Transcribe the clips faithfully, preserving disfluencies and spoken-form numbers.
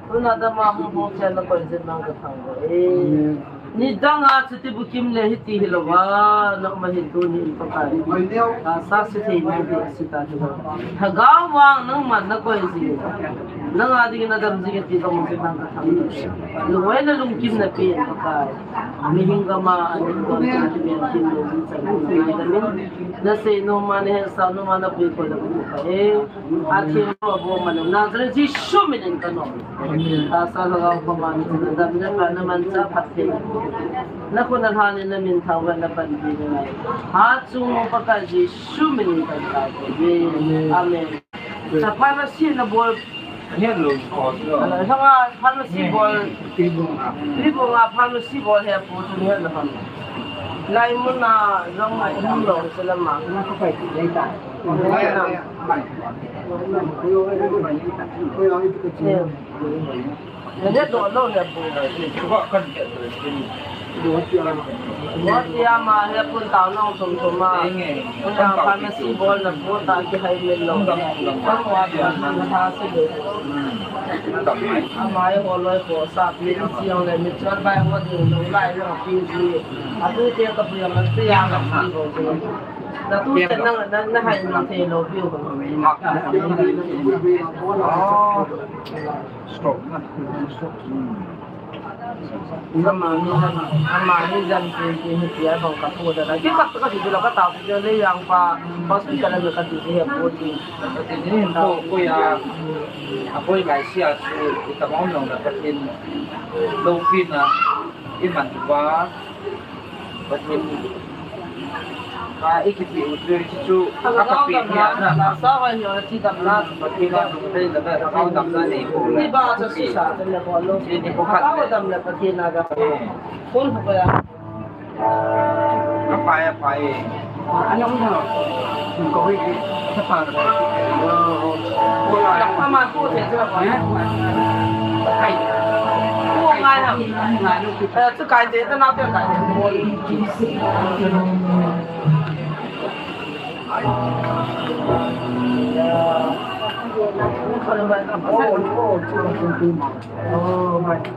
Tuna dama hung hung chen na koi jin nang ka thang ko. Eh. Nidang a chuti bukim le hiti hilouva, na um ahin tuni in Pakai. Tahsa se thei nai ding ase ta hilouva. Lhagao vang nangman na koi jing. Nang a ding in na dam jing e ti ka mu jing nang ka thang. Lungmon le lungkim na pe in Pakai. Mihem gam a, mihem gam a, mihem gam a, na sei nom a, na hetsah nom a, na puikol le Pakai. Atheng lou abo mano, Nazareth Jesu min in ka nom. Tahsa lhagao pha mani chun, na dam le pha na manchah phatthei. Na khut na lhan in na min thangvah na panpi nalai. Hatchungnung Pakai Jesu min in ka thangvah. Amen. Sa pharmacy na bol. Hello, hello. Hello, hello. Pharmacy bol. Tribunga pharmacy bol he pu tu he na ham. Lai mun a jong hum lou se lama. He. He he do lou he pu. Mo ti ama he pun tao nong thum thum a. Pun a pharmacy bol na pu ta kihai min lou. Pun a pharmacy na tha se lou. Ama e ho loi ko sa pi ni siang le mi chuan bai ho ding lo lai lo pi ji. A tu te ka pu ya ma se ya ma si lo. Na tu te na na na hai ma te lo pi ho. Stop na. Amani, amani jan pi pi hi tia bang ka pu da. Ki ka ka di lo ka ta pu le yang pa hospital le ka di he pu ti. Pathen in po ko ya, a poi lai sia chu i ta mong nong na Pathen lo pi na i man va Pathen ka i ki pi u chu chu a ka pi ni na. Na sa wa yo ti dam na. Pathen a tu pe na ba ka dam na ni ko. Ni ba sa sa na ko lo. Ni ko ka dam na Pathen a ga. Kon ko ya. Apai, apai. Ano ang ano? Ang kawig, sa pang. Ang pamato, sa sa pang. Ay. Ang ano? Ano? Eh, sa kain, sa natin, kain. Oh, my. Oh.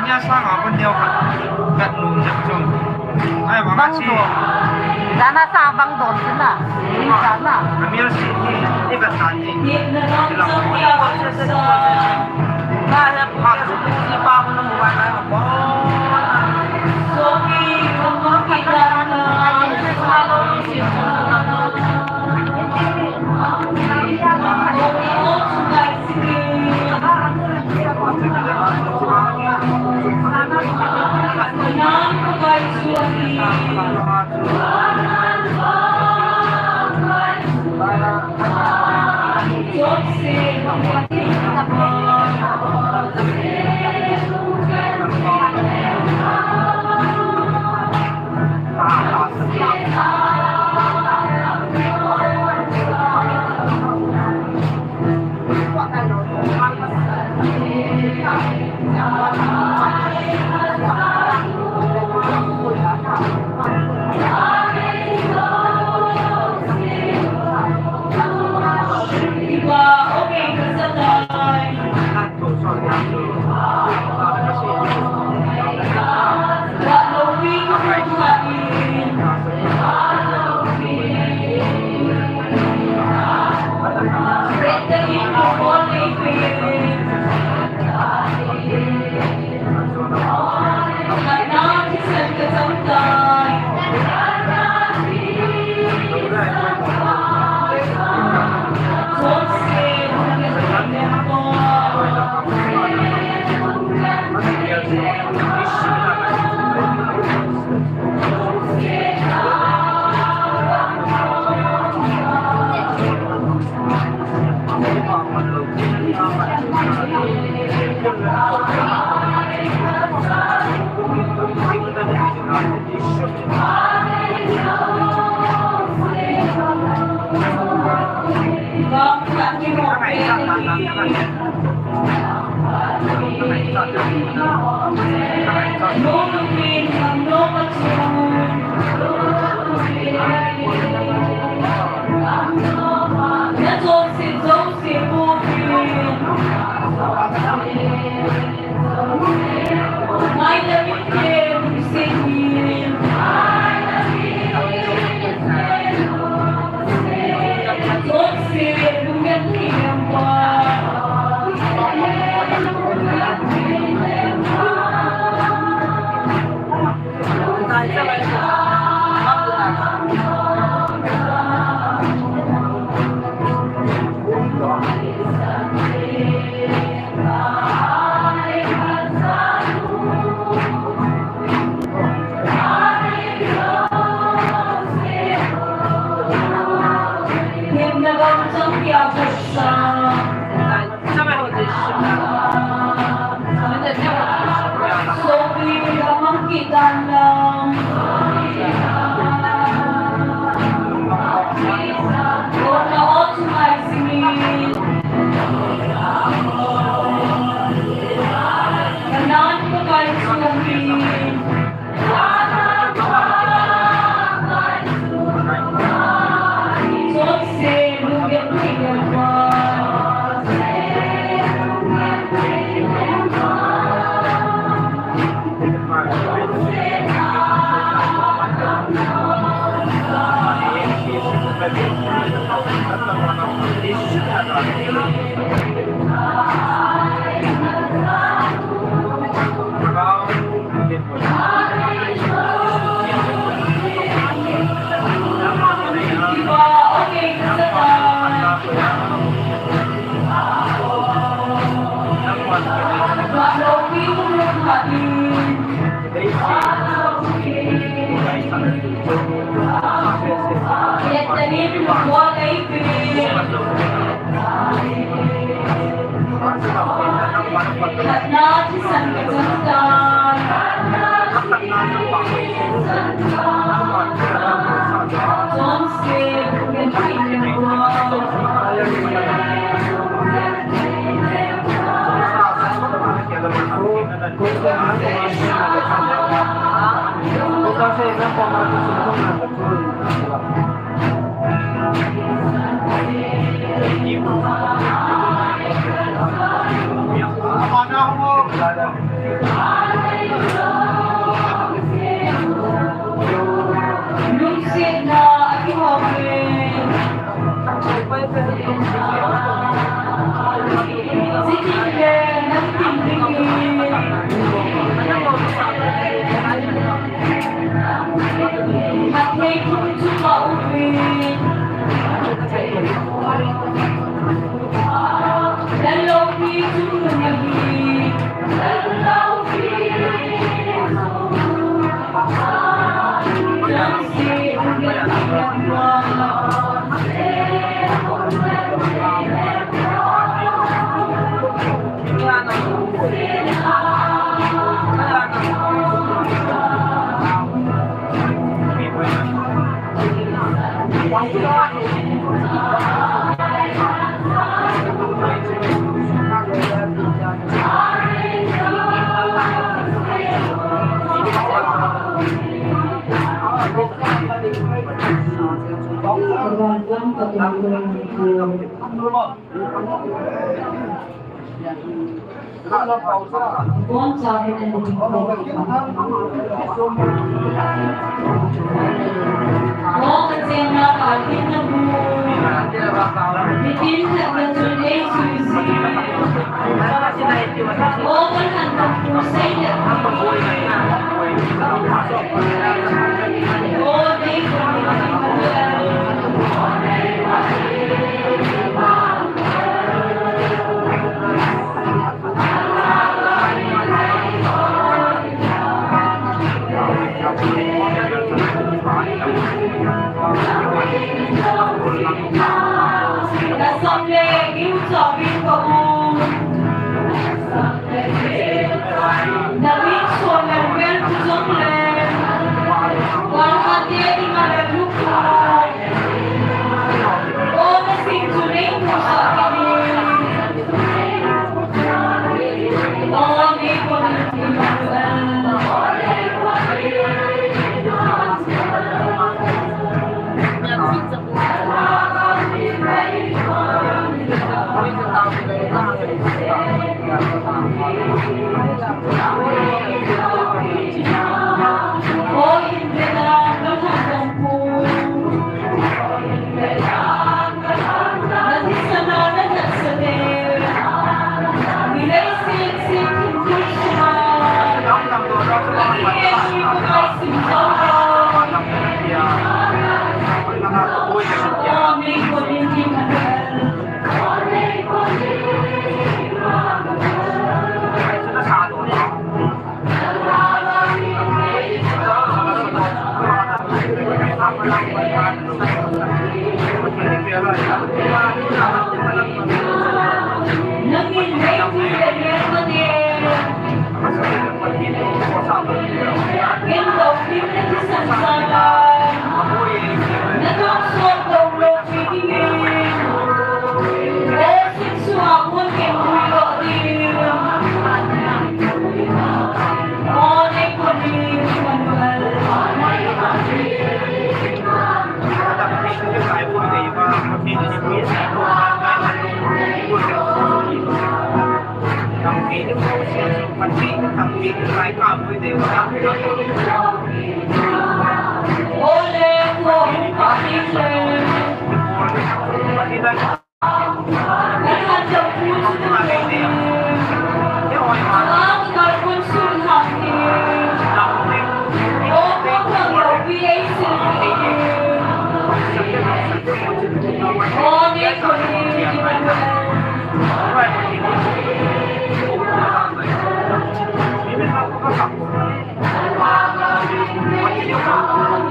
Nia sanga kon neo khat, khat lum jep chom. Ai, bang a chi. Jana sa bang don sina. Ni jana. Amir si ni, ni khat sa ni. Ni na sa ni a ba sa sa. Ba na pa sa ni pa ko na mo ba na ba. So ki ko ko ki da na.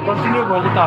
Continue bol ta.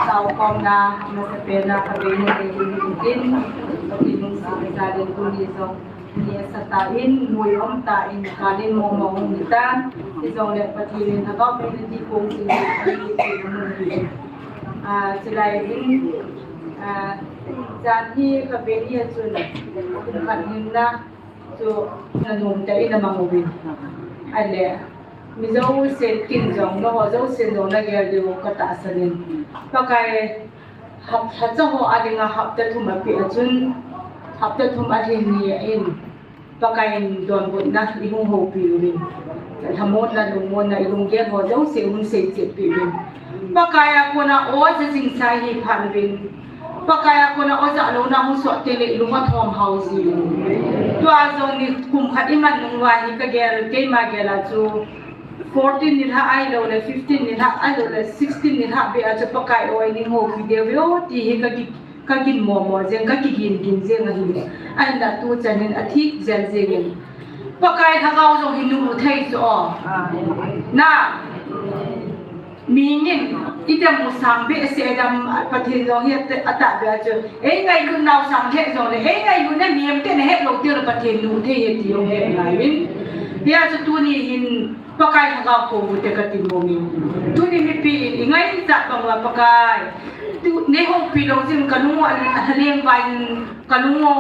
Tao khomna, masapen a khatvei nei in tin, Pathen nungsiat jal in tuni jong ni asat in, mui um tan, kalin momo hung hi tan, hijongle Pathen in Lhagao Theng in ti kong tin, ah, chulai in, ah, jan hi khatvei ni a chun, kum khat hinna, chu na nom tah in na mang uvin. Ahile, mi jousen kin jong, nangho jousen jong na gel diu ka tahsan in. Pakai, hap-, lhacha ho a dinga hapta thum apeh a chun, hapta thum alhin ni a in, Pakai in donbutna i hung houpi uvin. Lhamonna, lungmonna, i lunggel ho jouse hung seichetpi uvin. Pakai a kona o ja jingsa hi phat uvin. Pakai a kona o ja louna hung soh teng le i lung athom hao ji. Tua jong ni kum khat i man nung uva hi ka gel, keima gel a chu fourteen nilhah ahilou le, fifteen nilhah ahilou le, sixteen nilhah beh a chu Pakai o i ning houpi diu ve o ti hi ka ki, ka gin momo jeng, ka kigin gin jeng ahi. Ahinla tuchan in athip jel jeng in. Pakai Lhagao jong hi nu thei chu o. Na. Mihing in, i dam u sang behseh dam, Pathen jong hi ata, atahbeh a chu. Ei ngailut nau sang lheh jongle, ei ngailutna mihem ten ahet lou teng le Pathen nu thei ahi ti jong he ngai in. Hia chu tuni hin Pakai Lhagao kou u te kati mong in. Tuni mipi in i ngaichat bang uva Pakai. Tu, nei houpi lou jeh in ka lung u a, alhaleng vai in ka lung u,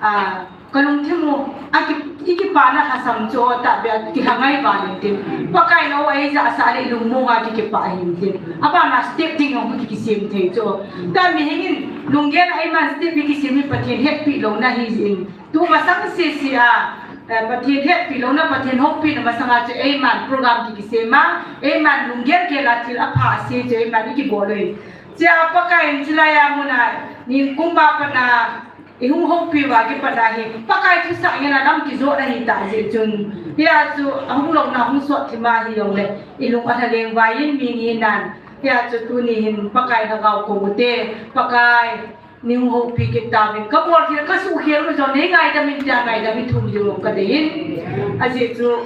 a, Ka lungthim u, a ki, i kipana lhasam chu tahbeh a kilhangai val in tin. Pakai in o ei jahsah le i lungmong a ki kipah ahin tin. Abana step ding jong ki, kisem thei chu. Tua mihing in lunggel a eiman step hi kisem hi Pathen hetpi louna ahi jeh in. Tu masang sese a, eh, Pathen hetpi louna, Pathen houpina masang a chu eiman program ki, kisem a, eiman lunggel gel a thil apha ase chu eiman i kibol u ahi. Chea Pakai in chulai a mun a, nikum a pat a, I hung houpi uva kipat a hi, Pakai thusah ngen a lam kijot ahi tah jeh chun. Hia chu, ahung louna hung sot thim ahi jongle, i lung alhaleng vai in mi ngi nan. Hia chu tuni hin Pakai Lhagao kou u te, Pakai, nei hung houpi kit tauvin. Ka bol thil, ka suhkhel u jong nei ngaidam in tia ngaidam i thum diu ka dei in. Ajeh chu,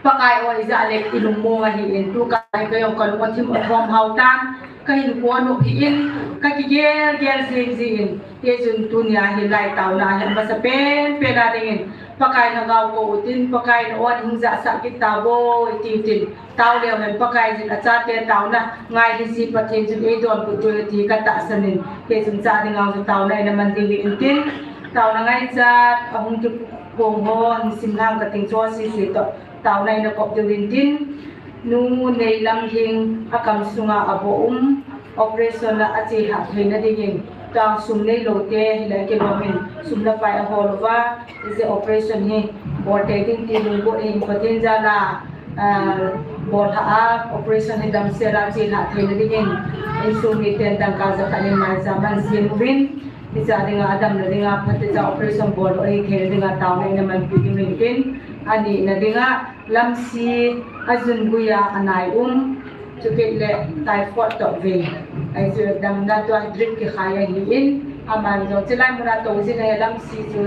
Pakai o i ja le i lungmong ahi in, tu ka, ka jong ka lung athim athom hao tan. Ka hinkho anop hih in, ka kigel gel jing jing in, hichun tunia hi lai taona hi amasapen pen a dingin, Pakai Lhagao kou utin, Pakai na o in hung jahsah kit tauvo, iti utin, tao leu hen Pakai jin achate taona ngai hi ji Pathen chun eidonbut diu ahi ti ka tahsan in, hichun cha dinga jong taona in aman diu ahi intin, taona ngaichat, ahung kikong ho, nisim lang kating cho sese toh, taona in akop diu ahi intin, Nu Neilamlhing akam sunga aboh um, operation a achelhah theina dingin, tang sum neilou te hilai kilom in, sum le pai ahol uva, hiche operation hi bol thei ding ti lunggot in, Pathen jal a, ah, bol lhah a, operation hi damsel a chelhah theina dingin, insung miten dangka jakhat in maicham ahin sem uvin, hiche a dinga, adamna dinga, phatecha operation bol lou ahi theina dinga, taona in amanpi ding ahi intin, anina dinga, Lamsi, ajun guia anai um, chukit le typhoid toh ve. Ahi chu damna tua drip kikhai ahi in, aman jong chilai muna tou jing ahi Lamsi chu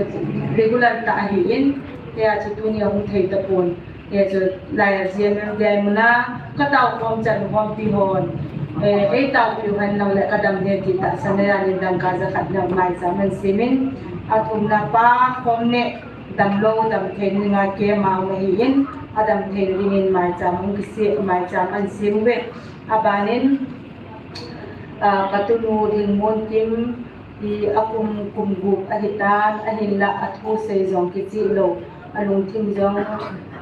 regular tah ahi in, hia chu tunia hung thei tapon. Hia chu lai a G M M D I muna, ka tao khom chan khompi hon. Eh, ei taopiu hen lang le ka dam ding ti tahsan a, anin dangka jakhat na maicham ahin sem in, athumna pa khom ne, Damlou, damthei dinga kema um ahin, adamthei dingin maicham hung kisem, maicham ahin sem uve. Abanin, ah, ka tunu Lhingmonkim hi akum, kum gup ahitan, ahinla athusei jong kicheh lou, alungthim jong,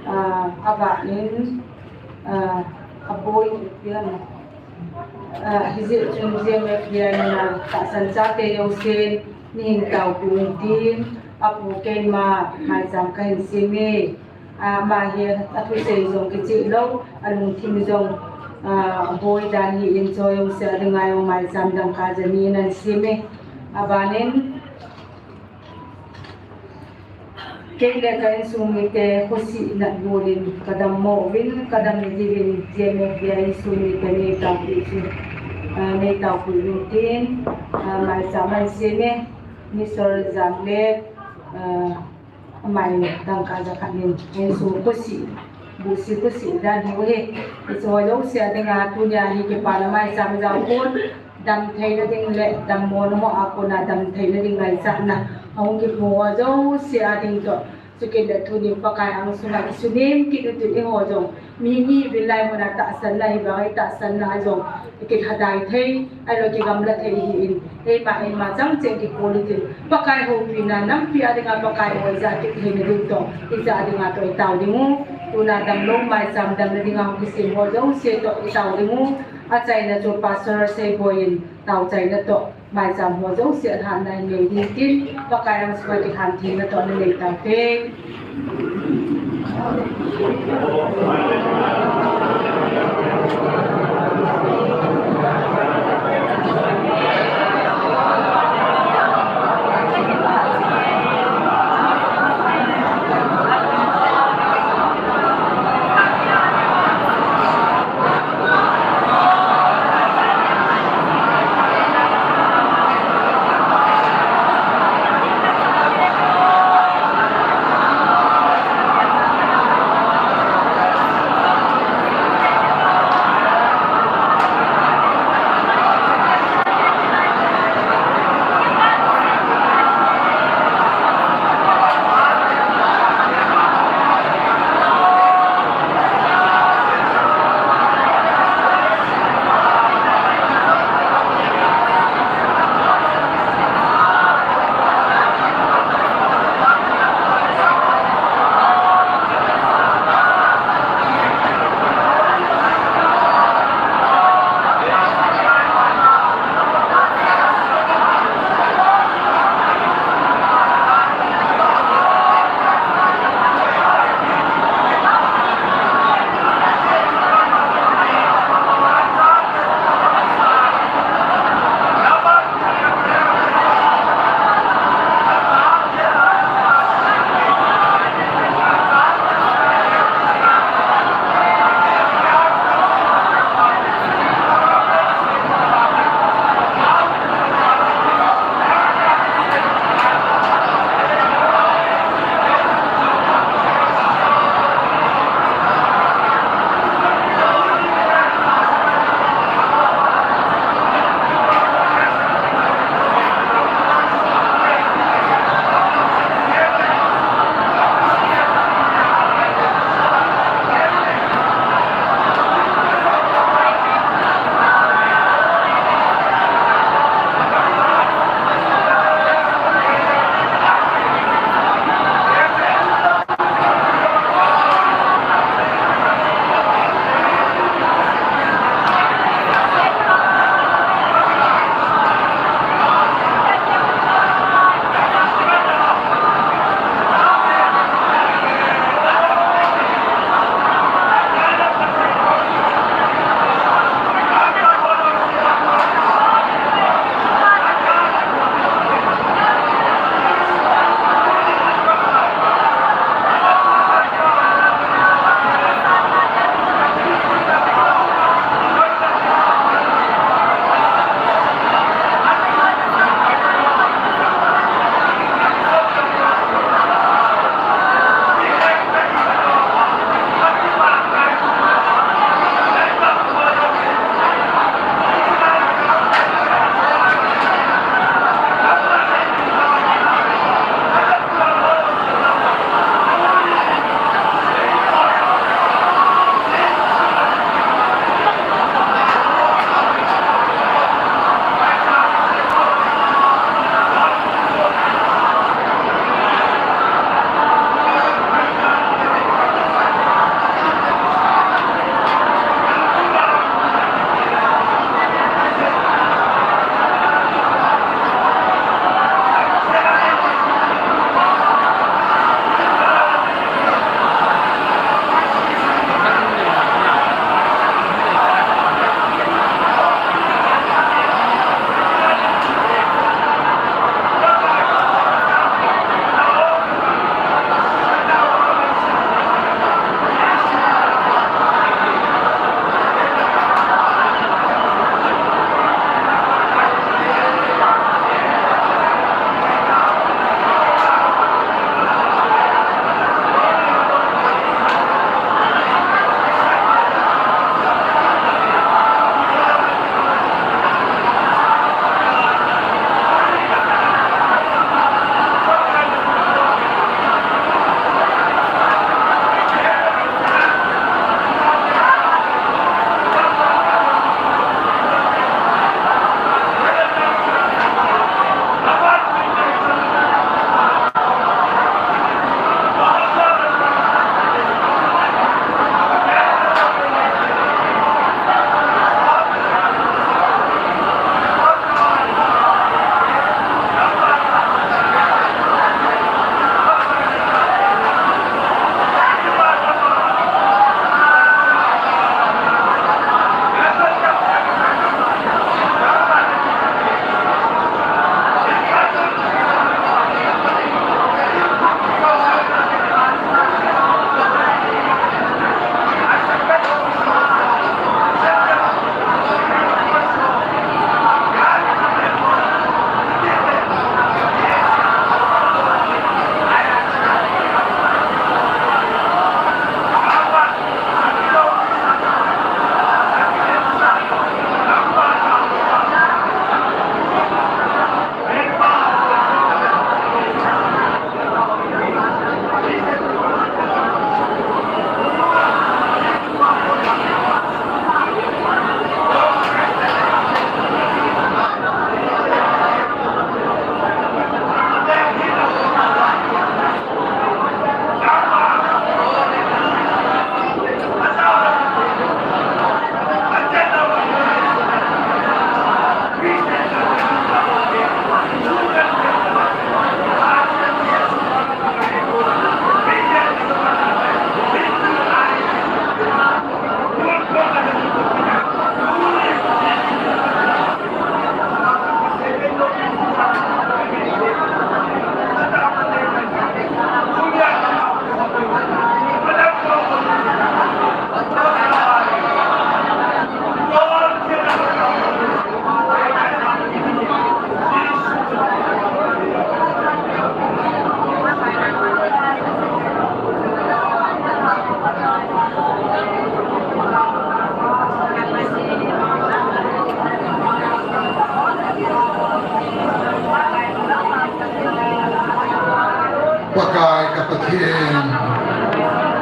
ah, avanin, ah, aboi, ah, hijeh chun G M F D I muna tahsan chate jousen, neihin taopiu intin, apu keima maicham kahin sem e. Ama hi athusei jong kicheh lou, alungthim jong Ah, boi dan hi in choi u se adinga u maicham dangka jani nan simi. Abanin, kei le ka insung mite khosih natna bulin ka dammo uvin, ka damna diuvin G M F D A insung mite nei taopeh chu, ah, nei taopeh uvin tin, ah, maicham an simi, Mister Jamlet, ah, amai dangka jakhat nin insung khosih, busi khosih dan hi uhi. Hiche ho jouse adinga tunia hi kipana maicham jao pon, damtheina ding le dammona ho a kona damtheina ding ngaichatna ahung kiphong ho jouse ading toh, chukit le tuni Pakai angsunga kisunem kit u tin eiho jong mi ni vil lai muna tahsanna hi bang ei tahsanna a jong ikilhadai thei, ahilou kigamla thei hi in, eima eima chang cheng kikol u tin, Pakai houpina nampi a dinga Pakai hoi ja kit theina ding toh, ija dinga toh itao ding u, tuna damlou maicham damna dinga hung kisem ho jouse toh itao ding u, achaina chu Pastor Seiboi in taochaina toh, maicham ho jouse alhanna in nei ding tin, Pakai angsunga kilhan theina toh nanei taute.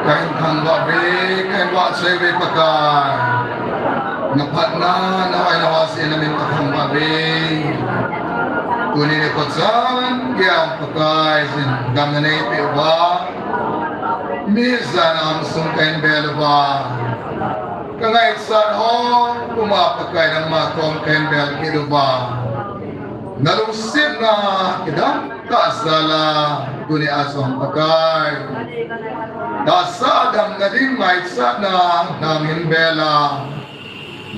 Kahin thangvah ve, kahin vahchoi ve Pakai. Naphatna, nahoina, nahoset na min kathangvah ve. Tuni nikho chan geiya Pakai, damna neipeh uva, mi jana angsung kahin bel uva, kangaichat ho puma Pakai nangma kom kahin bel kit uva, nalungsetna kidang tah jal a, tuni a jong Pakai, tahsa a damna ding ngaichatna nangin bel a,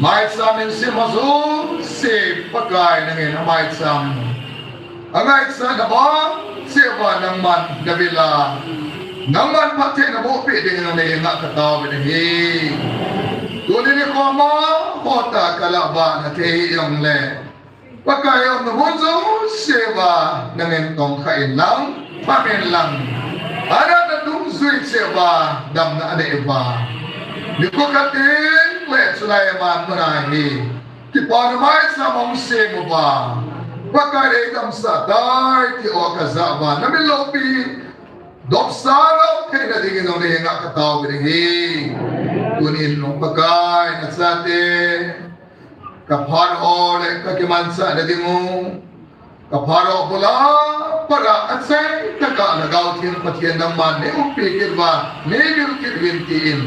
maicham in sim ho jouse Pakai nangin amaicham, angaichatna bang cheh uva nangman navil a, nangman phatthei naboh peh dingin nangma henga katao uvin ahi. Tuni nikho ma, hota kalah vah na thei hijongle, Pakai, umna mun jouse uva nangin tongkha inlang, pham inlang, anatna dungjui cheh uva damna anei uva, nikho khat teng le chulai a man muna hi kipana maicham hung sem uva, Pakai, eidamsah tai ti ho kajah uva, namin loupi dopsa lou theina dingin nangma henga katao uvin ahi. Tunin jong Pakai, nachate kaphat ho le kakimanchah na ding u, kaphat ho bula pat a achaina tah a Lhagao Theng Pathen nangman neiumpi kit uva, neivil kit uvin tin,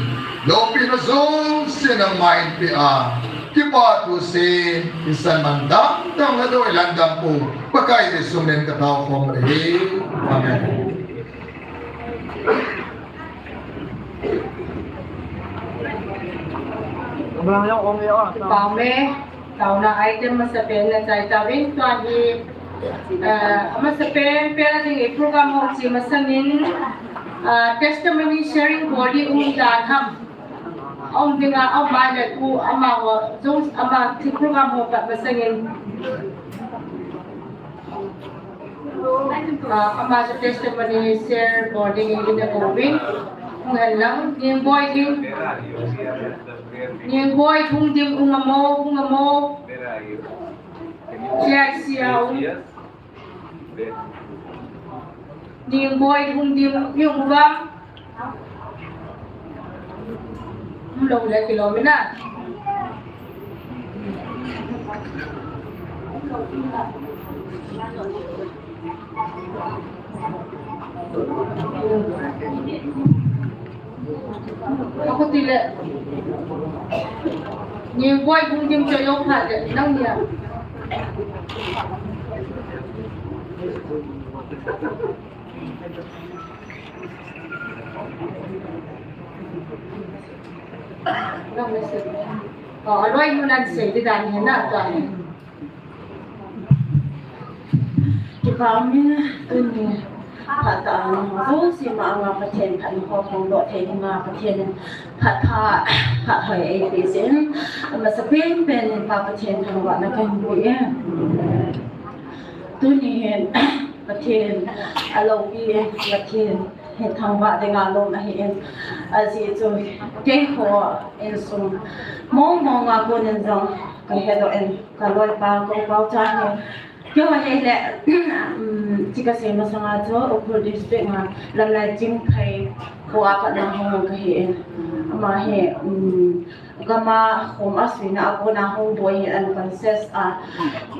loupina jouse nangman eipeh a, kipa thusei, thisan man dangdang, ladoi lhan dampu Pakai Jesu minin katao khom uve. Amen. Pame, taona item masapen nachai tauvin, tua hi, eh, amasapen pen a ding i program ho chu masangin, ah, testimony sharing bol ding um dan ham. Aum dinga, aum mai le ku, amaho, jong, ama thi program ho pat masangin. Ah, ama chu testimony share bol dingin ina kouvin. Hung hen lang, Ningboi Ding. Ningboi Ding, hung dim, hung amo, hung amo. K I C a um. Ningboi Ding, hung dim, hung amo. Umlou le kilom in a. Akhuti le. Ningboi Ding, hung dim choi lou phat le, nang nia. Nang le sei. Oh, aloi mun an sei di dan hi na, tua hi. Kipa umin, tuni phat a nangho jouse ma anga Pathen phatna ho phongdoh thei dinga Pathen in phat pha, phat hoi eipeh jeh in, amasapen pen in Pa Pathen thangvahna kahin pe e. Tuni hin Pathen aloupi e, Pathen hi thangvah dinga lom ahin, ajeh chu keiho insung mong mong a konin jong kahedoh in, kaloipa ka u Paocha hi, keiho hi le, um, chu kasei masanga chu Ukhrul District a Lamlai Chingphei kho a pat na hung kahin, ama hi, um, gam a khom asuina a kona hung boi hi, unconscious a,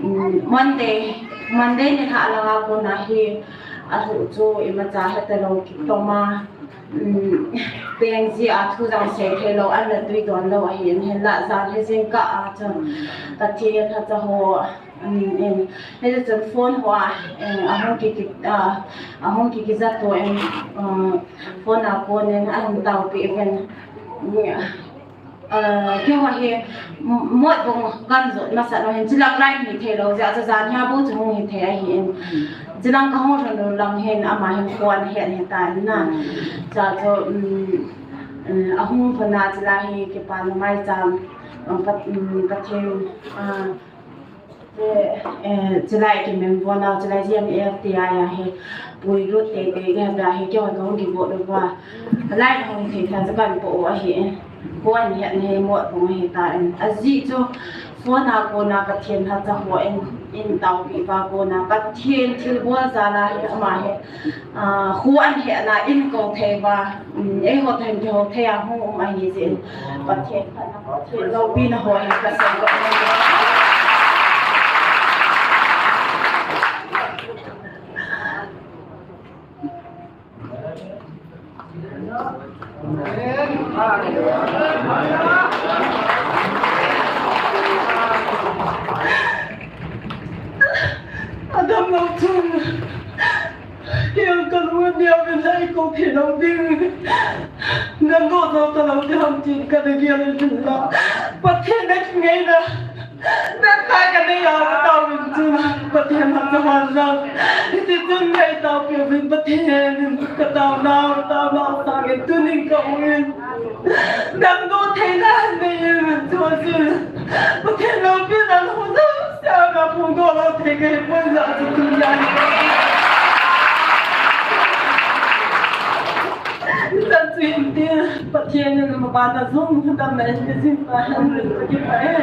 um, Monday, Monday nilhah langa kona hi, alhuh chu imacha hetalou kitom a, um, peng jeh a thu jong sei theilou, an natui don lou ahin, hinlah jan hi jingkah a chun Pathen lhacha ho, um, in, hiche chun phone ho a, um, ahung ki, ki, ah, ahung ki, kijat to in, um, phone a konin ahin taopeh uvin, um, Ah, keiho hi, m-, Motbung kan jot masat u hin, chulang lai hi theilou jeh a, chu jan hi a bou chu hung hithei ahin. Chulang kahung lhun u lang hin, ama hin kho ana het ahitan na. Chua chu, um, um, ahung lhun a chulai hi kipana maicham, um, Pat-, um, Pathen, ah, Eh, eh, chulai kimemvon a, chulai G M F T I a hi, puilut teitei ding a hi, keihon kahung kigot uva. Lai hung thei tha chu kahin po u ahi. Ko an het nei Motbung ahitan. Ajeh chu, phone a kona Pathen lhacha hon, In taopi uva kona Pathen thilbol jal a hi ama hi, ah, khu an he na in ko thei uva, um, eiho thei kihou thei a hung um ahi jeh in Pathen phatna, Pathen loupina ho hi ka sem ko. Adam lou chun, kei kalung a dia ve lai ko phe lou ding. Nang go zo ta lou ding ham tin ka de gia le la. Pathen na ngai na. Nang ka ka nei a ka tao min chun, Pathen na ka han na. Hiti chun nei tao pi min Pathen ka tao na, tao na sa ke tu ning ka u in. Nang do thei na nei min chun. Pathen na pi na lo zo sa na pu do lo thei ke pun na tu ya. Zan chu hin tin, Pathen in mabana zong damna in ka zin pa hen, ka kipah e.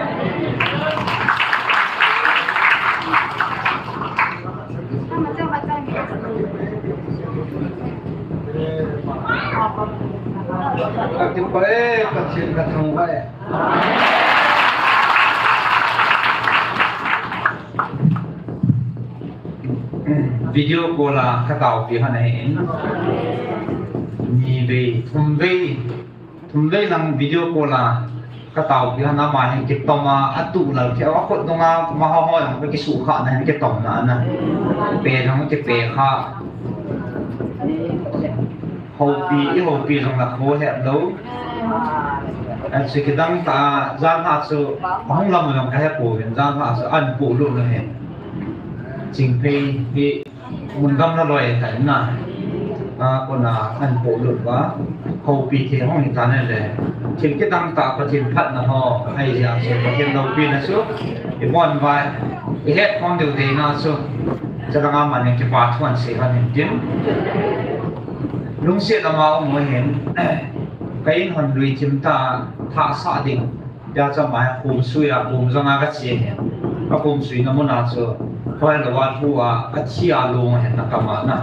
Ka kipah e, Pathen ka thangvah e. Video call a ka taopi hon ahin. Ni vei, thum vei, thum vei lang video call a ka taopi hon, ama hin kitom a, atu lal khe a, khut nung a, ma ho ho jong ka kisuhkhah na hin kitom na na. Pe jong kipe kha. Houpi, i houpi jong la kho het lou. An si kidang ta, jan ha chu, ahung lam jong ka he pouvin, jan ha chu an polut na he. Chingphei hi, mun gam la loi ta na. A, kona an polut uva. Houpi thei hung hi ta na le. Thil kidang ta Pathen phatna ho, ahi jeh chu Pathen loupina chu. I von vai, i het khom deu dei na chu. Chalanga manin kipa thu an sei hon in tin. Lungset lama um u hin, ka in hon lui thim ta, thah sah ding. Tia chama hi khum sui a, khum jong a ka che hin. Ka khum sui na mun a chu, khoi lo a thu a, ka thi a lung hin na kama na.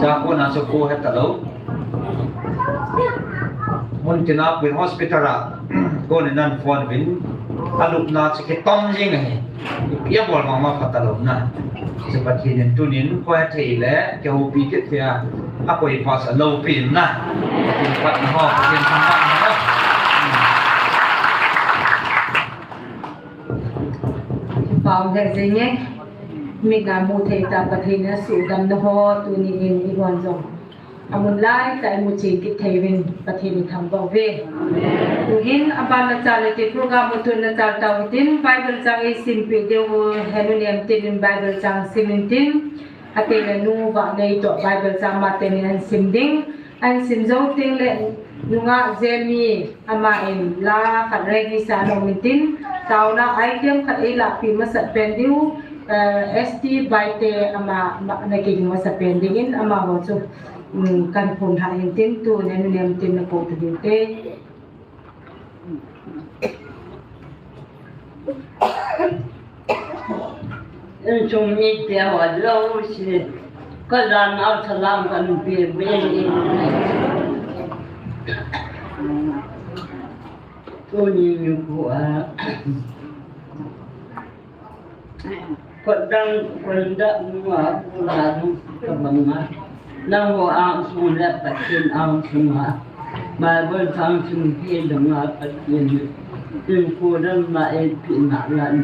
Cha ko na chu ko he ta lou. Mun tin a pui hospital a, ko ni nan phone vin, a lupna chu kitom jing ahi. Ipi a bol mama pha ta lou na. Chu Pathen in tunin, ko he thei le, kihoupi kit thei a, a koi pa sa loupina. Pathen phatna ho, Pathen phatna ho. Pau he jing e, mi na mu thei ta Pathen a sudam na ho, tuni in i hon jong. Amun lai tah a imu ching kit thei uvin Pathen i thangvah uve. Tuhin aban na chal le ti program u tun na chal tau hitin Bible chang i sim pi deu u henu nem tin in Bible chang sim in tin. Ate le nu va nei to Bible chang ma te ni an sim ding. An sim jou teng le nunga Jemi ama in la khat ready sa nom in tin. Taona item khat ei la pi masat pen diu, eh, S T Baite ama, ma, na ki masat pen ding in ama ho chu. Um, kan phone ha hin tin tu ne nu nem tin na ko tu ding te. Insung mite ho jouse, ka jan a salam kan pe ve. Tuni nikho a, Khotdang, khotdang nunga, khotdang kabanga. Nangho angsung le Pathen angsung a. Bible chang sim pi danga Pathen. Tin khotdang ma e pi na la ni.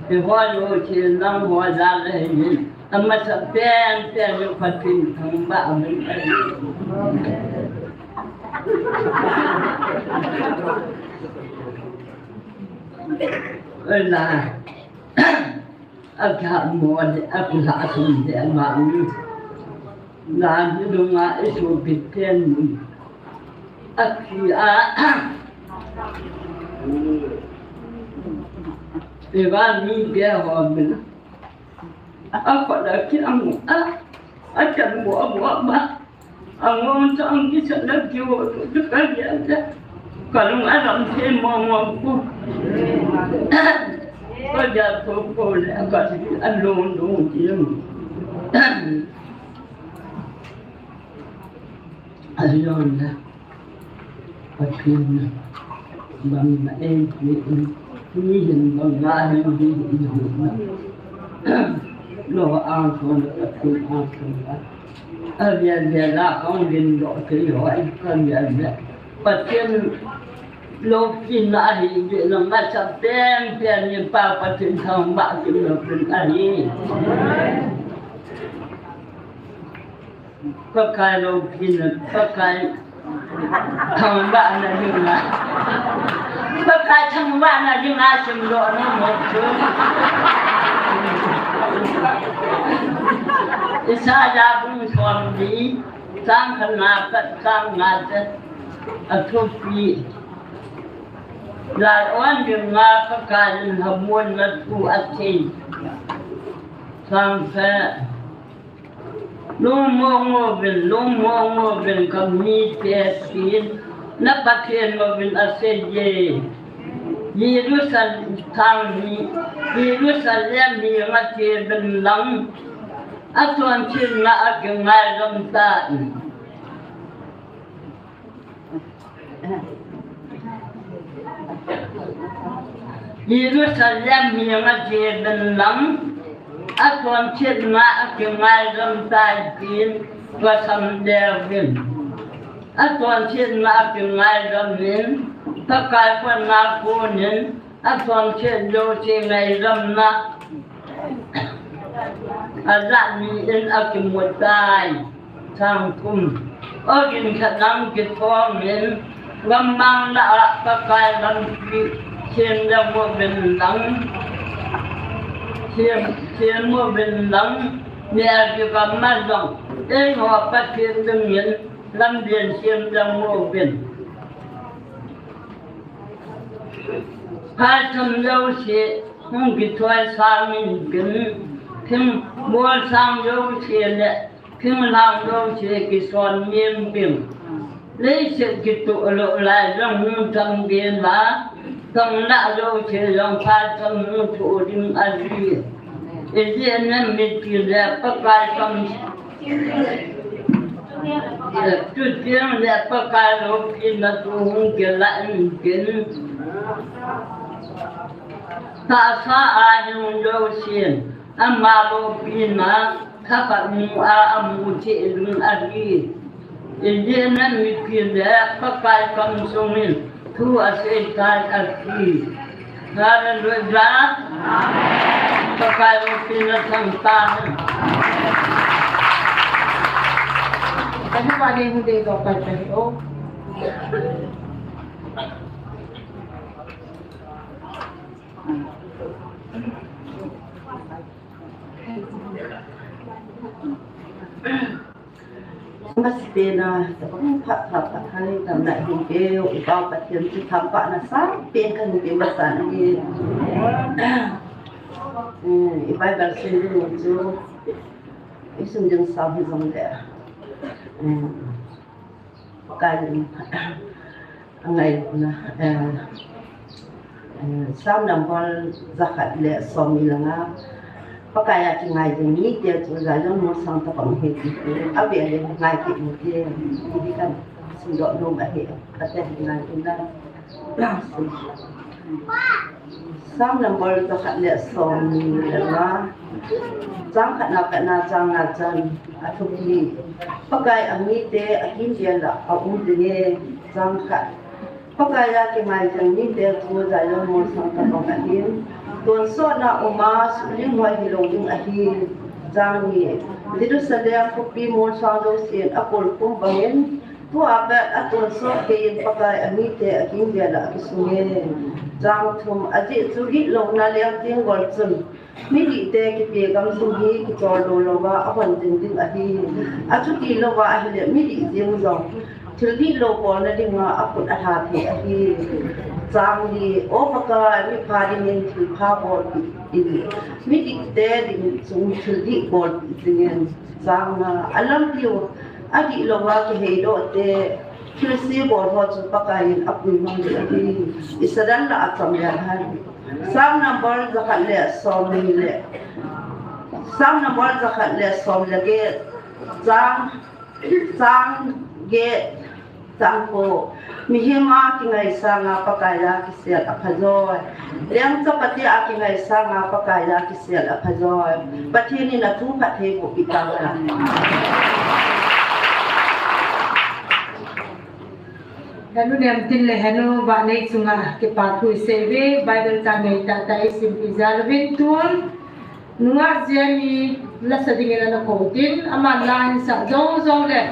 Te ho lo che nangho la le ni. Amasa pen pen lo Pathen thangvah amen. Ela. Akha mo le, akha sum le, ama ni. Lan ni dunga isu biten. Akhi a. Eva ni dia ho min. Akho la ki amu. A. Achan mo mo ma. Angong chang ki chan na ki wo tu tu ka ya ya. Ka lung a lam the mo mo ku. Ka ja to ko le ka a long long ti. A long le. Pathen na bang na en ti in, ni hin bang na hin di in hu na. Lo ang so na Pathen ang so na. A bia bia la kong din lo te yo ai ka bia bia. Pathen lo pi na hi di na ma sa pen pen ni pa Pathen thang ba ki lo pen a hi. Pakai lo pi na, Pakai thangvah na ding a, Pakai thangvah na ding a simdoh na mo chu. Isaiah bung somli, chang khatna apat chang nga chan a thupi. Lion dinga Pakai in lhamonna thu asei. Chang khat. Lungmong uvin, lungmong uvin ka mite tin, na Pathen uvin aseiye. Jerusalem thang hi, Jerusalem hi nga che uvin lang, achonsetna akingai gam tan. Jerusalem hi nga che uvin lang, achonsetna akingai gam tai tin, va sam le uvin. Achonsetna akingai gam in, Pakai pan na kunin, achonset jouse ngaidamna ajat mi in akimu tai. Chang thum. Ogin khat lang kithom in, gammang lah a Pakai lampi sem jeng uvin lang, sem, sem uvin lang, mi akigam ma jong, eiho Pathen dingin lamlen sem jeng uvin. Phat chom jouse hung kithoisang in tin, thim bol sang jouse le thinglhang jouse kison mim bing. Leiset kituh lou lai jong hung chang ding a, tong lah jouse jong phat chom hung thoh ding ahi. Ijeh inem itile Pakai kam Tucheng le Pakai loupina thu hung kilah in tin, tahsa a hung jousen, ama loupina thakhat mu a amu cheh ding ahi. Ijeh inem itile Pakai kamsung in thu asei tai ati. Hallelujah. Amen. Pakai loupina thang tahen. Ka nu ba ne hu de do pa ta o. Masipena, tapang phat phat phat hai, tamna hin pe, i pau Pathen chu thangvahna sang pen kan pe masa na ni. Eh, i Bible sim ding chu, i sim ding Psalm hi jong le. Eh, Pakai in angaina, eh, eh, Psalm number jakhat le somni le nga. Pakai a kingai ding mite chu Zion molsang tapang ahi ti. Avel in ngai kit ute. Ti kan simdoh nom ahi. Pathen in ngai in lang. Psalm number jakhat le somni le nga. Chang khatna apat na chang nga chan a thupi. Pakai a mite akindia lah a um ding e. Chang khat. Pakai a kingai jing mite chu Zion molsang tapang ahin, tonsotna um a suhling hoi hilou ding ahi. Chang ni. Jerusalem khopi molsang jousen akolkhum bangin, tua pat atonsot keiyin Pakai a mite akindia lah a kisung e. Chang thum. Ajeh chu gitlouna leng tenggol chun midihte kipe gamsung hi kicholdo louva ahon jing ding ahi. Achuti louva ahile midih jeng jong thil dihlou bolna dinga akhut alha thei ahi. Chang li. O Pakai, mipha dingin thilpha bolpeh in, midihte ding chun thil dih bolpeh jingin. Chang nga. Alampiu adihlouva kiheidoh te, thilse bol ho chu Pakai in apuimang ding ahi. Isadan lah a cham le ahan. Psalm number jakhat le som le ni le, Psalm number jakhat le som le get, chang, chang get, chang ko. Mihem a kingaisang a Pakai a kisel aphajoi. Lengcha pate a kingaisang a Pakai a kisel aphajoi. Pathen in athu phatthei boh peh tauhen. Henu Nemtin le Henu Vahnei chunga kipa thu isei uve, Bible chang ngeitah tah isimpi jal uvin tun. Nungah Jenny lasa dingin ana kou tin, aman la ahin sah jou jou le,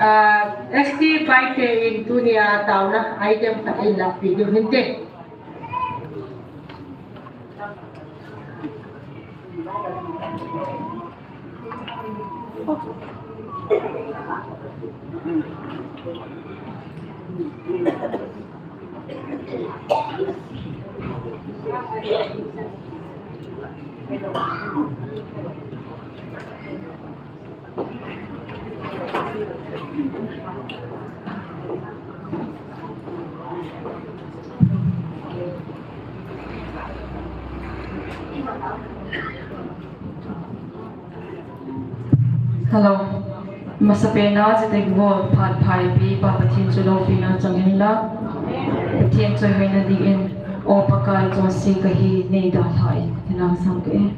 ah, S T Baite in tunia taona item khat ahin lahpeh diu hinte. Hello. Masapen a, chuteng bou phat phaipi Pa Pathen chu loupina chang hen lang, Pathen chu hoina dingin, O Pakai, chonse kahi, nei dalha in, ti nang sang ka e.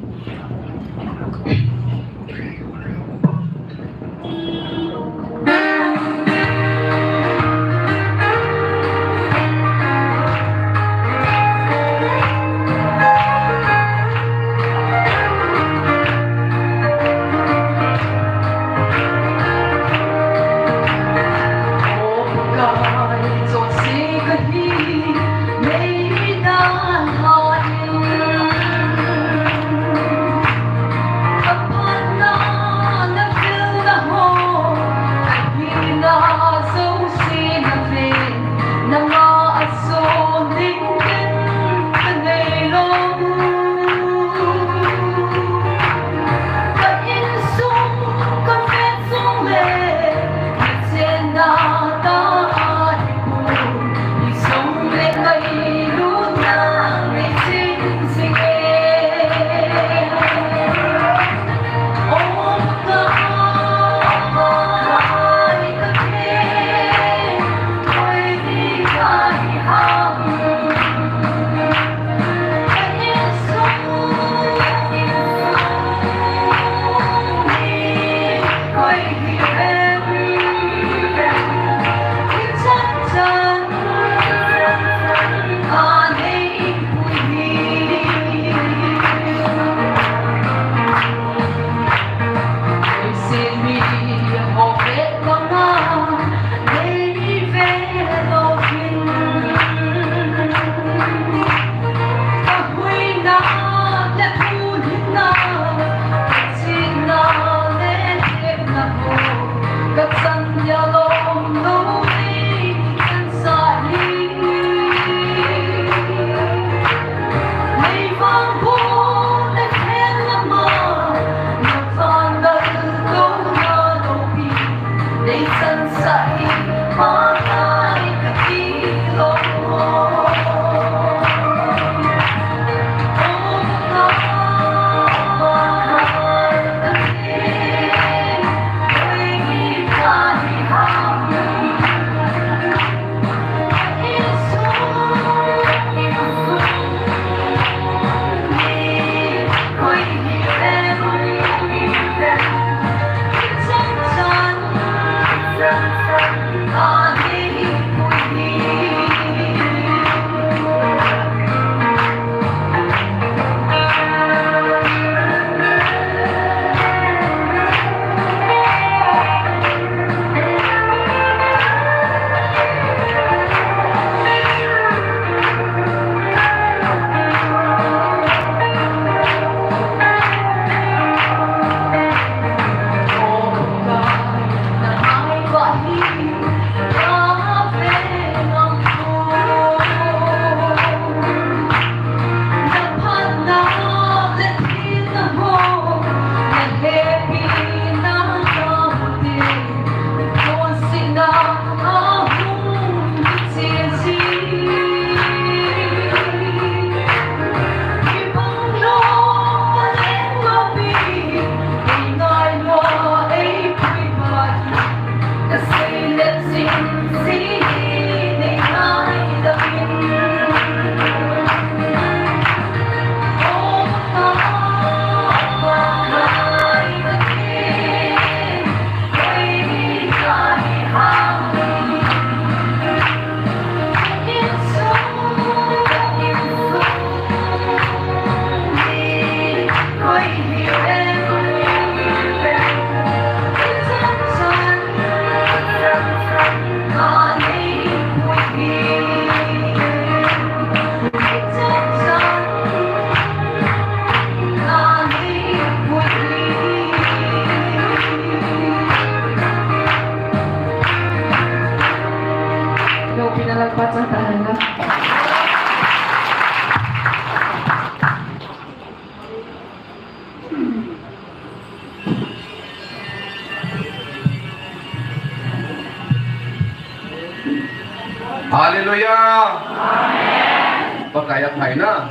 Hallelujah. Amen. Pakai aphaina.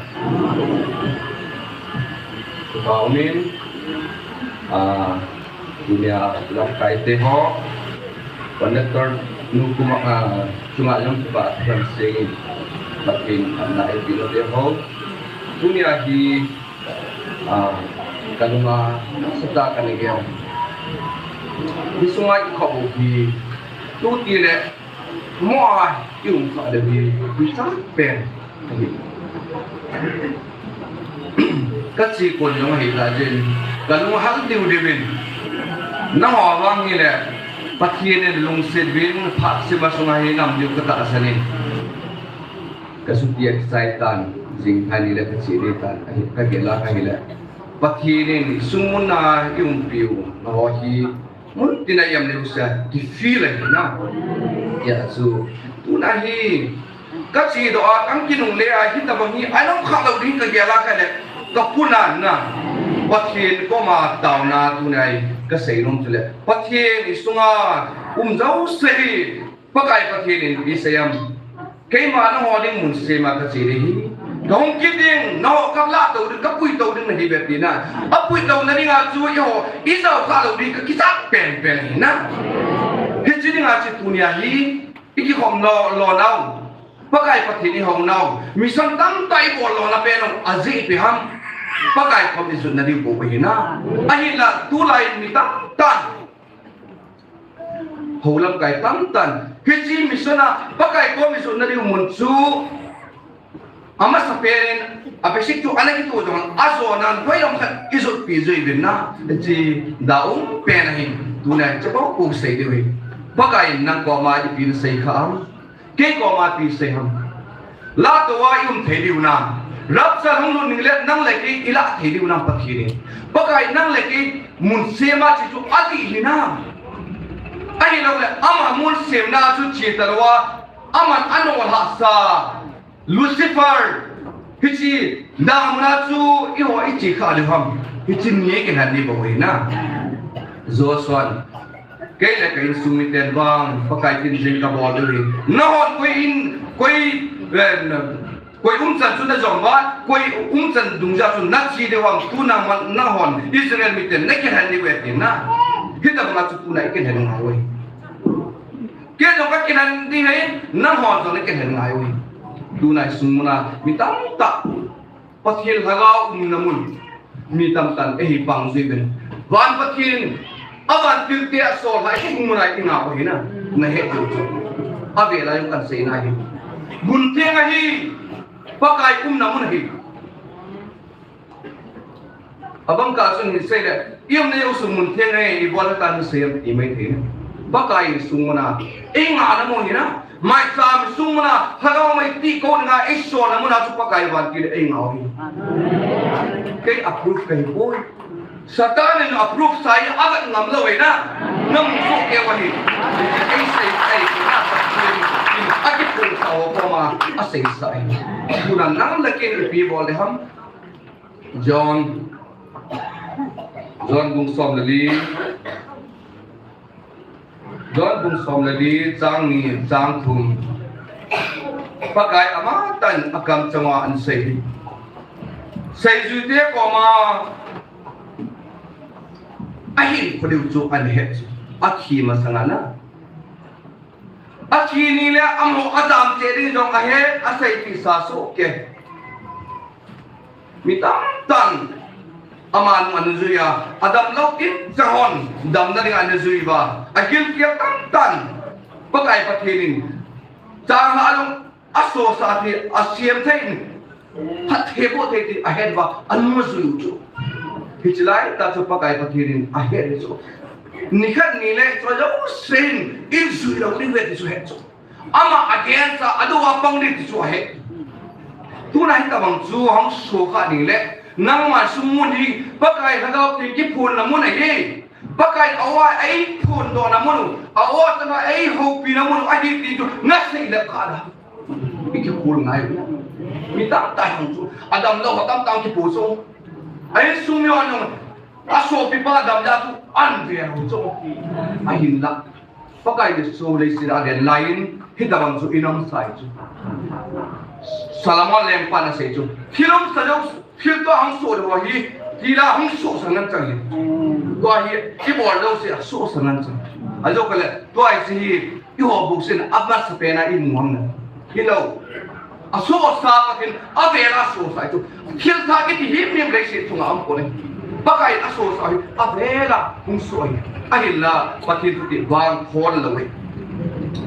Tupa umin, ah, tunia lamkai te ho, conductor nu kuma, ah, chunga jong tupa lam singin, Pathen amna eipeh na te ho. Tunia hi, ah, kalunga nasatah a kana gel. Hi sunga i khop u hi, tu tile, mo a i um kha le hi, hi sa pen. Ka chi kon jong ahi ta jin, ka lunghang diu diu in. Nangho vang hile, Pathen in lungset uvin, phat sima sunga hi nam diu ka tahsan in. Ka sutia kichai tan, jing thani le ka chi ni tan, ahi, ka gel a ka hile. Pathen in sung mun a i umpi u, nangho hi, mun tina i am leu sa, ki feel ahi na. Hijeh chun, tuna hi, ka chi doh a, ka kinungle a, hitabang hi, a nung kha lou ding ka gel a ka le, ka puna na. Pathen koma taona tuna hi, ka sei nom chu le. Pathen i sunga, um jouse hi, Pakai Pathen in ipi sei am. Keima nangho ding mun sem a ka che ding ahi. Ka hung kit ding, nangho ka lah to ding, ka pui to ding nahi ve tina. A pui to na ding a chu eiho, i jao kha lou ding ka kichat pen pen ahi na. Hiche ding a chu tunia hi, i kikhom lou, lou nau. Pakai Pathen i hou nau. Mission tamtah i bol lou na pen u, ajeh ipi ham. Pakai kom i jot na diu bou ahi na. Ahinla, tulai mi tamtah. Hou lamkai tamtah. Hiche mission a Pakai kom i jot na diu mun chu. Amasa pen in, a basic chu ana kitoh jong, a jona in, hoilam khat i jotpi jui uvin na. Hiche da um pen ahi, tuna hiche bou ka sei diu ahi. Pakai in nang koma ipi sei kha am. Kei koma ipi sei ham. Lah to a i um thei diu nam. Rapture hung lut ning le nang le kei i lah thei diu nam Pathen in. Pakai nang le kei mun sem a che chu adih hinam. Ahilou le ama mun semna chu che talou a, aman anol hahsa. Lucifer, hiche, damun a chu eiho i che kha diu ham. Hiche ni i kilhen ding bou ahi na. Joshua in, kei le ka insung miten vang, Pakai tin jing ka bol diu ahi. Nahon koi in, koi, eh, koi umchan chu na jom uva, koi umchan dungjui a chu na che diu ham, tuna man, nahon Israel miten na kilhen diu ahi tina. Hitabang a chu tuna i kilhen ngai uve. Kei jong ka kilhen ding ahi, nangho jong na kilhen ngai uve. Tuna i sung mun a mi tamtah, Pathen lhagao umna mun, mi tamtah in eihin pang jui uvin. Van Pathen, a vantil te a sol lhai sung mun a i ngah u ahi na, na het diu chu. Avel a jong kan seina ahi. Mun theng ahi, Pakai umna mun ahi. Abang kah chun hin sei le, i umna jeh u chu mun theng ahi, i bol a tan sei am ti mai thei. Pakai insung mun a, i ngahna mun hi na, maicham insung mun a, lhagao mei ti ko na, i sona mun a chu Pakai vantil a i ngah u ahi. Kei approve kahi poi. Satan in approve sa hi, avet ngam lou ahi na. Ngam soh kei u ahi. Kei sei, sei, sei na, Pathen in akiphong sa ho koma, asei sa ahi. Tuna nang le kei in ipi bol le ham. John, John bung som le li, John bung som le li, chang ni, chang thum. Pakai amatah in akamchang uva ahin sei. Seijui te koma ahinkho diu chu ahin het chu. Athi masang a na. Athi ni le amaho ajam cheh ding jong ahe, aseipeh sa soh kei. Mi tamtah in ama nung ana jui a, adam lou in chang hon damna ding ana jui uva, agilkel tamtah in Pakai Pathen in chang ha jong asosah thei, asem thei in, phatthei boh thei ti ahet uva, anung ajui u chu. Hiche lai tah chu Pakai Pathen in ahet chu. Nikhat ni le chu jouse in, in jui lou ding ve ti chu ahet chu. Ama against a, adoh a pang ding ti chu ahe. Tuna hitabang chu hung soh kha ding le, nangma sung mun hi Pakai Lhagao Theng kiphonna mun ahi. Pakai a-o a eiphondohna mun u, a-o a chang a eihoupina mun u ahi ti chu, na sei le kha la. I kikhol ngai u. Mi tamtah hung chu, adam lou ho tamtah kiphon chu. A insung mi ho nung Asopipa damna chu an ve ho chu. Ahinla Pakai Jesu leiset a aven lai in hitabang chu inam sai chu. Solomon lengpan asei chu, thil umsa jouse, thil tua hung soh ho hi, thil a hung sohsah ngen chang hi. Tua hi ibol jouse a sohsah ngen chang. Ajeh chu kale, tua hi iho buksen a amasapen a imu ham na. Hilou. Asohsa Pathen, avel a sohsa chu. Thil thah kiti himhim leiset chunga aumpoi. Pakai in asohsa hi, avel a hung soh hi. Ahinla, Pathen thutep vang thol lou hi.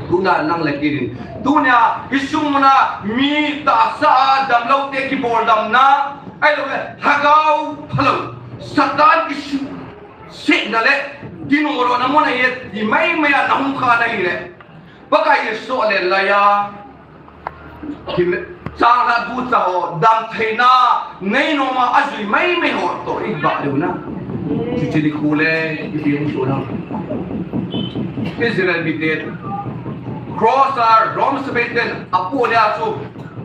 Tuna nang le kei in. Tunia, isung muna, mi tahsa a damlou te kibol damna. Ahilouleh, lhagao phalou. Satan kisuhsetna le, kinunglona muna hi, ti maimai a nahung kha nahi le. Pakai Jesu alen laiya. Kim, chang la ducha ho, damtheina, nei noma, ajui maimai ho, toh, ibah diu na. Chichi ni khu le, ipi hung chu na. Israel mite, cross a, Rome sepai ten, apoh nia chu,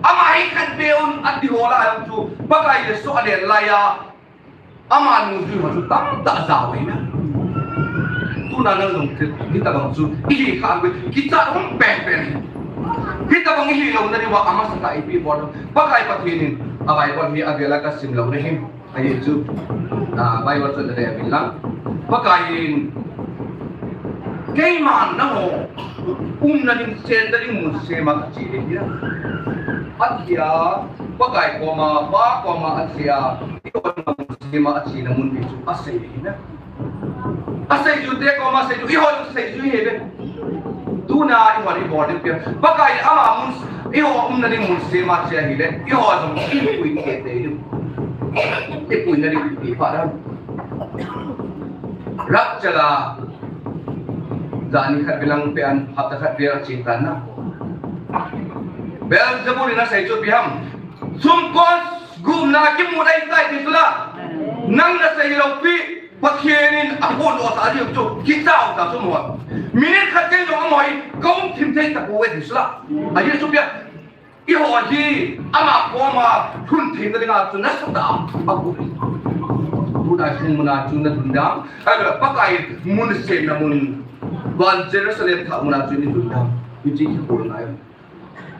ama hi khat be un, ati ho la, chu, Pakai Jesu alen laiya, Ama nungjui ho chu tamtah jao ahi na. Tuna nang jong hitabang chu ihi kha ve, kichat um penpen. Hitabang ihi louna diuva amasatah ipi bol. Pakai Pathen in a Bible hi avel a kasim lou na hi. Ahi chu. Ah, Bible chu na le avel lang. Pakai in Keiman nangho umna ding, chenna ding mun sem a kache ding ahi. Atia, Pakai koma, Pa koma atia, eiho mun sem a achena mun ding chu asei ding ahi. Aseiju te koma seiju, eiho seiju ahi ve. Tuna eiho ibol ding pi. Pakai ama mun, eiho umna ding mun sem a che ahile, eiho jong ipui te te ding. Ipuina ding pi pa ding. Rapture a Jani khat bilang pen, hapta khat vel a chin tan na. Beelzebul in asei chu ipi ham. Sumkon gumna kimu dai tai ti chu la. Nang nasei lou pi, Pathen in aphondoh sah diu chu, kichao ta sum ho. Minute khat cheng jong amaho hi, kaum thim thei tapouve ti chu la. Ahi chu ipi ham. Eiho hi ama koma lhun theina dinga chu nasatah a agu. Tuna sung muna chu nadun dam. Ahilou le Pakai mun semna mun. Van Jerusalem thah muna chu nadun dam. Hiche hi kibol ngai.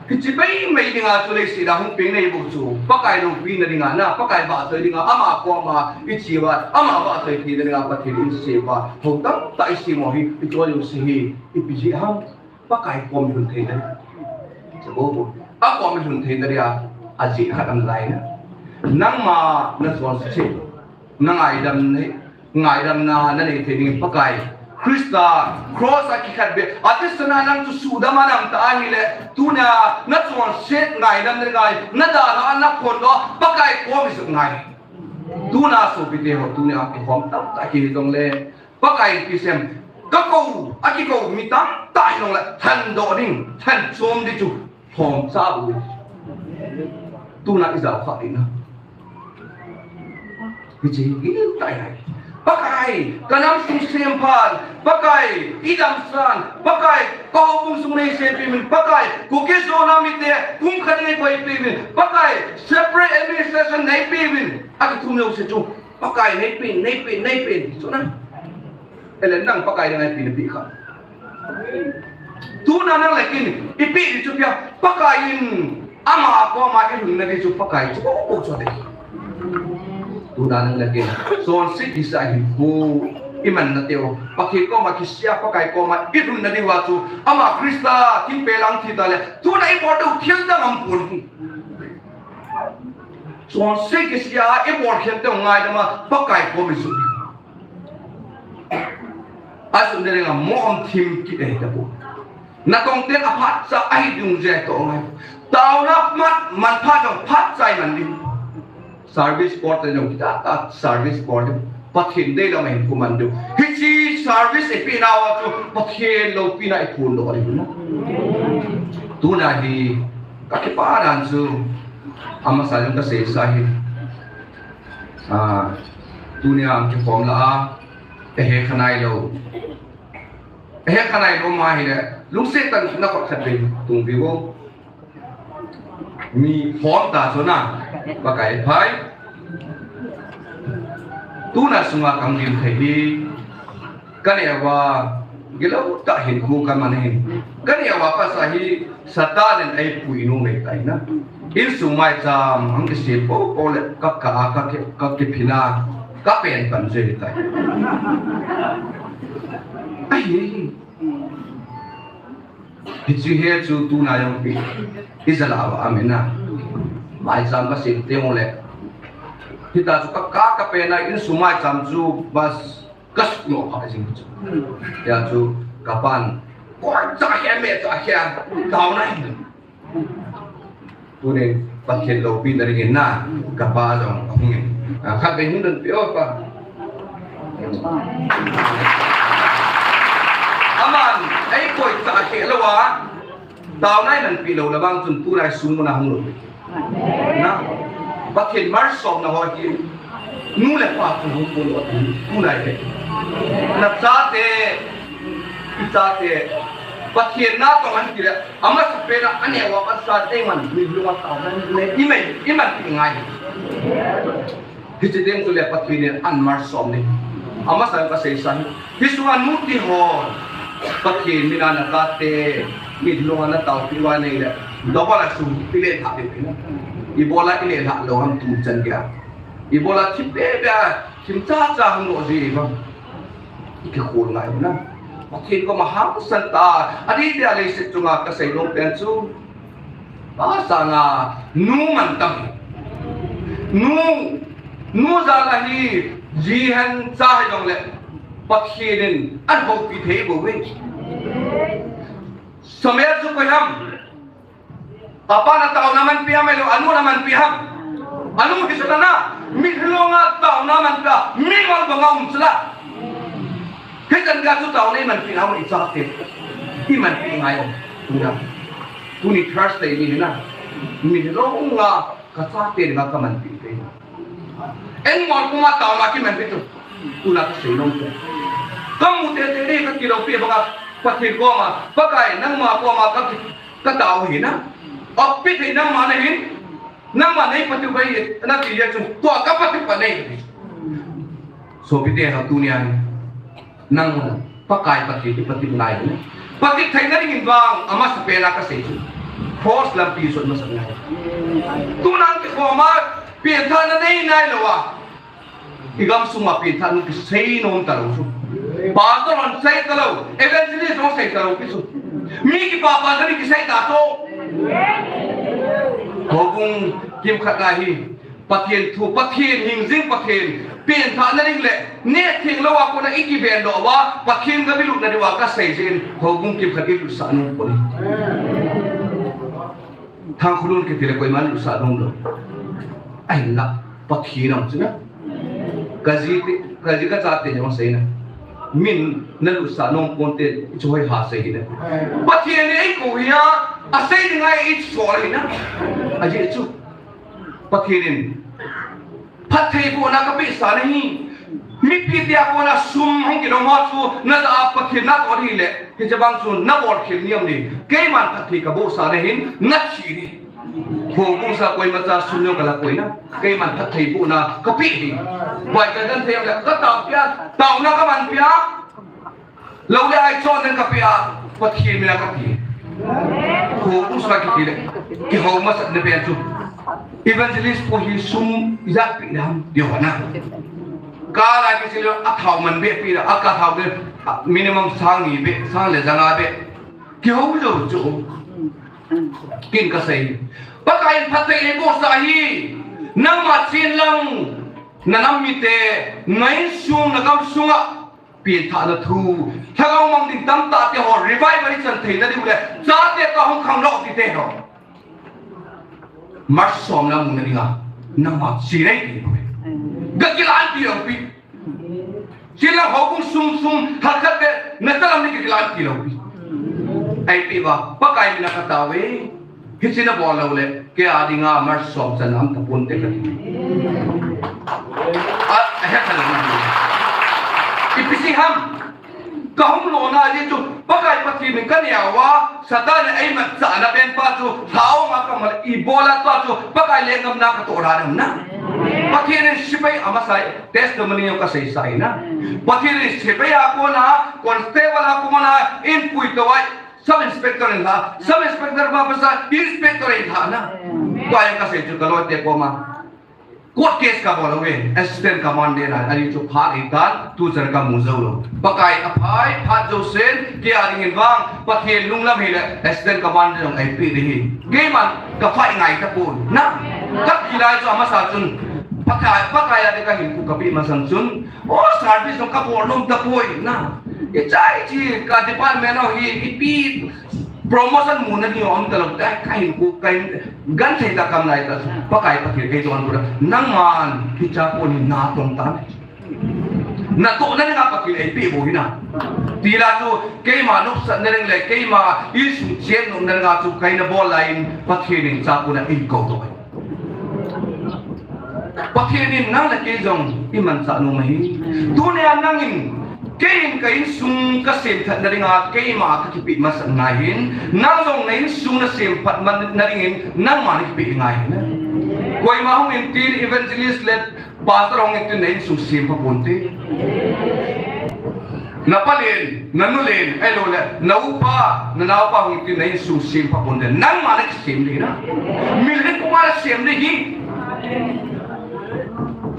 Hiche maimai dinga chu leiset a hung peng nei bou chu. Pakai loupina dinga na, Pakai vahchoi dinga, ama koma iche uva, ama vahchoi theina dinga Pathen in asem uva. Ho tamtah isem u hi, ichoi u si hi, ipi jeh ham. Pakai kom lhun thei ding. Chabo bo. A kom lhun thei ding a, ajeh khat aum lai na. Nangma nachonset. Na ngaidam nei, ngaidamna nanei thei ding Pakai. Christa, cross a kikhenbeh. Atahsan a nang chu sudam a nang ta ahile. Tunia nachonset ngaidam nei ngai. Nadalha a naphondoh. Pakai kom isuh ngai. Tuna sopite ho tunia kikhom tamtah kihi jongle. Pakai in ipi asei em. Kakou, akikou mi tamtah in ahilou le, lhendoh ding, lhenchom ding chu, lhomcha bou. Tuna ijao kha ding na. Hiche hi gil tai nai. Pakai, kanam sung semphan, Pakai, idamsan, Pakai, kahoubung sung neisempi uvin, Pakai, Kuki zona mite, pumkhat in neikoi peh uvin, Pakai, separate administration neipeh uvin, akithum jouse chu. Pakai neipen, neipen, neipen, ti chu na. Ahile nang Pakai neipen napeh kha. Tuna nang le kei in, ipeh ding chu ipi ham, Pakai in, ama koma ilhunna ding chu Pakai chu, o, o, chu ding. Tuna nang le kei in, chonset kisa hinkho, imanna teu, Pakai koma kisia, Pakai koma ilhunna diuva chu, ama Christa, thingpel a thi ta le, tuna ibol diu thil dang aumpon. Chonset kisia, ibol khen teu ngaidam a, Pakai kom isuh. Asuhna dinga mo um thim kit ahi tapoi. Natong ten aphatcha ahi ding jeh toh ngai. Taona mat, manpha jong phatcha iman ding. Service bol te jong kita ta service bol ding. Pathen deilou ma hin kuman ding. Hiche service ipeh nauva chu Pathen loupina iphondoh ding na. Tuna hi kakipa dan chu amasa jong kasei sa hi. Ah, tunia kikhom la a, ehe khanai lou. Ehe khanai lou ma hile, lungset tah in na khut khat vei tung vei vo. Mi khom ta chu na, Pakai phai. Tuna sunga kahung gim thei hi, kaneo a, gilou tah hinkho kaman ahin. Kaneo a pasal hi Satan in eipui nom ahitai na. Insung maicham hung kisem popo le kakah a, kaki, kakiphin a, kapen pan jui tai. Ahi. Hiche hi chu tuna jong pi, ijat a va amin a. Maicham kasem teng ule, hitia chu kakah a kapen a, insung maicham chu bas, kasuh lou pha jing chu. Hia chu kapan, koi cha hia, me cha hia, taona hin. Tunin Pathen loupina dingin na, kapa jong ahungin. A, khatvei hung donpeh o pa. Aman eikoi cha khe lou a, taona imanpeh lou le vang chun tulai sung muna hung lou. Na, Pathen malsomna ho hi, nu le pa chun hung pon lou, tulai le. Nachate, ichate, Pathen natong ahi tile, amasapen a aneo a pasal eiman, mitlhi a taona nei, iman, imanpeh ngai. Hiche teng chule Pathen in amalsom ni. Amasa kasei sa hi, hiche sunga nuti hon Pathen mina nachate mitlhi a nataopeh uva neile, double a sum ilet lhah ding ahi na. Ibola ilet lhah lou ham tuchan geiya? Ibola thim bebe a, thim chacha hung lou ji ham? Ikikhol ngai u na. Pathen koma hangsan tah a, adeh dia leiset chunga kasei nom pen chu, pa sanga nu mantam. Nu, nu jal a hi, ji hen cha hijongle, Pathen in ahoupi thei bouve. Samuel chu koi ham? Apan ataona amanpeh ham, ahilou, anun amanpeh ham? Anu hi sala na, mitlhi a taona amanpeh a, mingol banga um sala. Hichan geiya chu taona imanpeh ham ichate? Imanpeh ngai u. Tuna, tuni Thursday ni hi na, mitlhi a kachate dinga kamanpeh te. Engmol puma taona kimanpeh chu. Tuna kasei nom chu, kamu teitei ding kakiloupeh banga, Pathen koma, Pakai nangma koma kaki, katao ahi na. Opeh thei nangma nahin, nangma neipatep ahi, nati jeh chun, tua kapatep pa nei. Sopite ho, tunia hi, nang, Pakai Pathen hi patep ngai u. Patep theina dingin vang, amasapen a kasei chu, cross lampi jot masat ngai. Tuna kikhoma, penthahna nei nailou a, igamsunga penthahna kisei nom talou chu. Pastor hon sei talou, evangelist hon sei talou pi chu. Mi kipah pah teni kisei ta chu. Houbung kimkhat a hi, Pathen thu, Pathen hingjing, Pathen penthahna ding le neh theng lou a kona ikiven doh uva, Pathen gam ilutna diuva kasei jeh in, houbung kimkhat ilutsah nom pon. Thangkhulun kiti le koiman lutsah nom lou. Ahinla, Pathen aum chu na. Kaji te, kaji kachate jong asei na. Min nalutsah nom ponte, chu hoiha sei hi na. Pathen in eikou hi a, asei ding ahi, isol ahi na. Ajeh chu, Pathen in phattheibohna kapehsa nahi. Mipi tia kona sum hung kidong ho chu najah a Pathen natoh ding hile, hiche bang chu nabolkhel ni am ni? Keiman phatthei kabohsa nahin, nathi ding. Houbung sunga koimacha sum jong kala koi na. Keiman phattheibohna kapeh ding. Baicha dan them le, kataopeh a, taona kamanpeh a, lou le ai chon nen kapeh a, Pathen mina kapeh. Houbung sunga kiti le, kihou masatna pen chu, evangelist pu hi sum ijat peh ding ham ti ho na. Kala kisil le, athao man beh peh ding, akah thao beh, minimum sang ni beh, sang le ja nga beh. Kihou jou chu. Ken kasei, Pakai in phatthei eibohsa hi, nangma chen lang, nanam mite, na insung, nagam sunga penthahna thu, lhagao mang ding tamtah te ho revival ichan theina diu le, chate toh hung khangdoh ti te ho, malsomna muna dinga, nangma chen ahi ti. Gakilah in ti lou pi. Chen lang houbung sum sum, halkhat beh, nachalam ni kikilah in ti lou pi. Ahi pi va, Pakai mina katao e. Hiche nabol lou le, kei a dinga malsom chan aum tapon te kati. A, ahe kha lou. Ipi sei ham? Kahung lona jeh chu, Pakai Pathen min kaneo a, Satan in eimatchahna pen pa chu, lha-ong a kamal ibola tua chu, Pakai lenggam na katoh dan ham na. Pathen in sepai amasa, testimony jong kasei sa ahi na. Pathen in sepai a kona, constable a kona, in puitou a, sub inspector in la, sub inspector pa pasa, inspector in la na. Tua jong kasei chu kaloite koma. Court case kabol uve, assistant commandant a, ani chu phat ahitan, tuchan kamu jou lou. Pakai aphai, phat jousen, kei a dingin vang, Pathen lunglam hile, assistant commandant jong eipeh ding ahi. Keiman, kaphai ngai tapon. Na, kapi lai chu amasa chun, Pakai, Pakai a ding kahinkho kapeh masang chun, o service jong kabol nom tapoi. Na, ichai chi, ka department ho hi, ipi, promotion muna ding jong umtalou, ka, kahinkho, kahin, genthei tah a kam lai tah. Pakai Pathen kei toh ahin pura. Nangman, hicha pon hi natong tan. Natohna dinga Pathen eipeh bou ahi na. Tila chu, keima nopsahna ding le, keima insung cheng nopna dinga chu, kahin bol lai in, Pathen in hicha pon a eikou toh. Pathen in nang le kei jong imanchah nom ahi. Tunia nangin, keiin ka insung kasem thatna dinga keima kakipeh masat ngai hin, nang jong na insung nasem phat man na dingin nangma nakipeh ngai hin. Koima hung intin, evangelist le pastor hung intin na insung sem pha ponte. Na palen, na nulen, ahilouleh, na upa, na naopa hung intin na insung sem pha ponte. Nangma nakisem ding ahi na. Milen koma nasem ding ahi.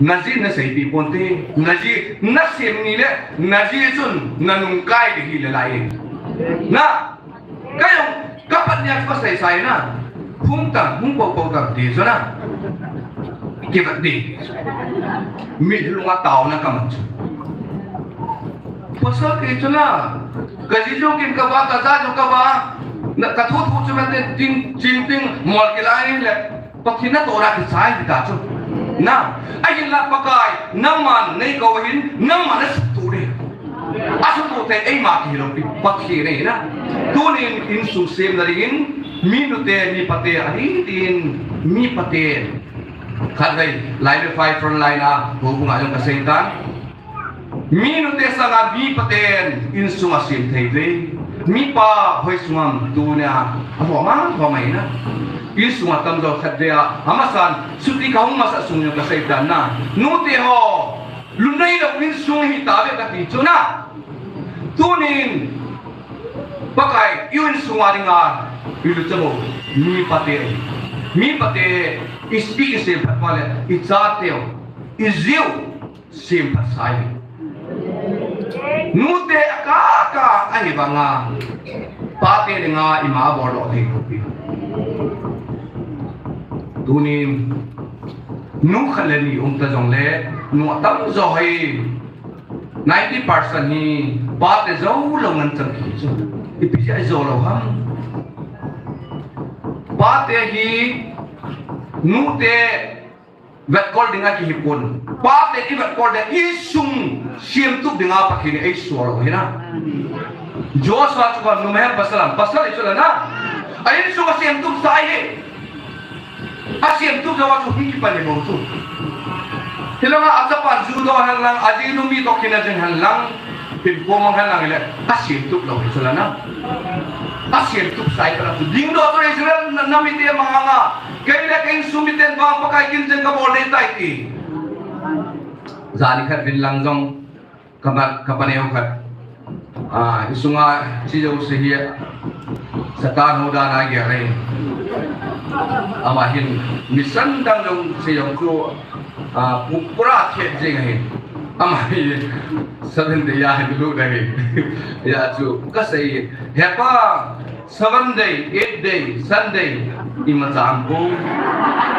Najin naseipeh ponte. Najin nasem ni le, najin chun nanung kai ding ahi le lai. Na, Kei jong, kapat nia chu kasei sa ahi na. Hung tan, hung pou pou tan ti chu na. Kipat ding. Mitlhi lunga taona kaman chu. Pasal kei chu na. Kaji jong kin kava, kaja jong kava. Na kathu thu chu man tin, tin, tin, tin, mol kilai le. Pathen natohna kichai hita chu. Na, ahinla Pakai, nangman neikou ahin, nangman nasutdoh ding. Asutdoh te eima kihilou pi, Pathen ahi na. Tunin insung semna dingin, mi nute, mi pate, ahi tin, mi pate. Khatvei, lai le phai front line a, houbung a jong kasei tan. Mi nute sanga mi paten insunga sem thei ve. Mipa hoi sungam tunia ahom a hom ahi na. Insunga tamjo khatvei a amasan chuti kahung masat sung jong kasei tan na. Nute ho, lunei lou insung hitave kati chu na. Tunin Pakai, i insunga dinga ilu chamo mi pate. Mi pate, i, i sem phat vale, i chateu, i jiu. Sem phat sa ahi. Nute akaka ahi vanga, pate dinga ima abol doh thei lou pi. Tunin, nu khat le ni um ta jongle, nu atamjo hi, ninety percent hi, pate jou lou ngen chang ki chu. Ipi jeh a jou lou ham. Pate hi, nute, Vetkol dinga kihi pon. Pate i vetkol de insung semtup dinga Pathen in eisol u ahi na. Joshua chu ka numei ham pasal ham, pasal ahi chu la na. A insung asemtup sa ahi. Asemtup jou a chu hung kipan ahi bou chu. Hilanga achapan judoh hen lang, ajinu mi toh kina jing hen lang. Pin pomang hen lang ile, asemtup lou hi chu la na. Asemtup sa ahi kala chu. Dingdoh chu Israel na, namite manga. Kei le kei insung miten vang Pakai kin jeng kabol ding tai ti. Jani khat vin lang jong, kama, kapaneo khat. Ah, insunga chi jouse hi, Satan hou dan a gel ahi. Ama hin, mission dang jouse jong chu, ah, pu-, pura thet jing ahi. Ama hi, Seven Day a hin lut ahi. Hia chu, kasei, hepa, Seven day, eight day, Sunday, imacha aumpoi.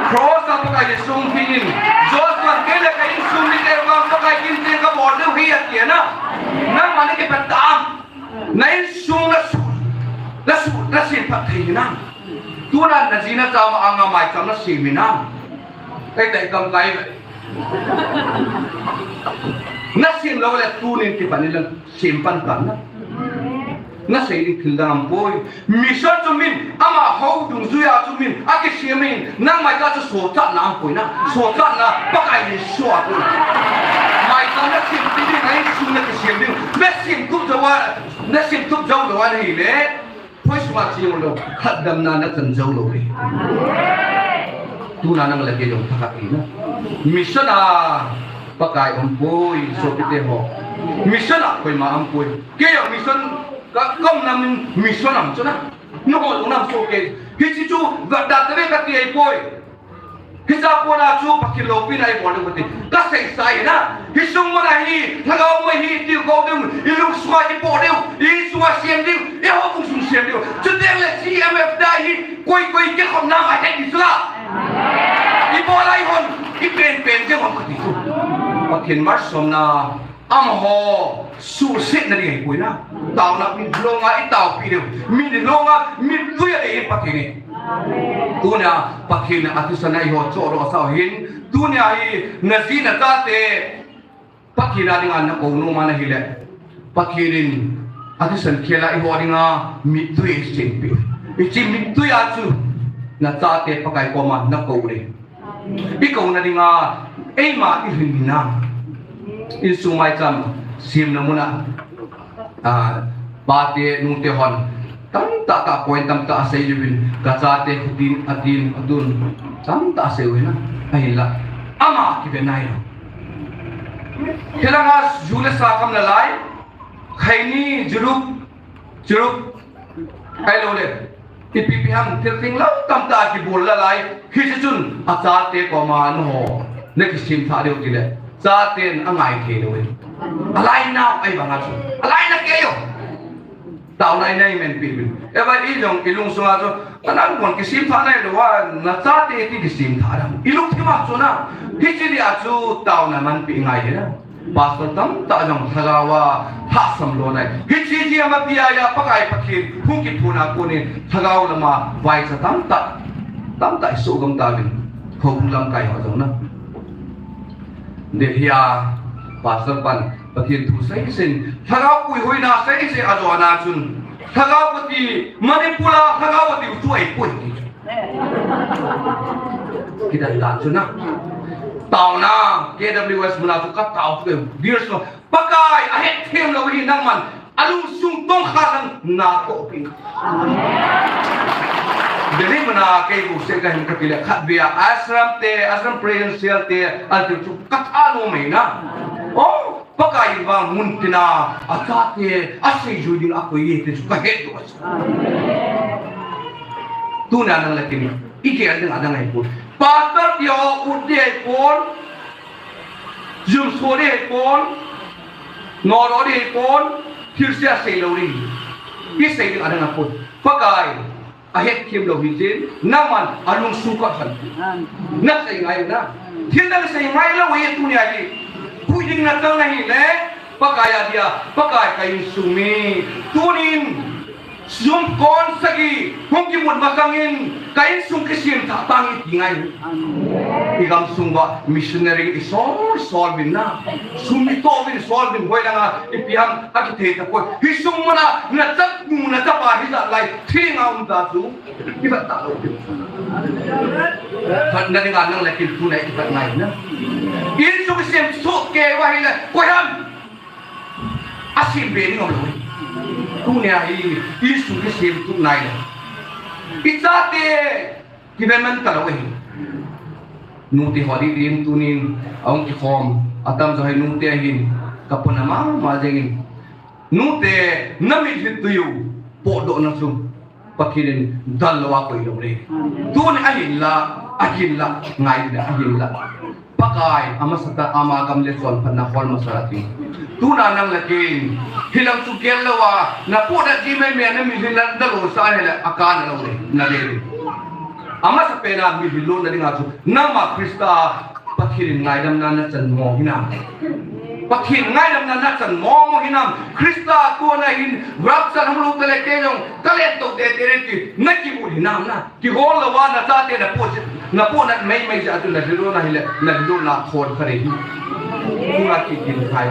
Cross a Pakai Jesu hung theng in, Joshua kei le ka insung mite vang Pakai kin jeng kabol diu ahi ati na. Nangma nakipat ta am. Na insung nasu, nasu, nasem phat thei hinam. Tuna naji nacha ma anga maicham nasem hinam. Kei tah kam kai ve. Nasem lou le tunin kipan in lang sem pan tan na. Nasei ding thil dang aumpoi. Mission chu min, ama hou dungjuia chu min, akisem in, nang maicha chu sochatna aumpoi na. Sochatna, Pakai in so a poi. Maicha nasem pi ding, na insung nakisem ding. Nasemtup jou a, nasemtup jou lou a nahi le. Hoi sunga chi jong lou, khat damna nachan jou lou le. Tuna nang le kei jong thakhat hi na. Mission a Pakai umpoi, sopite ho. Mission a koima umpoi. Kei jong mission ka, ka um nam in mission a um chu na. Nangho lungdam soh kei. Hiche chu gatda tave kati ahipoi. Hiche a kona chu Pathen loupina ibol diu kati. Kasei sa ahi na. Hiche sung muna hi, lhagao mei hi, tiu go diu, ilung sunga ipoh diu, isunga sem diu, ihoubung sung sem diu. Chutengle C M F D I hi, koi koi kikhopna ahi ding chu la. Ibol a ihon, ipen pen jeng hon kati chu. Pathen malsomna, amaho suhsetna ding ahipoi na. Taona mitlhi longa itaopi diu. Mitlhi longa mitlhi a dei in Pathen in. Tunia Pathen a thisan a eiho chohdoh sah u ahin. Tunia hi naji nachate Pathen a dinga nakou nom a nahile, Pathen in athisan khel a eiho dinga mitlhi eisempeh u. Hiche mitlhi a chu nachate Pakai koma nakou le. Ikouna dinga, eima ilhinna. Insung maicham semna muna, ah, pate, nute hon tamtah tah point tamtah asei uvin, kachate khutin, atin, atun, tamtah asei uvin a, ahinla ama kive nailou. Hilanga ju le sa kam nalai, khaini, jurup, churup, ahiloule ipi ipi ham thil thinglhang tamtah kibol nalai. Hiche chun achate koma nangho nakisem thah diu tile, chaten angai thei lou e. Alainau ahi banga chu, alainau kei u. Taona inei men pi pi. Eva, ijong ilung sunga chu, kanang kon kisem thah nailou a, nachate ti kisem thah dam. Ilungthim a chu na. Hiche dia chu taona manpi ngai hina. Pastor tamtah jong lhagao a lhahsam lou nai. Hiche jeh a mapi a Pakai Pathen hung kiphutna a konin lhagao lama vaicha tamtah, tamtah isoh gam tauvin. Houbung lamkai ho jong na. Delhi a Pastor pan Pathen thu seisein, lhagao puihoina seisei ajona chun, lhagao kati, Manipur a lhagao kati u chu ahipoi ti chu. Kidan dan chu na. Taona, K W S muna chu katao chu, dear so, Pakai ahetthem lou hi nangman alungsung tongkha lang natohpi. Delhi muna kei bouseh kahin katile, khatvei a Ashram te, Ashram Presbyterian te, anti chu katha nom e na. Oh, Pakai in vang muntina achate aseijui ding akoi e ti chu kahetdoh a chu. Tuna nang le kei in igel ding adang ahipoi. Pastor ti ho ut ding ahipoi. Jumso ding ahipoi. Nolo ding ahipoi. Thilse asei lou ding. Isei ding adang ahipoi. Pakai ahetthem lou hitin, nangman alungsung khat khan. Nasei ngai na. Thil nasei ngai lou hi tunia hi. Pui ding nachan ahile, Pakai a dia, Pakai ka insung mi. Tunin, sum kon sagi, hung kimut masangin, ka insung kisem thah tange ti ngai. Igamsung uva missionary isol, sol uvin na. Sum itoh uvin sol uvin hoilanga, ipi ham akithei tapoi. Hiche sung muna, nachanu, nachapa hijat lai, thina um ta chu. Kipat talou. Patna dinga nang le kei in tuna kipat ngai na. Insung kisem soh kei uva ahile, koi ham asem be ding umlou. Tunia hi insung kisem tuh nai le. Ichate kiven man talou ahi. Nute ho ding din tunin ahung kikhom, atamjo hi nute ahin, kapona mama jengin. Nute, namitlhi tui u potdohna chu Pathen in dal lou a koi lou le. Tun ahinla, ahinla, ngai le ahinla. Pakai, amasatah ama gam le chonphatna hol masa ati. Tuna nang le kei in, hilang chu gel lou a, napohna ji meimei a namitlhi nadal lou sa ahile, akana lou le, nave le. Amasapen a mitlhi lona dinga chu, nangma Christa Pathen in ngaidamna nachan mo hinam? Pathen ngaidamna nachan mo mo hinam? Christa kona hin rapture hung lou tale kei jong kalen tou tete ti nakimu hinam na? Kihol lou a nachate napoh, napohna meimei jeh a chu natlhi lona hile, natlhi lona khon kha ding hi. Tunga kitin khai.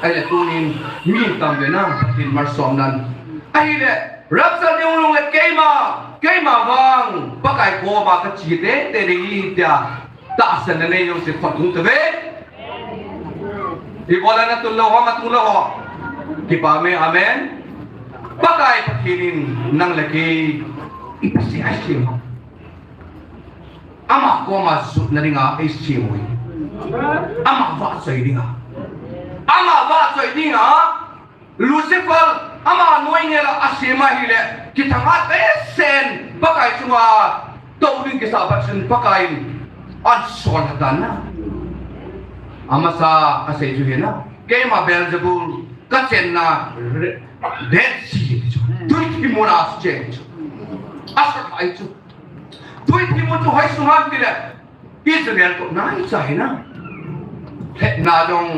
Ahile tunin mi tam ve na Pathen malsom nan. Ahile rapture ding lou le keima, keima vang Pakai koma kache tete ding ahi tia tahsanna nei jouse khut tung tave. Ibola natun lou ho, natun lou ho? Kipa me, amen. Pakai Pathen in nang le kei ipi sei asei ham? Ama koma jotna dinga eisem u ahi. Ama vahchoi dinga. Ama vahchoi dinga. Lucifer, ama noinel a asem ahile, kithang-at behseh in, Pakai chunga tou ding kisah phat chun Pakai in asol lha tan ahi. Amasa asei chu ahi na. Keima Beelzebul, kachenna re-, Dead Sea chu. Tui thim mun a cheng chu. Asol lha chu. Tui thim mun chu hoi sung ham tile, Israel toh naicha ahi na. Lhepna jong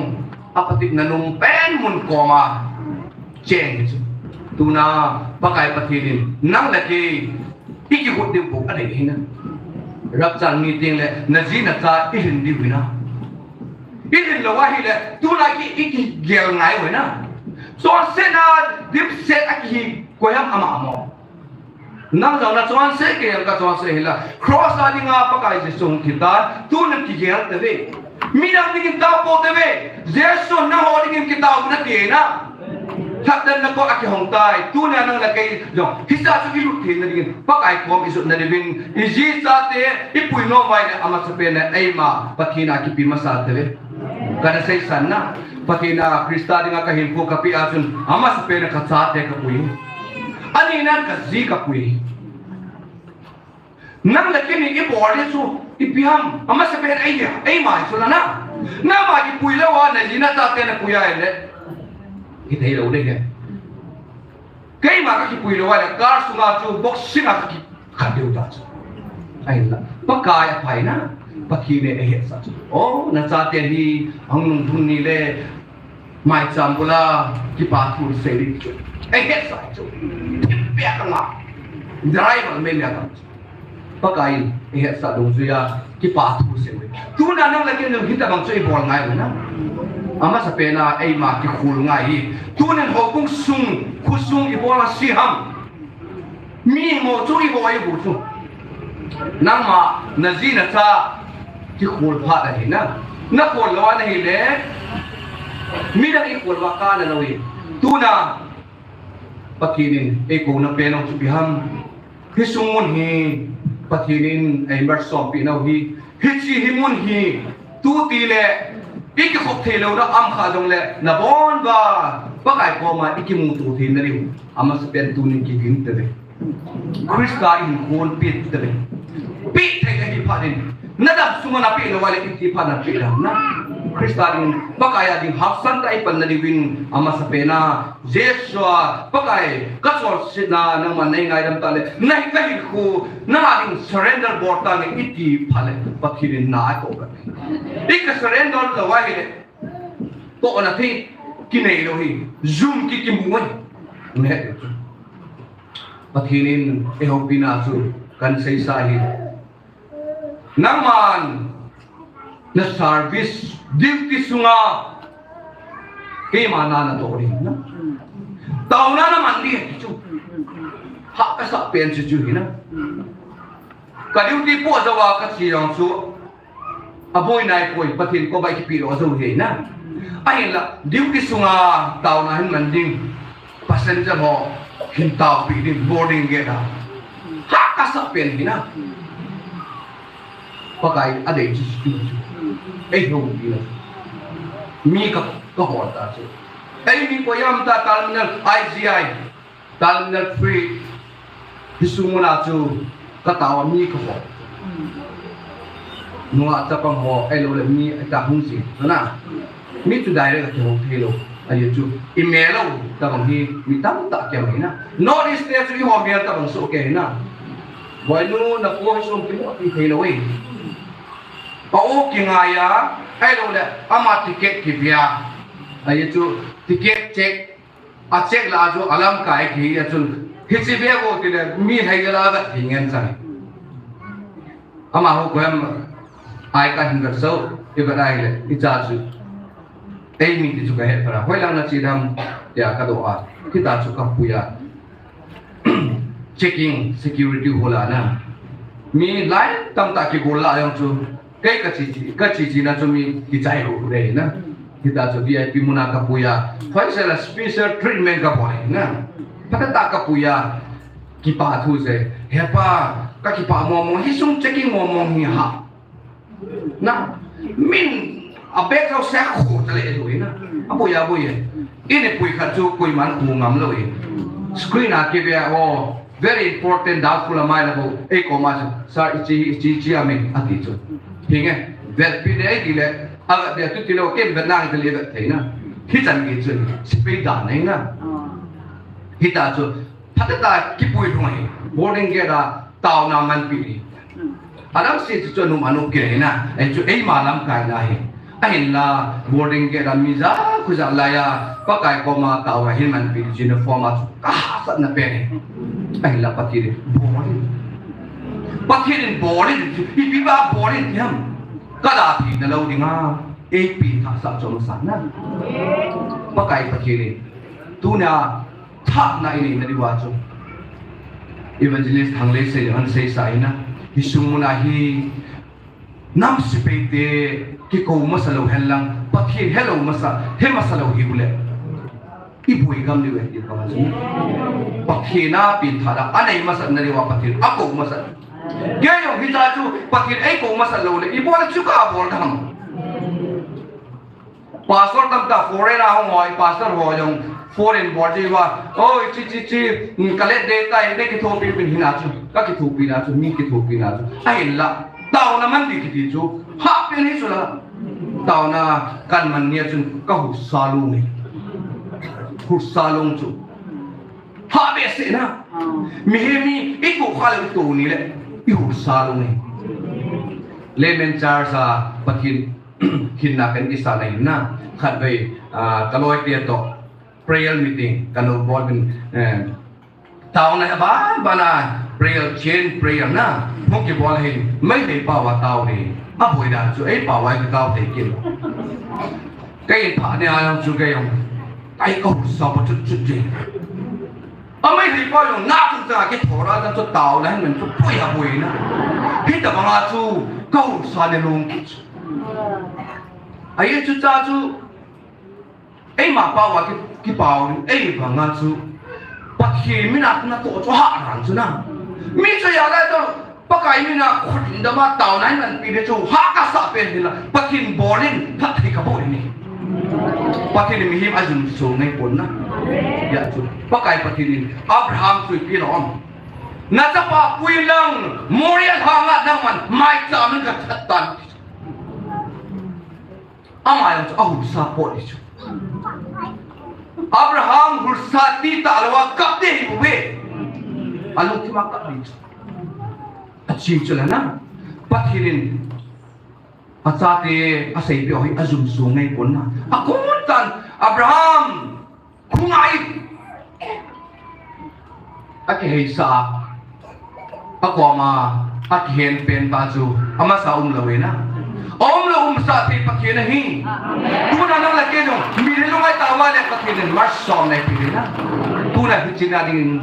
apatitna nung pen mun koma cheng chu. Tuna Pakai Pathen in nang le kei i kigot diu bou adei ahi na. Rapture ni teng le naji nacha ilhin diu ahi na. Ilhin lou ahile tuna ki, i kigel ngai u ahi na. Chonsetna dimset a kihi koi ham, ama mo? Nang jong nachonse, kei jong kachonse hila. Cross a dinga Pakai Jesu hung thi tan, tun nakigel tave. Midang dingin tao pou tave. Jesu nangho dingin kitao nate na. Lhatdanna koma kihong tai. Tuna nang le kei jong hiche a chu ilut theina dingin Pakai kom ijotna diuvin, iji chate ipui nom uva ahile amasapen a eima Pathen a kipe masa tave. Kana seisan na. Pathen a Christa dinga kahinkho kapeh a chun amasapen a kachate kapui. Ani nan kaji kapui. Nang le kei in ibol ding chu ipi ham, amasapen a eima, eima chu ahi na. Nangma kipui lou a naji nacha te napui ahile, kithei lou ding ahi. Keima kakipui lou ahile, car sunga chu boxing a kakikhat diu ta chu. Ahinla, Pakai aphai na, Pathen in eihetsah chu. O, nachate hi, ahung nung hun ni le, maicham bula, kipa thu sei ding chu. Eihetsah chu. Thim pia kanga. Driver me me kang chu. Pakai in eihetsah dungjuia kipa thu sei uve. Tuna nang le kei in hitobang chu ibol ngai u ahi na. Amasapen a eima kikhol ngai hi. Tunin houbung sung, khosung ibol a se ham. Mi mo chu ibol ibu chu. Nangma naji nacha kikhol phat ahi na. Nakhol lou a nahile. Midang ikhol uva kana lou hi. Tuna Pathen in eikouna pen jong chu ipi ham. Hi sung mun hi Pathen in eimalsom peh nau hi. Hiche hi mun hi tu tile ikikhop thei louna um kha jongle nabon uva Pakai koma ikimuto theina diu amasapen tunin kiging tave. Christa in khon peh tave. Peh thei ahi phat in. Nadam sunga napeh lou uva le iti phat napeh dam na. Christa ding, Pakai a ding hahsat tah a ipanna diuvin amasapen a Jesu a, Pakai, kachonsetna nangman neingaidam tah le, nahi kahinkho, nanga ding surrender bol tange iti phat le, Pathen in na akou kate. Ika surrender lou ahile, tohna thei kinei lou hi, jum ki kimu ahi. Nahet u chu. Pathen in eihoupina chu kahin seisa ahi. Nangman na service duty sunga keima na natoh ding na. Taona naman ding chu. Hahsa pen chu chu hi na. Ka duty po jouva kache jong chu aboi naipoi, Pathen koma ikipe lou jou hi na. Ahinla duty sunga taona hin man ding. Passenger ho hin taopeh ding boarding gate a. Hahsa pen hi na. Pakai adei chu chu chu. Eihoupina. Mi ka, kahol ta chu. Eimi koi ham ta terminal I G I. Terminal three. Hi sung muna chu katao a mi kahol. Nungah chapang ho, ahilouleh mi atam hung jing. Na. Mi chu direct a kihou thei lou. Ajeh chu, i mel lou, tabang hi, mi tamtah kiam hi na. North East te chu eiho mel tabang soh kei hi na. Boinu, na po hi sung kimu ti thei lou e. Pa u kingai a, ahilouleh, ama ticket kipe a. Ajeh chu, ticket check, a check lah a chu, alamkai kihi a chun. Hiche bep u tile, mi hei la vet hi ngen chang. Amaho koiham, ai kahin vet sou, i vet ahile, i cha chu. Eimi ti chu kahet phat a, hoilang nache dem, tia kadoh a, hitia chu kapui a. Checking, security hol a na. Mi line tamtah kigol lah jong chu, kei kache, kache chena chu mi kichai lou ding na. Hitia chu V I P muna kapui a, hoisel a special treatment kabol na. Phatah tah kapui a, kipa thu sei, He pa, Ka kipah mong mong, hi sung checking mong mong hi ha. Na, min a bag lo se khu ta le lu na. A boi a boi e. Ini pui khat chu pui man khu ngam lo e. Screen a ki ve o, very important, doubtful a mai la bo. Ei ko ma chu, sir, ichi, ichi, ichi a min a ti chu. Hi nge, vel pi de di le, a vet de tu ti lo, ken vet nang ti le vet thei na. Hi chan ki chu, si pe da nei na. Hi ta chu, Phatah a kipui lhung ahi, boarding gate a taona manpi ahi. Adang se chu chu anum anum kei na, ei chu eima lamkai na ahi. Ahinla boarding gate a mi ja khu ja lai a, Pakai koma taona hin manpi chu uniform a chu ka hahsatna pen ahi. Ahinla Pathen in bol in. Pathen in bol in, ipi ba bol in ti ham. Ka da phi na lo ding a, ei pi hahsat chu masa na. Pakai Pathen in. Tuna Thahna i neina diuva chu Evangelist Thanglei sei han seisa ina, hi sung muna hi nam sepai te kikou masa lou hen lang, Pathen helou masa, he masa lou hiu le, i boi gam diu e ti pa chu. Pathen a pengthah a, anei masat na diuva Pathen akou masat. Kei jong hitia chu Pathen eikou masat lou le, ibola chu kabol ding ham. Pastor tamtah foreign a hung hoi, pastor ho jong foreign bol ji uva. Oi, chi, chi, chi, mm, ka let de tai, de kithopi pin hina chu. Ka kithopi na chu, mi kithopi na chu. Ahinla, taona man di kiti chu. Ha pen hi chu la. Taona kan man nia chun ka husa lung ni. Husa lung chu. Ha behseh na. Mi he mi, i tu kha le tu ni le. I husa lung ni. Layman church a Pathen hinna kan kisah na hinna, khatvei, ah, ka loi te toh prayer meeting kan lo bol in, eh, taona a ban ban a prayer, chain prayer na, hung kibol hin, Meitei pao a tao ni, a boi dan chu, ei pao a kitao thei kit. Kei pha ni a jong chu kei jong, ai ko sa pa chut chut ji. A Meitei pao jong na chun cha kitho ra chu taona hin chu poi a boi na. Hitabang a chu, ko sa ne lung kit chu. Ahi chu cha chu, eima pao a ki, kipao, ei banga chu, Pathen mina natoh chu ha ran chu na. Mi chu ya lai toh, Pakai mina khut in dama taona in anpi de chu, ha kasa pen hi la, Pathen bol in, phatthei kabol in. Pathen in mihem ajumso ngai pon na. Ya chu, Pakai Pathen in, Abraham chu ipi lom. Na chapa pui lang, Moria lhang a nangman, maicham in kathat tan. Ama jong chu ahusa pot di chu. Abraham husa ti talou a kap di hi uve. Alungthim a kap di chu. Achi chu la na. Pathen in achate asei peh u hi ajumso ngai pon na. Akon tan Abraham Khunga in akiheisa a, akoma akihen pen pa chu amasa umlou e na. Aumlou umsah thei Pathen ahi. Tuna nang le kei jong mi le lungai tauva le Pathen in marsom nei pi na. Tuna hiche na ding in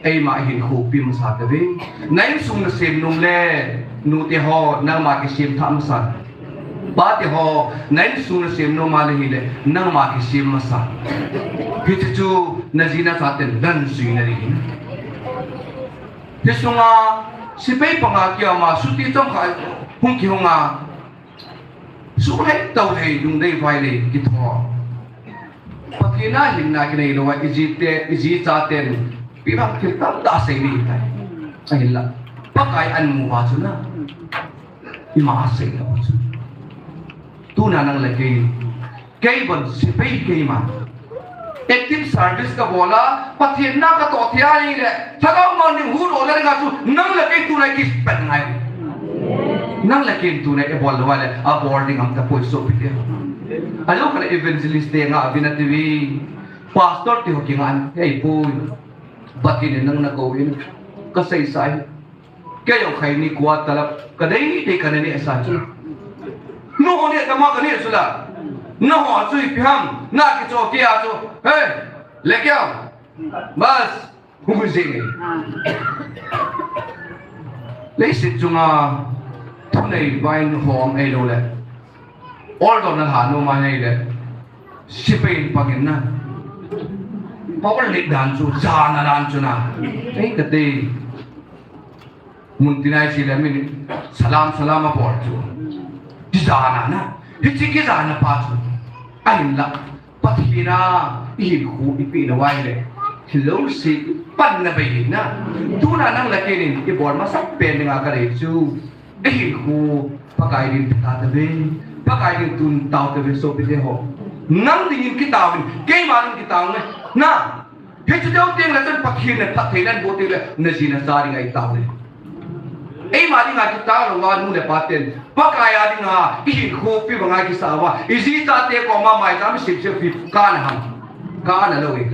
eima hin khopi masa tave. Na insung na sem nom le nute ho nangma kisem thah masa. Pate ho, na insung na sem nom a le hile, nangma kisem masa. Hiche chu, na ji na chaten, na jui na ding. Hiche sunga, sepai panga kiama, suti chomkhat, hung kihung a, suhlei, tohlei, lungdei, vailei, kitho. Pathen a hinna kinei lou a, iji te, iji chaten, ipi bang thil tamtah sei ding tai. Ahinla, Pakai amu uva chu na. Ima sei lou chu. Tuna nang le kei. Kei bon sepai keima. Active service kabol a, Pathen na katoh thei a ahile, Lhagao Theng in huhdoh le nga chu, nang le kei tuna kipat ngai. Nang le kei tuna ibol lou le, abol ding ham tapoi sopi te. Ajou khat le evangelist te nga vin ati uve. Pastor te ho kinga an, ei pui. Pathen in nang nakou in, kaseisa e. Kei jong khaini kua talap, kadei dei kana neh sa chu. Nangho neh tama kaneh chu la. Nangho chu ipi ham, na kicho kei a chu. Hey, le kei a. Bas, hung jing e. Leiset chunga, thunei vaihom eilou le. Order na lha nom a nei le. Sepai in pang in na. Power lit dan chu, jana dan chu na. Ei kati. Mun tin a i che le min salam salam abol chu. Kijana na. Hiche kijana pa chu. Ahinla. Pathen a i hinkho i peh na uva ahile. Hilou se panna bei na. Tuna nang le kei in i bol masapen dinga ka dei chu. I hinkho Pakai din pe ta tave. Pakai din tun tao tave sopite ho. Nang dingin kitao in. Keima din kitao in. Na. Hichu deu teng le chun Pathen le phatthei nan boh teng le, na ji na cha dinga i tao le. Eima dinga kitao lou va nu le pa ten, Pakai a dinga i hinkho pi banga kisa uva, i ji chate koma maicham sim sim pi kana ham. Kana lou e.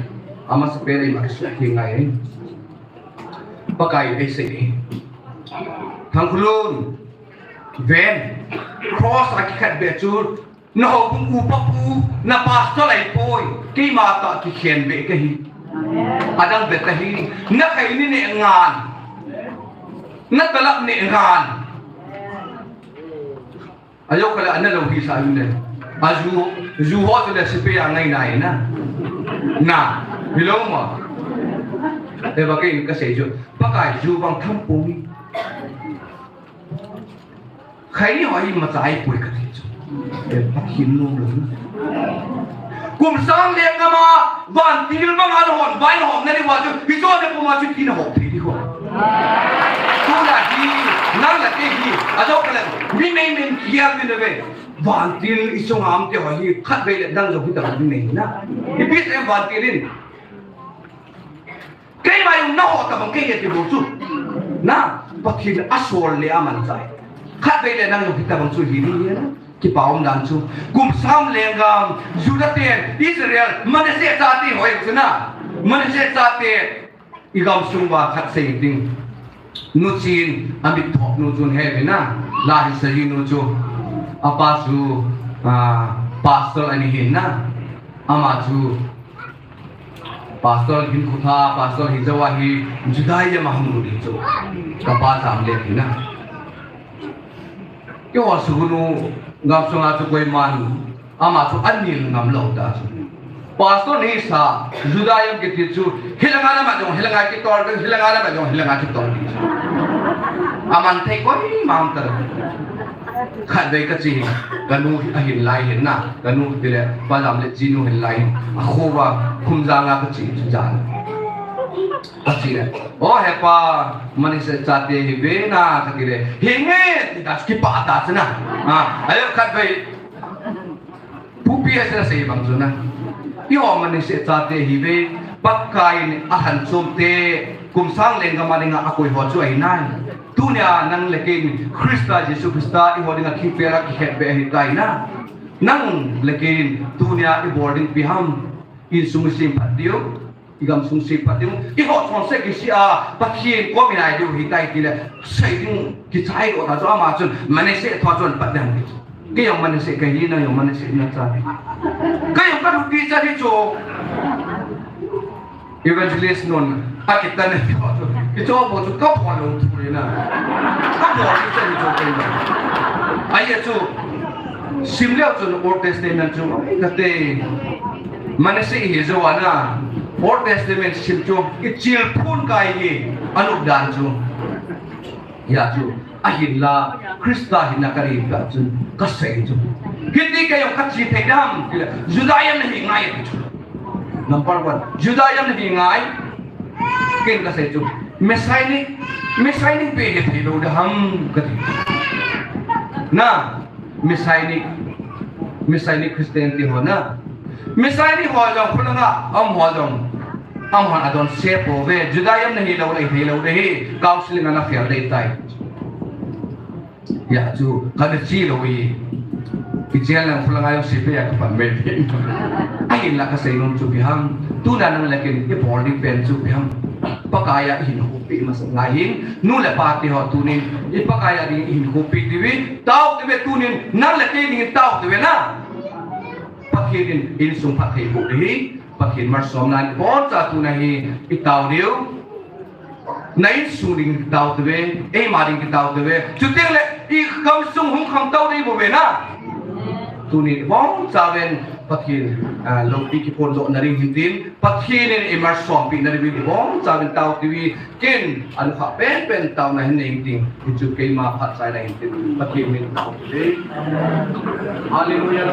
Amasapen eima kisuh thei ngai e. Pakai ei sei e. Thangkhulun. Ven. Cross a kikhet be chu Na houbung upa pu, na pastor ahipoi, keima tah kikhen be kahi. Adang be kahi, na khaini neh ngan. Na talap neh ngan. Ajou kale ana lou hisah le. Aju, ju ho chu le sipe a ngai nai na. Na, hilou ma. Eva kei in kasei chu. Pakai ju bang tham poi. Khaini ho hi imacha ahipoi kati chu. Eh, Pathen nom lou. Kum sang lenggam a, vantil banga nahon, vai nahon nadiuva chu, hicho na puma chu tina hop thei di ho. Tuna hi, nang le kei hi, ajou kale, mi mei min kial min ve. Vantil i chunga um te ho hi, khatvei le dang jong hi ta mi mei na. Ipi ti em vantil in. Keima jong naho tabang kei e ti bou chu. Na, Pathen asol le amanchah. Khatvei le nang jong hitabang chu hi ding ahi na. Kipa um dan chu. Kum sang lenggam, Juda te, Israel, Manasseh chate ho jong chu na. Manasseh chate, i gamsung uva khat sei ding. Nu Chin, amit thop nu chun he ve na. La hi sei nu chu. Apa chu, ah, pastor ani hin na. Ama chu Pastor hin khutha, pastor hin jawa hi Judaism a hung lut hi chu. Kapa jam le hi na. Keiho sugunu gamsunga chu koiman ama chu anil ngam lou ta chu. Pastor ni sa Judaism kiti chu hilanga lama jong hilanga kitol ding, hilanga lama jong hilanga kitol ding chu. Aman thei koima um ta. Khatvei kache, kanu ahin lai hin na, kanu tile, pa jam le chinu hin lai hin, akho uva, Khumjanga kache chu jan. Kache le, o hepa, Manasseh chate hi ve na, kati le, hinge, ti ta, kipah ta chu na. Ah, ajo khatvei, Pu P S na sei bang chu na. Eiho Manasseh chate hi ve, Pakai in alhan chom te, kum sang lenggam a dinga akoi ho chu ahi nai. Tunia nang le kei in Christa Jesu Christa eiho dinga thingpel a kikhetbe ahi tai na. Nang le kei in tunia ibol ding ipi ham, insung isemphat diu, igamsung semphat diu, eiho chonset kisih a Pathen kom inai diu ahi tai tile, sei ding kichai lou ta chu ama chun Manasseh thua chun pat ding. Kei jong Manasseh kahi, nang jong Manasseh nacha. Kei jong kanupi cha hi chu. Evangelist nun, akitan e chu. Hichu bou chu kabol lou thu na. Kabol lou cha hi chu kei na. Ahi chu. Sim leu chun Old Testament chu. Kati. Manasseh hi jou a na. Old Testament sim chu. Ichil phun kai hi. Anop dan chu. Hia chu, ahinla, Christa hinna kadei peh chun, kasei chu. Hiti kei jong kache thei dem, tile, Judaism nahi ngai ti chu. Number one, Judaism nahi ngai. Ken kasei chu, Messianic, Messianic be hithei lou dem kati. Na, Messianic, Messianic Christianity ho na. Messianic ho jong khulanga, um ho jong. Amahon adonse pouve, Judaism nahi lou le, hei lou le hi, counseling ana fail dei tai. Hia chu, kana che lou hi. Kichen lang khulanga jong sipe a kapan ve. Ahinla kasei nom chu ipi ham. Tuna nang le kei in ibol ding pen chu ipi ham. Pakai a ihin khopi masa ngai hin. Nu le pa te ho tunin. I Pakai a ding ihin khopi diu ve. Tao diu ve tunin. Nang le kei ding tao diu ve na. Pathen in insung phatthei boh ding hi. Pathen malsomna in iboncha tuna hi itao diu. Na insung ding kitao tave, eima ding kitao tave. Chuteng le igamsung hung khangtou ding bou ve na. Tuni iboncha ven Pathen, ah, loupi kiphondohna ding hintin, Pathen in imalsompeh na diuvin ibonchauvin tao tiuve. Ken, anukhah penpen taona hin nei intin, hichu keima phatchaina hintin, Pathen min tao tiuve. Hallelujah.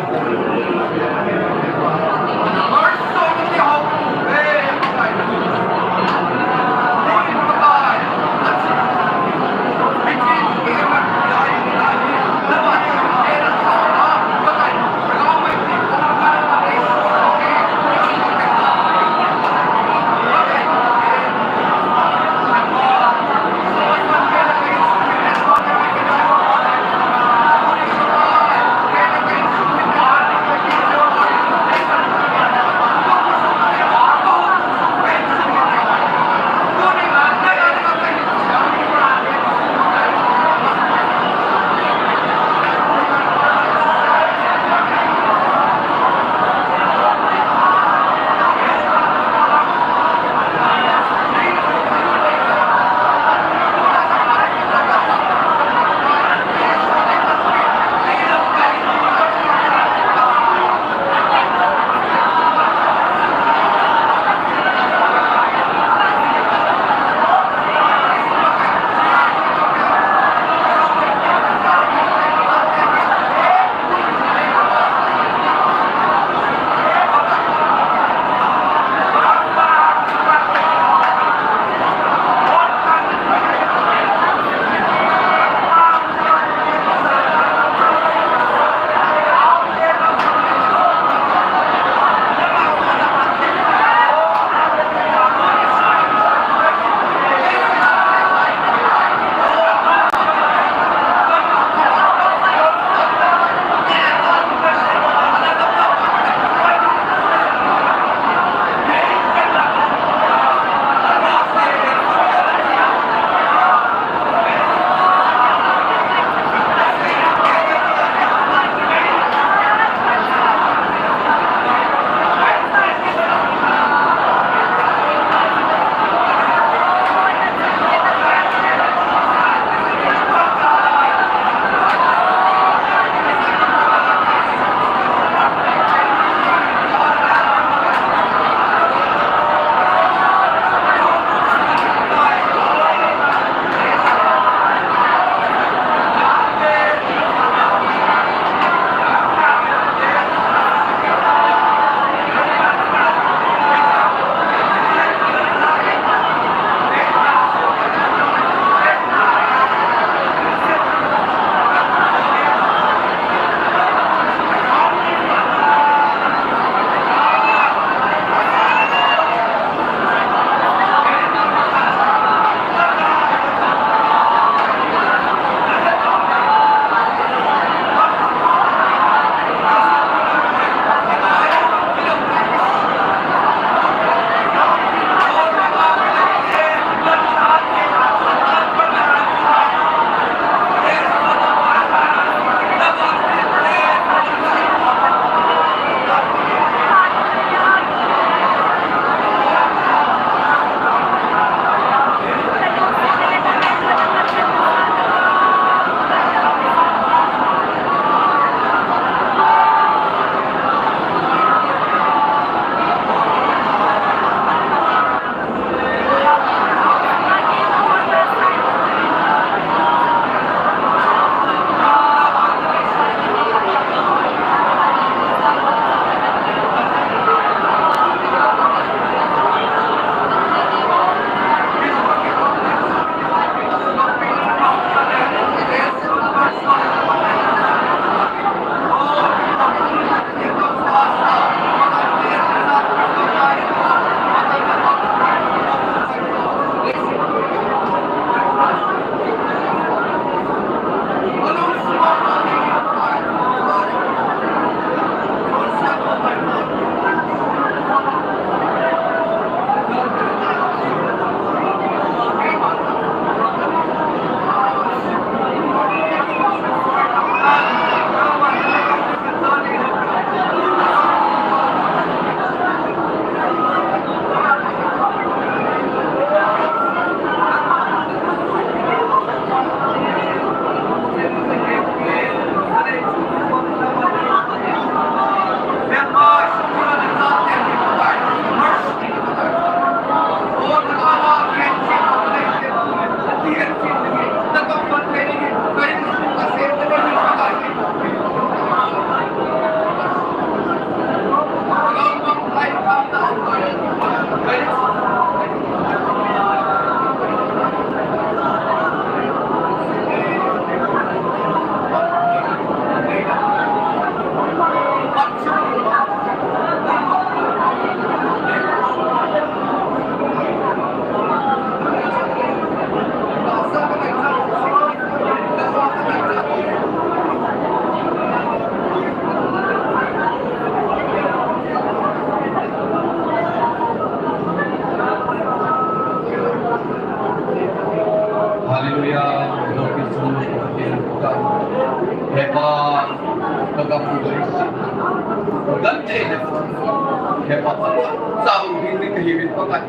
He Pakai, sabon hing ding kahiuvin Pakai.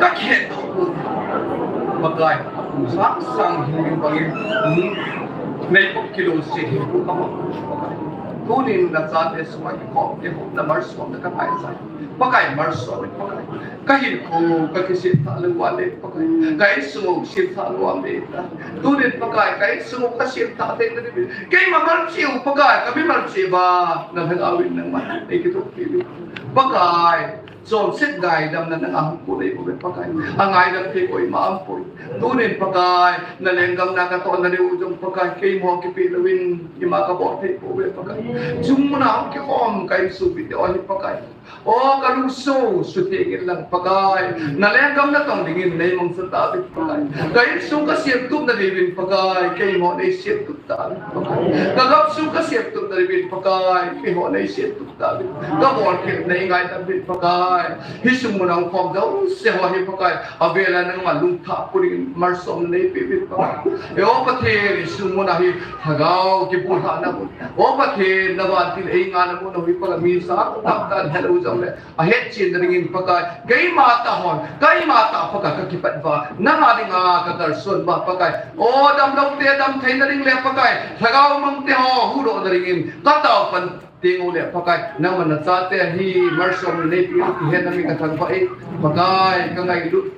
Kakhen to. Pakai, sang sang hing ding bangin. Nei pok kilo se hing ko kamo. Pakai. Tunin nachate sunga kikhom, kikhom na malsom na kangai sa. Pakai malsom, Pakai. Kahinkho, kakisih tha le wale, Pakai. Ka insung sih tha le wale. Tunin Pakai, ka insung kasih tha te na diu. Keima malchih u Pakai, kami malchih ba. Na lhagao in nangman, nei kithopi. Pakai, chonset ngaidamna nanga hung pui nei bou Pakai. Angaidam thei koima aumpoi. Tunin Pakai, na lenggam na katoh na diu jong Pakai, keima kipe louvin, ima kabol thei bou Pakai. Chungmuna hung kikhom, ka insung bit o hi Pakai. O, kalungset, suteng in lang Pakai. Na lenggam natong dingin, nei mangcha tauvin Pakai. Ka insung kasem tup na diuvin Pakai, keiho nei sem tup tauvin Pakai. Ka gam sung kasem tup na diuvin Pakai, keiho nei sem tup tauvin. Ka bolkhel nei ngaidam uvin Pakai. Hiche mun a hung khom jouse ho hi Pakai. Avela nangma lungthah pui dingin malsom nei peuvin Pakai. E o Pathen, hiche mun a hi lhagao kipulhahna mun. O Pathen, na vantil eingana mun a hi Pakai mi sang tamtah helou jongle. Ahetchen na dingin Pakai, keima tah hon, keima tah Pakai kakipat uva, nanga dinga kakalson uva Pakai. O damlou te dam thei na ding le Pakai, lhagao mang te ho huhdoh na dingin, katao pan teng uleh Pakai, nangman nachate hi malsom nei pi, ihet na mi kathangvah e, Pakai, kangailut.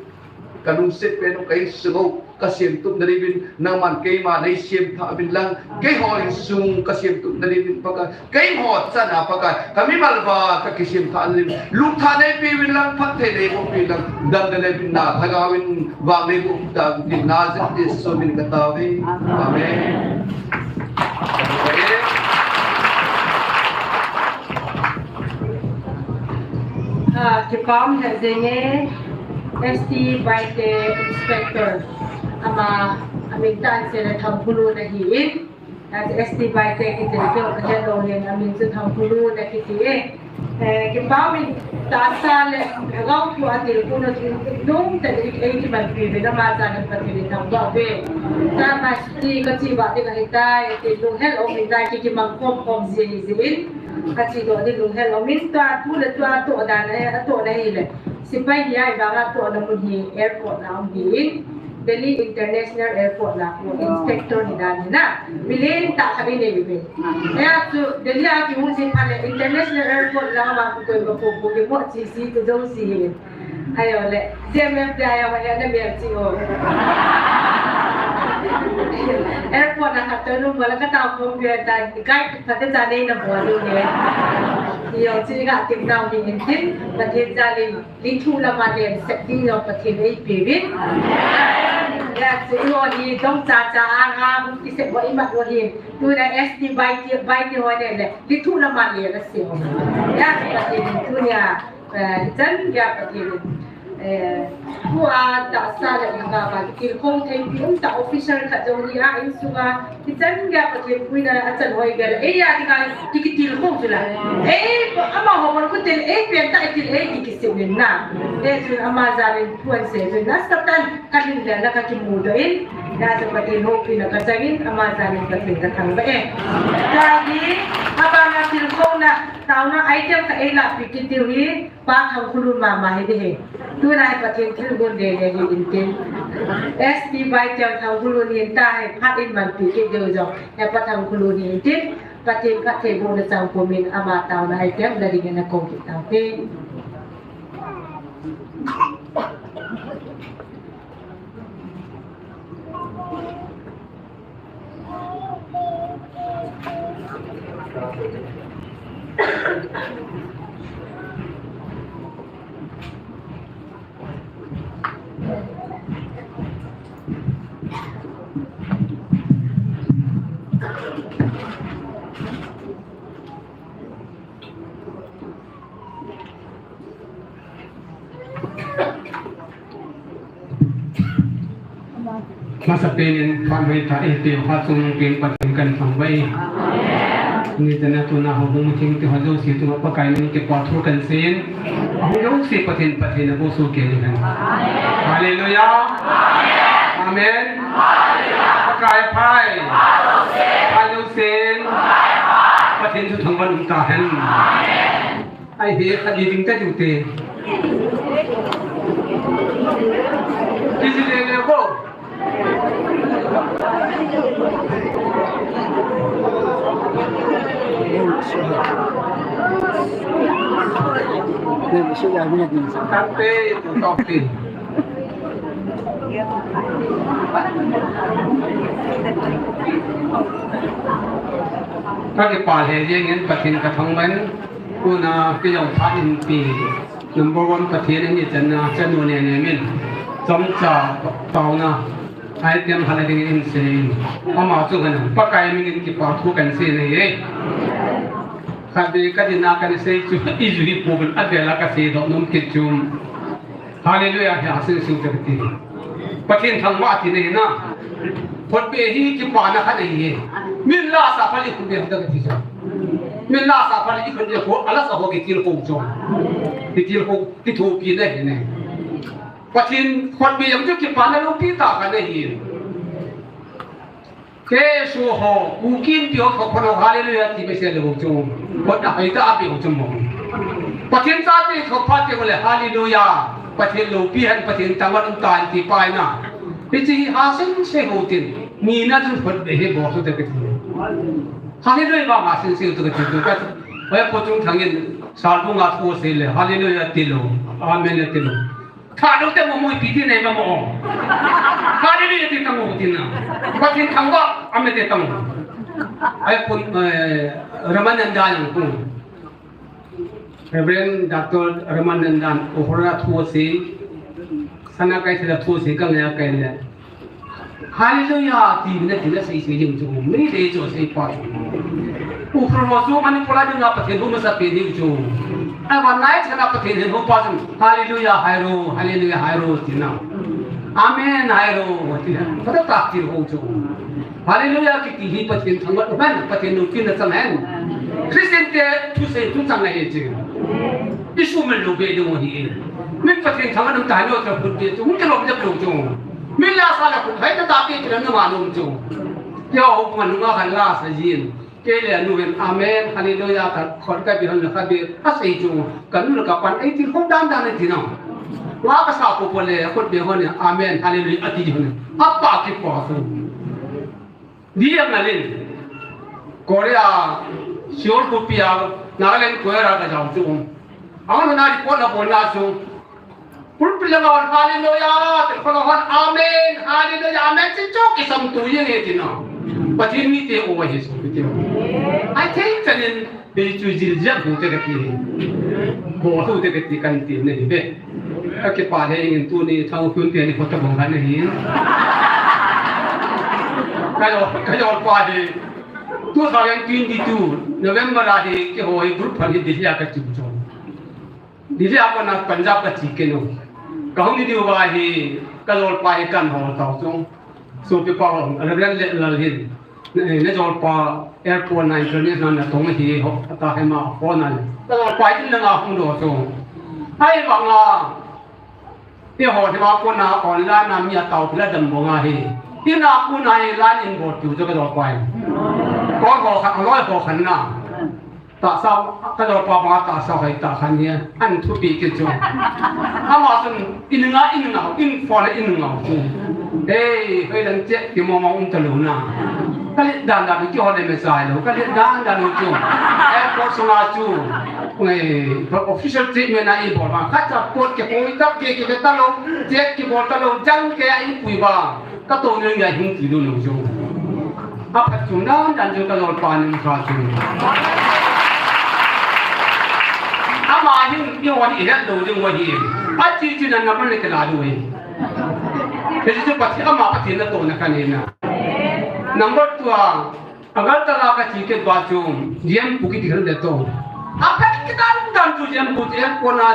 Kalungset pen u ka insung u, kasem tup na diuvin, nangman keima nei sem tha uvin lang, keiho insung kasem tup na diuvin Pakai, keiho chan a Pakai, kamimal uva kakisem tha na diuvin, lungthah nei peuvin lang, phatthei nei boh peuvin lang, damna le bitna, lhagao in vang nei boh tauvin tin, Nazareth Jesu min kataove. Amen. Ah, kipah um lheh jenge, S T Baite Inspector. Ama, amin tah in seile Thangkhulun ahin. Ah, S T Baite kiti keu kahet lou hin, amin chu Thangkhulun akiti e. Eh, kipah um in tahsa le lhagao thu atilkhouna thu nom tah in eikimanpi uvin ama jal in Pathen in thangvah uve. Tah ma ti kachi vah ding ahitai, ti lunghel um in tai ki kimang khom khom ji ahi jin. Kachi doh ding lunghel um in tua thu le tua toh dan, eh, atohna hile. Sepai hi ahivanga tohna mun hi airport na um hin. Delhi International Airport na, oh, inspector hi dan hi na. Milen tah khat inei uve. Hia chu Delhi a kihung jing phat le International Airport na ma koi ba ko ko ki mo chi si tu jo si hi. Ayo le, J M F te ayo, ayo le, mel chi o. Airport na khat toh nung wala ka tao kong bia ta, guide phat te cha nei na bol u ne. Iyo, chi ga tim nau ni in tin, Pathen jal in, lithuh lama len sep ding jong Pathen eipeuvin. Ya, chu iyo hi, dong cha cha a, a, hung kisep u imat u hi. Tuna S T Baite, Baite ho ne le, lithuh lama len asei u. Ya, Pathen in tunia. Eh, hichan geiya Pathen in, eh, tua tahsa le lhagao a kitilkhou theipi umtah official khat jong hi a insunga, hichan geiya Pathen puina achan hoi geiya, eia dinga ki, kitilkhou chu la. Ei, amaho bol khu til, ei pen tah i til, ei ki, kisim in na. Te chun ama jal in thu ahin sei chun nasatah in ka lhin le na ka kimudoh in, na chu Pathen houpina ka chang in, ama jal in Pathen ka thangvah e. Tua hi, abana tilkhouna, taona item khat ei lahpi kit diu hi, Pa Thangkhulun mama hi ding ahi. Tuna hi Pathen thilgon ding ahi intin. S T Baite Thangkhulun hi inta hi phat in manpi kit diu jong. Hi Pa Thangkhulun hi intin. Pathen phattheibohna chang pumin ama taona item la dingin akou kit taute. Masapen in phat mai ta, eh, ti phat sung pen Pathen kan thangvah e. Ni tana tuna ho hung thing ti ho jouse chunga Pakai min kipa thu kan sei in. Ahung jouse Pathen, Pathen a bosu ke ni kan. Hallelujah. Amen. Pakai phai. Pha jouse. Pathen chu thangvah um tahen. Ai he, khat ding ka tu te. Kisi le le ko. Tante, tu topi. Ka kipah lheh jeng in Pathen ka thangvah in, tuna kei jong phat in pi number one Pathen in ichan na chanu ne ne min chomcha taona item hala ding in sei in. Ama chu kan Pakai min in kipa thu kan sei nei e. Khat vei ka dinga kan sei chu i ju hi pu bin a vela ka sei doh nom kit chu. Hallelujah, hi a sing sing ka ti. Pathen thangvah ti nei na. Phot be hi kipana khat ahi. Min la sa pali khun be ka ti sa. Min la sa pali khun be ko ala sa ho ki til ko jo. Ki til ko ki thu ki nei nei. Pathen phot be yang chu kipana lo pi ta ka nei. Kei su ho, u kin pi ho, ho, ho, hallelujah, ti be se lo chu. Ho ta, hai ta, a pi ho chu mo. Pathen chate ho, pha te ho le, hallelujah. Pathen lopi hen, Pathen tangvah um tan ti pai na. Hiche hi ha sing se ho tin. Ni na chu phot be he bo su te ke ti. Hallelujah ba ma sing se ho te ke ti. Ka, ho po chung thang in, sal bu nga thu se le, hallelujah ti lo. Amen ti lo. Tha lo te mo mo pi ti nei ba mo. Hallelujah ti tang mo ti na. Pathen thangvah, amen ti tang mo. Ai pun, eh, Ramananda yang pun. Reverend Doctor Ramananda, Uhura thu si, sana kai thila thu si, kang ya kai le. Hallelujah, ti na ti na sei sei ding chu, mi le chu sei pa chu. Ukhrul ho chu Manipur a dinga Pathen hu masa pe ding chu. Ai van nai chana Pathen hin hu pa chu, hallelujah, hai ro, hallelujah, hai ro, ti na. Amen, hai ro, ti na. Pada ta ti ho chu. Hallelujah, ki ti hi Pathen thangvah hen, Pathen nu kin na chang hen. Christian te thu sei thu chang na he chu. Isu mel lo be ding hi. Min Pathen thangvah nam ta no ta phut be chu, hung ke lom jep lo chu. Min la sa la khut hai ta ta pe kilan na ma nom chu. Kei ho man nunga khan la sa jin. Kei le anu hin amen, hallelujah, ta khot ka bi hon la ka bi, a sei chu. Ka nu la ka pan ei ti khop dan dan ei ti na. Wa ka sa ko po le, khot be hon amen, hallelujah, a ti hon. A pa ki po su. Di yang alin. Korea, Seoul khopi a, Nagaland Choir a ka jao chu. Ang na report na bol na chu. Pulpit langa hallelujah, tel khona hon amen, hallelujah, amen, ti chu kisam tu jeng e ti na. Pathen mite o hi so ti. Ai thei chanin be chu jil jia bu te ka ti. Bo hu te ka ti kan ti ne be. Ka kipah lheh in tuni thau khun te ni khota bong kan hi. Ka jo, ka jo pa hi. Two thousand twenty-two November a hi keiho hi group phan hi Delhi a ka chu chu. Delhi a kona Punjab ka che kit u. Ka hung ni diu va hi ka jolpa hi kan hol tau chu. Sopi pa ho, Reverend Lal hin. Na, na jolpa airport na international na tong hi ho, ata he ma phone na. Ka jolpa in na nga hung do chu. Hai vanga. Keiho hi ma kona online na mi a tau pila dam bo nga hi. Ina kona hi line in bol tu chu ka jolpa hi. Ko ho khan, loi ho khan na. Tahsa, ka jolpa banga tahsa hoi ta khan hi, an thupi kit chu. Ama chun, in nga, in nga, in phone in nga chu. Hey, hoi dan che, ti mo mo um ta lo na. Ka let dan dan keiho le me sai lo, ka let dan dan chu. Airport sunga chu. Ngai, official treatment a i bol ma. Khat cha port ke poi tap ke ke ta lo, che ke bol ta lo, jang ke a i pui ba. Ka to nung ya hung ti do nung jo. A phat chung dan dan jo ka jolpa nung kha chung. Ama hin i wa hi het do ding wa hi. A chi chi nan na man le ke la do hi. Ke chi pa chi ama pa chi na to na ka ni na. Number two a, Agartala ka che kit ba chu, Jempu kiti khan le to. A phat kidan dan chu Jempu te kona,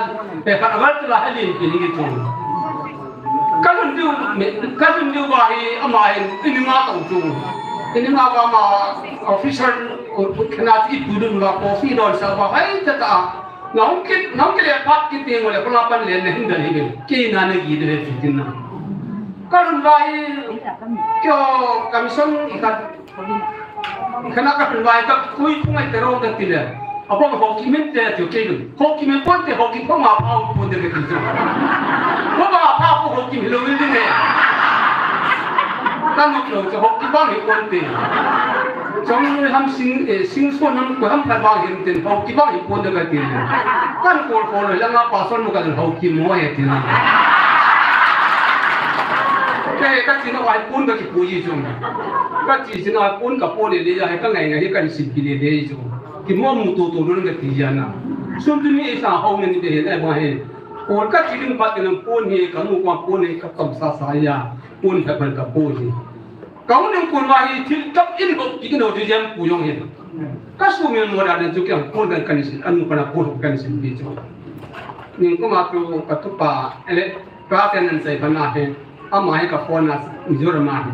eh, ka Agartala halin pi ni chu. Ka lhun diu, ka lhun diu va hi ama hin, in nga tau chu. In nga va ma officer, khana ti pu dun va coffee don sa va, hai ta ta. Nahung kit, nahung kit le phat kit ding le, kona pan le na hin da hi. Kei na na gi de he tin na. Ka lhun va hi, kyo commission i ka Khana ka lhun vai ka kui phung ai te ro ka ti le. Abang Haokip min te chu kei kum. Haokip min pon te Haokip ko ma pha pon te ke chu. Ko ma pha ko Haokip lo ni ne. Ka nok lo chu Haokip bang hi pon te. Chong ham sing, eh, sing so nam ko ham pha bang hi ten Haokip bang hi pon te ka ti. Kan ko ko lo la nga pa son mo ka Haokip mo he ti na. Ke ka ti na ai pon ka ki pu yi chu. Ka ti sin ai pon ka pon le le ya he ka ngai ngai he kan sin ki le le chu. Kimo mu tu tu nun ka ti ya na. Sum tu mi sa hau ne ni de he na ba he. Ko ka ti ding pa te nam pon he ka mu ko pon he ka tam sa sa ya. Pon ka ban ka pon he. Ka mu ning pon wa he thil tap in ho ki no de yan pu yong he. Ka su mi mo da den chu kyang pon kan kan sin an mu ka na pon kan sin bi chu. Ning ko ma tu ka tu pa ele ka ten an sai pa na he. Ama hi ka phone a Mizoram a hi.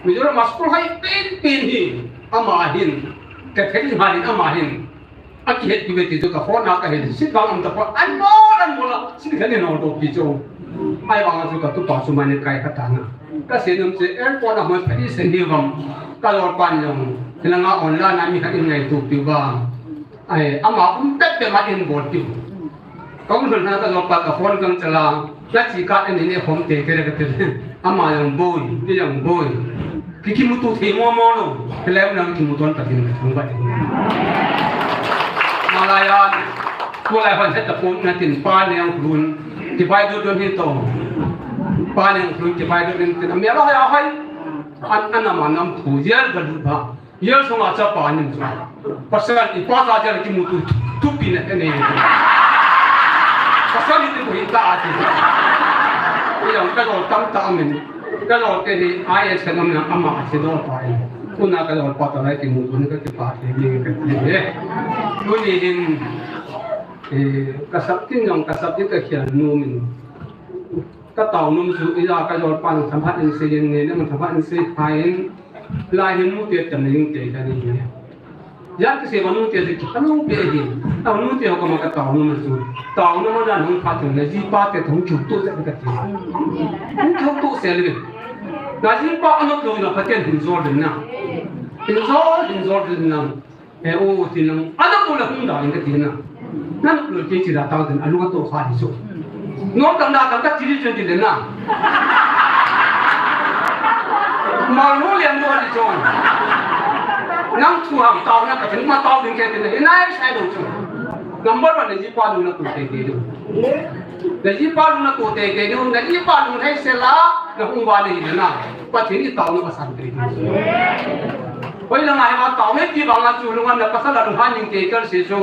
Mizoram a school hai pen pen hi ama hin. Ka thei ha hin ama hin. A ki het ki ve ti chu ka phone a ka het. Sit vang am ta pa. An mo an mo la. Sit ka ni no do pi chu. Mai vang chu ka tu pa chu mai ne kai ka ta na. Ka se nam che airport a mo pa ni sen hi vang. Ka lo pan long. Kila nga online a mi ka in ngai tu pi vang. Ai, ama um pet pet ma in bol tiu. Ka um lhon hna ka jawlpa ka phone kang chala, na chi ka en in e khom te te ka te. Ama yang boi, ni yang boi. Ki ki mutu thei mo mo lo. Pelem nang ki mutu an patin ka thang ba. Malaya, ko lai hon het ta pon na tin pa ne ang lun. Ki bai do don hi to. Pa ne ang lun ki bai do don tin. Amia la ya hai. An an ama nam thu yel ga lu ba. Yel sunga chapa nin chu. Pasal i pa ta jal kimutu thupi na ene. Pasal i tin ko hin ta ati. I jong ka jol tam ta amin. Ka jol te ni I S ka nam na ama a si do pa i. Tuna ka jol pa ta lai kimutu ni ka ti pa ti ni ka ti ni. Tuni hin, eh, ka sap tin jong ka sap tin ka khial nu min. Ka tau num chu i ja ka jol pa nang thamat in si in ni nang thamat in si pa in. Lai hin nu te tam ning te ka ni. Yan ka se ba nu te ki ka nu pe hin. Tau nu te ho ka ma ka tau num chu. Tau num na nung pa te na ji pa te thong chu tu te ka ti. Hung chu tu se le. Na ji pa anu tu na pa te hin jol din na. Hin jol, hin jol din na. E o ti nang, ana ko la hung da in ka ti na. Nan ko ke ti da ta den alu to kha ni so. No ta na ka ti ri chen ti le na. Ma no le no ni so. Nang tu ham ta na ka tin ma ta din ke ti na. Ina ai sai do chu. Number one ni ji pa nu na tu te te do. Ni ji pa nu na tu te te do. Ni ji pa nu hai se la na hung ba ni na. Pa ti ni ta na ka san te. Hoi langa hi ma tau me ti banga chu lunga na pasal a lunghan ning te kal se chu.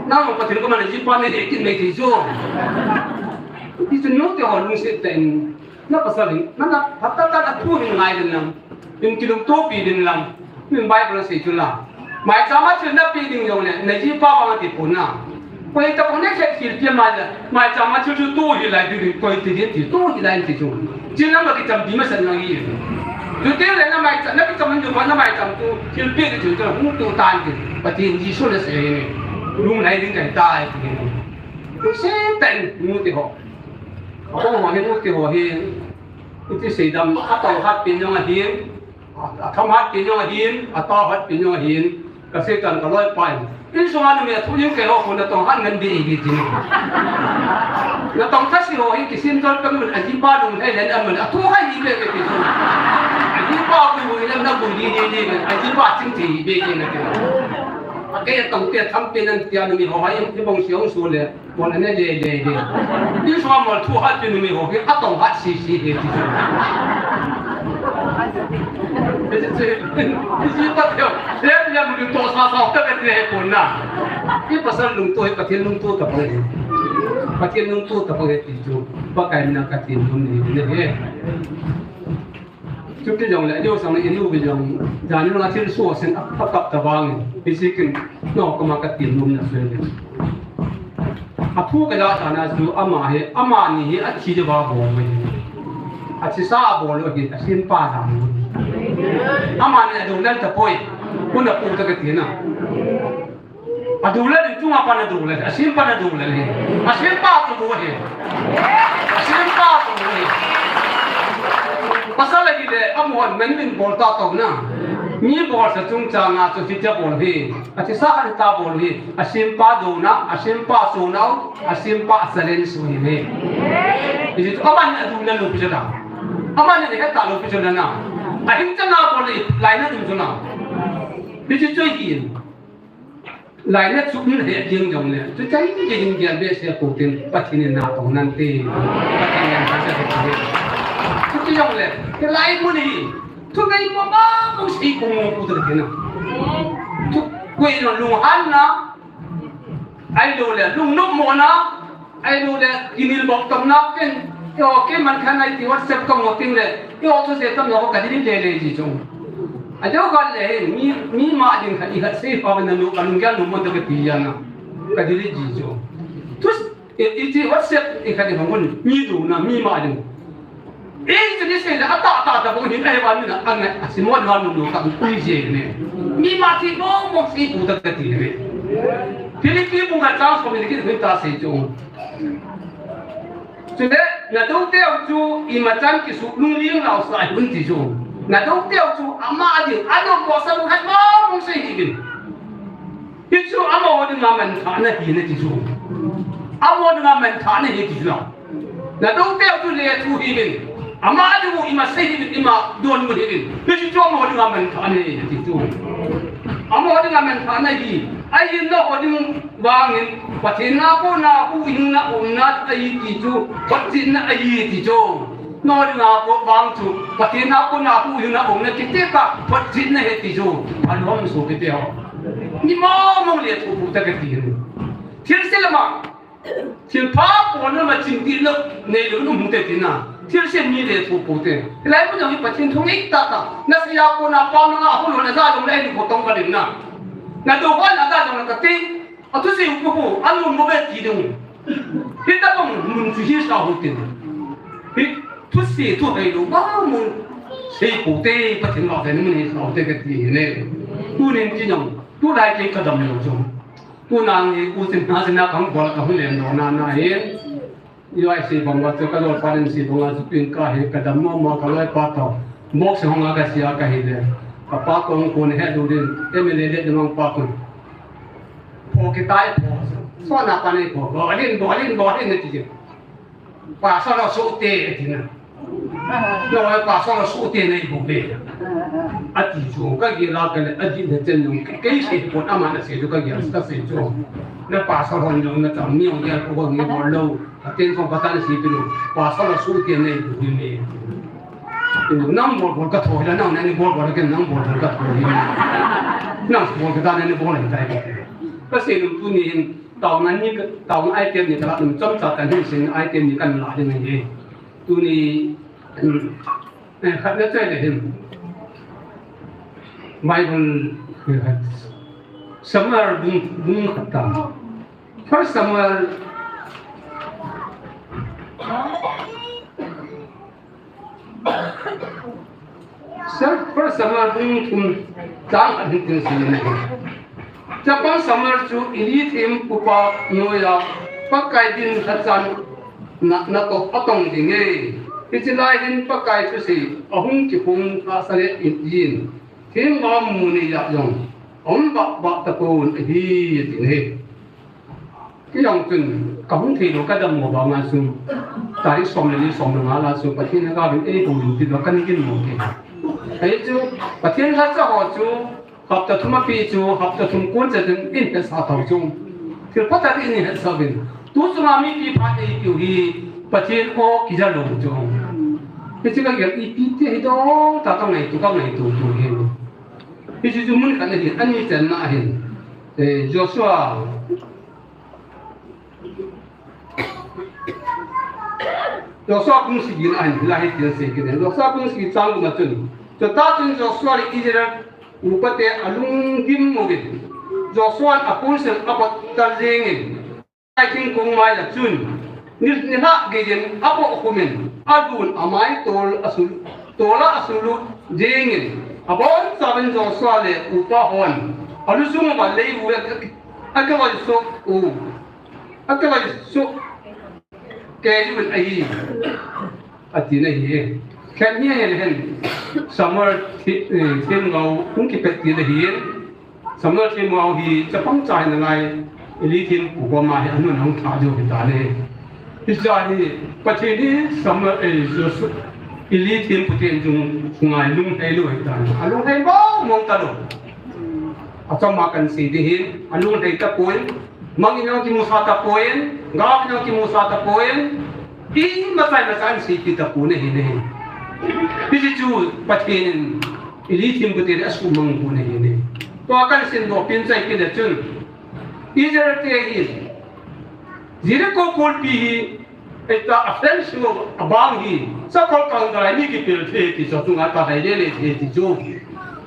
Nang Pathen ko mana ji pa ne de kin me ti chu. Ti chu nu te ho lungset ten. Na pasal hin, na na phatta ta a thu hin ngai den lang. Min kilungto pi den lang. Min Bible sei chu la. Mai chama chu na pi ding jong le, na ji pa banga ti pon na. Koi ta kong ne khet khil pia mai la, mai chama chu chu tu hi lai du koi ti din ti tu hi lai ti chu. Chin lam la kicham bi ma san lang hi. Du te le na mai cha, na kicham du pa na mai cham tu, khil pia ti chu chu hung tu tan ti. Pathen Jesu le se ni. Lung lai ding kai tai ti ni. Tu se tan nu ti ho. Ko ho hi nu ti ho hi. Iti sei dam a tau hat pin jong a hin. A tham hat pin jong ahin, a tau hat pin jong ahin, ka se kan ka loi pai. In sunga numi a thu ning ke ho ko na tong han ngan di i di ti. Na tong ta si ho hi kisin tol ka mun a ji pa lung hai len a mun a thu hai ni be ke ti. A ji pa ku mu len na bu di di di a ji pa ching ti be ke na ke. A ke tong te tham pe nan ti a numi ho hai i bong si ong su le. Mol ane le le le. Israel mol thu hat pin mi ho ke atong hat si si he ti. Isi pa teo. Le ya mu to sa sa ta ke he pon na. I pasal lungto he Pathen lungto ta pa he. Pathen lungto ta pa he ti chu. Pakai mina ka tin lung ni ne he. Chuti jong le, dio sang le, inu bi jong, jani lang a thil suah sen a, a kap ta vang, bisikin, no, kama ka tin lum na sen. A thu ka ja ta na chu, ama he, ama ni he, a thi ja ba bo mai. A thi sa bo lo he, a sin pa ja mo. Ama ni a do lan ta poi, kun a pu ta ka ti na. A do le, chunga pa na do le, a sim pa na do le. A sim pa tu do he. A sim pa tu do he. Pasal le le, a muan men min bol ta to na. Mi bolsa chungchang a chu hitia bol hi, athisa a hita bol hi, asempa douna, asempa sunau, asempa challenge u ahi. Hichu amani aduna lou pi chu na. Amani ahet talou pi chu na. Ahin chang a bol hi, lainat um chu na. Hichu chu hi. Lainat chu um ahet jeng jongle, chu chan jeng in gel behseh a pouvin, Pathen in natong nante. Pathen in natong nante. Chuti jongle, hilai mun hi, thunei mama mong sei kong mong pu ta kina. Thu, koi no lunghanna, ahilouleh, lungnopmona, ahilouleh, kinelbok tomna pen, eiho keiman khat a iti WhatsApp ka mu teng le, eiho thusei tamna ho ka delete lele ji chu. Adeh khat le hin, mi, mi ma ding khat i khat sei pa na nu, ka lunggel nu mo ta ka ti ya na. Ka delete ji chu. Thus, i, iti WhatsApp i khat i hong un, mi douna, mi ma ding. Ei, chu ni sei le, ata, ata, ata, bong hin, ei, van min a, angai, a, si mo, van min lo, ka, pui je ne. Mi ma thi, bong, bong, si, pu, ta, ka ti ne. Philippi bung khat chang som ni kit, hui ta sei chu. Chule, na dou teu chu, imachan kisu, lungling lau sa, hun ti chu. Na dou teu chu, ama a ding, a dou ko sa, bong, khat, bong, bong, sei hi bin. Hichu amaho dinga manthahna ahi nati chu. Amaho dinga manthahna ahi ti chu. Na dou teu chu lethu hih in. Ama dingu ima sei hih in, ima donbut hih in. Hichu amaho dinga manthahna ahi nati chu. Amaho dinga manthahna ahi. Ahin naho ding vangin Pathen a kona huhhingna umna ahi ti chu. Pathen na ahi ti chu. Naho dinga ko vang chu. Pathen a kona huhhingna umna kiti ka Pathen na ahi ti chu. Alhom so kiti ho. Ni mong mong lethu pu ta kati hin. Thilse lama. Thilpha pon lama chin ti lo, nei lo nu hung te tina. Thilse ni lethu pu te. Hilai mun jong hi Pathen thu ngei tah tah. Nasei a kona pam nga hung lo na ja jong le ni ko tong ka ding na. Na do ho na ja jong na ka ti. Athusei u pu pu, anun mo be ti ding. Hitabang mun chu hi sa hu tin. Hi thusei thu hei lo ba mun. Sei pu te Pathen la ve mun hi sa hu te kati ne. Tunin ti jong. Tulai kei ka dam lou chu. Tuna hi u chin na chin na kahung bol kahung len lou na na hi. U I C bang uva chu ka lolpa in sei bang uva chu tun ka hi ka dam mama ka loipa toh. Boxing hong a ka sia ka hi le. Ka pa toh hung kon he du din. M L A le ding hong pa kon. Pho kitai pho. So na pa nei pho. Bol in, bol in, bol in ti. Pastor lo su te, ati na. No, pastor lo su te nei bu be. Ati chu, ka gel a ka le, ati na chen nung, kei sei pon ama na sei chu ka gel, ka sei chu. Na pastor hon lo, na tam ni hon gel ko hon ni bol lo. Ka ten ko ka tan si pi lo. Pastor lo su te nei bu be. Nang bol bol ka thoi la, nang nei bol bol ka nang bol bol ka thoi. Nang bol ka tan nei bol ka tai. Ka sei nung tuni hin, Taona ni ka, taona item ni ka la ding chomcha kan hin sin item ni kan la ding ahi. Tuni, hmm, eh, khat na chai le hin. Bible, eh, Samuel bung, bung khat ta. First Samuel Sa-, First Samuel bung thum chang khat hin tin sei na hi. Chapang Samuel chu Eli thempupa noiya Pakai din lhachan na, na toh atong ding e. Hiche lai hin Pakai thusei ahung kiphong lhahsa le in, themgao mun neiya jong aum vah vah tapon ahi, ati na hi. Kei jong chun, ka hung thei lou ka dam mo banga chu, tarik som le li som le nga la chu, Pathen lhagao in ei houlim ti lou ka nei gin mo kei. Ahi chu, Pathen lhacha ho chu, hapta thum api chu, hapta thum kon cha chun in hetsah tau chu. Thil phatah in hetsah uvin. Tu chunga mipi phat ei tiu hi, Pathen o kija lou chu. Hichu ka gel ipi ti hi dong, ta ka ngaito, ka ngaito tu hi. Hichu chu mun khat na hin, ani channa hin. Eh, Joshua Joshua bung sagi na ahin, hilai hi tin asei kit in. Joshua bung sagi chang gup na chun. Chutah chun Joshua le Israel upate alunggim uvin. Joshua in aponsil apat tal jengin. Ai thingkung mai a chun. Ni, nilhah geiyin apohkhumin. Alun amai tol asul, tol a asul lut jengin. Abonchauvin Joshua le upa hon. Alusung uva lei u a, akivai soh u. Akivai soh kei uvin ahi, ati na hi. Khat ni ahi le hen. Samuel thi-, eh, themgao hung kipet til ahin, Samuel themgao hi chapang cha hi nalai, Eli thempu koma hi anun ahung thah diu ahitan ahi. Hiche hi Pathen hi Samuel, eh, Joshua, Eli thempu ten jong ngai lunghei lou ahitan. Alunghei mong mong talou. Achom a kahin sei ding ahin, alunghei tapon, mang in jong kimusah tapon, gam in jong kimusah tapon, imacha imacha ahin seipi tapon ahi. Hiche chu Pathen in Eli thempu te asuhmang pon ahi. Tua kahin seidoh pen chu ipi ham itile chun, Israel te hi Jericho kolpi hi, eita a fence chu abang hi, sakol kang dalai mi kipel thei ti chu, chunga ta hai le le thei ti chu.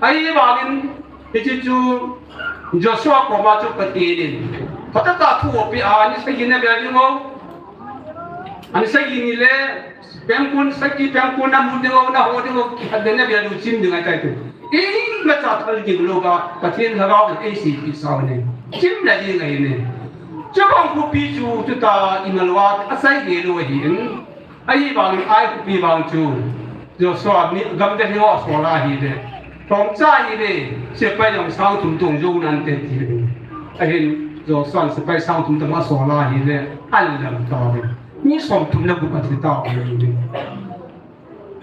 Ahivangin, hiche chu Joshua koma chu Pathen in, phatah a thu apeh a, ni sagi na bel ding o. Ani sagi ni le, pengkul sagi, pengkul na mu ding o, na ho ding o, kihal den na bel u chim ding ahitai ti. Imacha thal ding lou va, Pathen Lhagao in eiseipi sau ahi. Chim na ding ahi. Chubang khopi chu, chuta imal uva, asei gel lou ahin. Ahivangin Ai khopi vang chu, Joshua mi gamdel ho asol ahile. Thomcha ahile, sepai jong sang thum toh jou nante ti. Ahin, Joshua in sepai sang thum toh asol ahile, alam tauve. Mi som thum le gup athi tauve.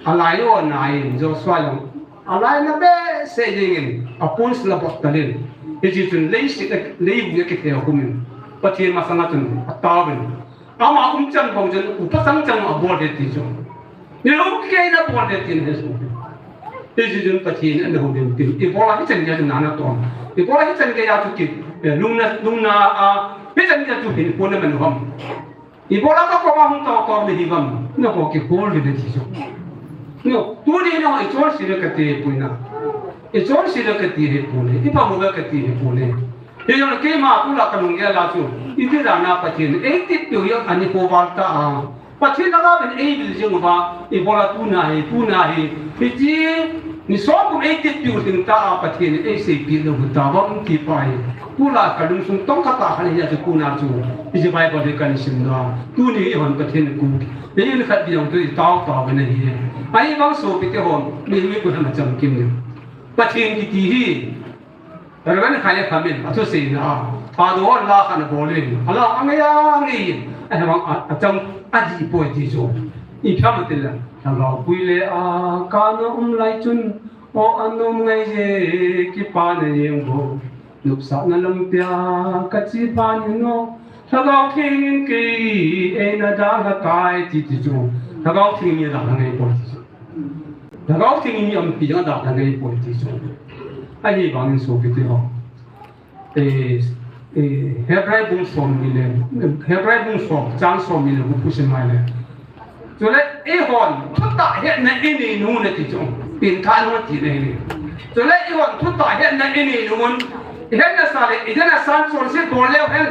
Alai o nai, Joshua jong, alai na behseh jengin, apon sila bot talin. Hiche chun leiset, leivui akitheu khumin. Pathen masanga chun, ataovin. Ama umchan bang chun, upa chang chang abol e ti chu. Ni lo kei na bol e ti na he su. Hiche chun Pathen in ana houlim tin. Ibola hichan gei a chu na na tom. Ibola hichan gei a chu ki, eh, lungna, lungna a, hichan gei a chu hin kona man u ham. Ibola kakoma hung tao tao le hi ham. Na ko kibol le ti chu. No, tuni no, ichonse le kati poi na. Ichonse le kati hi poi ne. Ipa mo le kati hi poi ne. Hijongle keima tulai kalunggel a chu, iti dan a Pathen in eitepeh u hi ahi val ta a. Pathen Lhagao in eivil jing uva, ibola tuna hi, tuna hi, hiche ni som kum eitepeh u lhing ta a Pathen in eiseipeh lou u hitam ti pa hi. Tulai kalungsung tong khat a khat hi a chu tuna chu, hiche Bible hi kahin sim doh a. Tuni eihon Pathen in kum, eihin khat ding jong chu itao tao ve na hi. Ahivang sopite ho, mi hui ku hama chamkim ni. Pathen kiti hi, Reverend Khai Kham in, athuseina a, Father hon la khat abol in, ala angei angei in, ahivang a, achang adih poi ti chu. Ipi ham itile, Lhagao pui le a kana um lai chun, o anom ngai je, kipana jeng bou, nopsahna lam tia, kache pha in o, Lhagao Theng in kei, eina dalha tai ti ti chu, Lhagao Theng in eidalha ngai poi ti chu. Lhagao Theng in mi umpi ding a dalha ngai poi ti chu. Ahivangin sopite ho. Eh, eh, Hebrai bung som ni le, Hebrai bung som, chang som ni le, bung pusim mai le. Chule, eihon, thutah hetna inei nung u na ti chu. Pengtha nung ti na hi. Chule, eihon, thutah hetna inei nung un. Ihetna sa le, ihetna san chonset bol leu hen.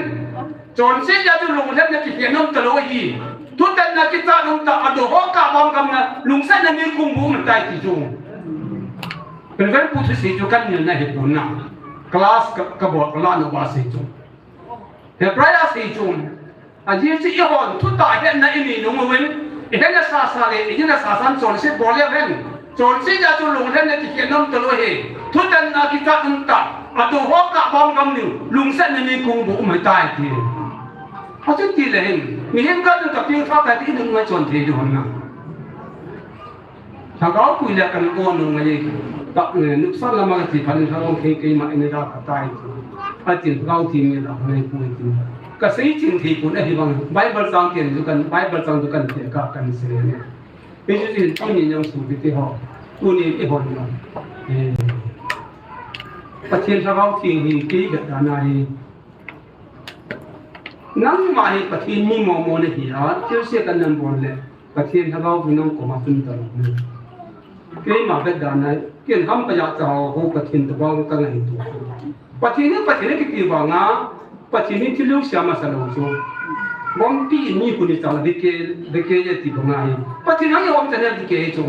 Chonset jeh a chu lunglhaina kikhen nom talou ahi. Thutanna kichat nom tah, adoh ho kah bang gamna, lungsetna nikum bu um tai ti chu. Reverend pu thusei chu kanilna hi pon na. Class ka, kabol kala nau va sei chu. Hebrai a sei chu. Ajeh chu eihon thutah hetna inei nung uvin, ihetna sa sa le, ihetna sa san chonset bol leu hen. Chonset jeh a chu lunglhaina kikhen nom talou ahi. Thutanna kichat nom tah, adoh ho kah bang gamna, lungsetna nikum bu um ahitai ti. Achuti le hin, mihem khat in kapengtha tai ti in ngai chon thei diu ham na. Lhagao pui le kana um nung ngai, ta, eh, nopsah lama kati phat in Lhagao Theng keima eina dalha tai ti. Atin Lhagao Theng in eidalha ngai poi ti. Kasei ching thei pon ahivang, Bible chang ken chu kan, Bible chang chu kan ti ka kan sei ne. Hichu hin tuni jong sopite ho. Tuni eihon jong. Eh. Pathen Lhagao Theng hi kei vet dan a hi. Nangma hi Pathen mi momo nahi a, thilse kanam bol le, Pathen Lhagao hi nang koma chun talou. Keima vet dan a, ken ham pa ja cha ho, ho Pathen tabang ka ngaito. Pathen hi Pathen kiti vang a, Pathen hi thil lungsiam masa lou chu. Bompi mi hun ni chang dike, dike ye ti bang a hi. Pathen hi hom chan dike chu.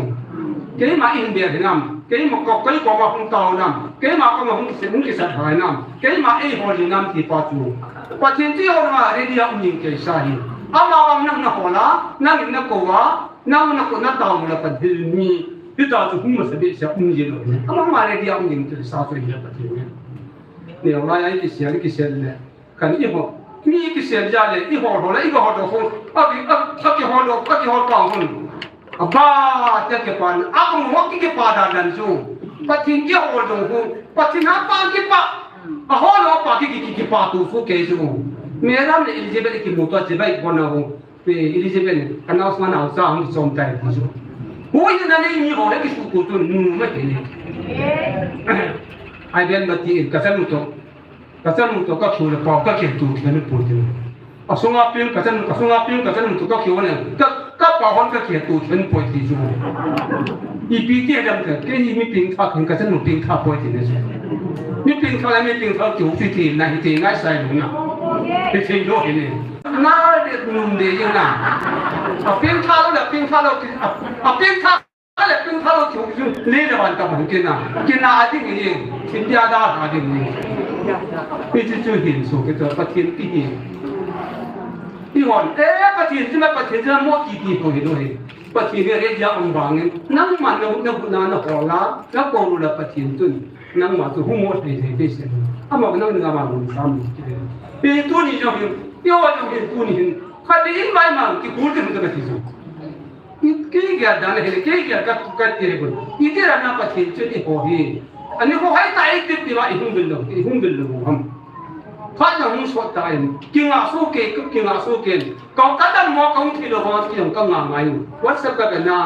Keima in be hinam, keima ko, kei koma hung tao nam, keima koma hung kise, hung kisat hai nam, keima eihol nam ti pa chu. Pathen ti ho nga ready a um ning kei sa hi. Ama vang nang na hol a, nang in na kou a, nang na kou na tao la Pathen mi. Hita chu hung masa behseh a um jilou. Ama ma ready a um ding chu sa chu hi la Pathen. Neo lai a i kisel, i kisel le. Kan i ho. Mi kisel ja le, i ho ho le, i ho ho ho. A ki, a, a ki ho ho, a ki ho pa ho. A pa, te ke pa, a ko mo ki ke pa da dan chu. Pathen ki ho ho ho. Pathen a pa ki pa. A ho ho pa ki, ki, ki, ki pa tu fu ke chu. Madam le Elizabeth ki mo to che bai ko na ho. Pe Elizabeth, ka nau sma nau sa hung som tai ti chu. Hui na nei ni ho le ki su ko tu nu ma ke ni. Ai ben ma ti ka san mu to. Ka san mu to ka thu le pa ka ke tu ti ni pu ti. A sunga pin ka san, ka sunga pin ka san mu to ka ke ne. Ka, ka pa hon ka ke tu ti ni pu ti chu. Ipi ti dam ka, ke i mi ping tha, ka chanu ping tha poi ti ne. Mi ping tha le mi ping tha ti ti ti na hi ti ngai sai lu na. Ti ti lo hi ne. Na de num de yin na. A ping tha lo le ping tha lo ki, a, a ping tha le ping tha lo ki, le le wan ta ban ki na. Ki na a ding yin. Tin dia da a ding yin. Pi ti chu hin su ki to Pathen ti hin. I hon, eh, Pathen chu ma Pathen chu mo ki ti ho hi lo hi. Pathen hi ready a um vangin, nangma na, na, na, na hol a, na ko lu la Pathen chun, nangma chu hung mo thei thei thei se. Ama nang nang ma mun sam ni ki. Pe tuni jong hin, i ho jong hin tuni hin. Khat in mai ma ki kul tin ka ti chu. Ki, ki ga dan hin, ki ga ka, ka ti ko. I ti ra na Pathen chun i ho hi. Ani ko hai ta i ti ti wa i hung bil lo, i hung bil lo ham. Khat na hung sot ta in. Ki nga so ke, ki nga so ke. Ka, ka dam mo ka hung thei lou vang, ki hung ka nga ngai. WhatsApp ka na,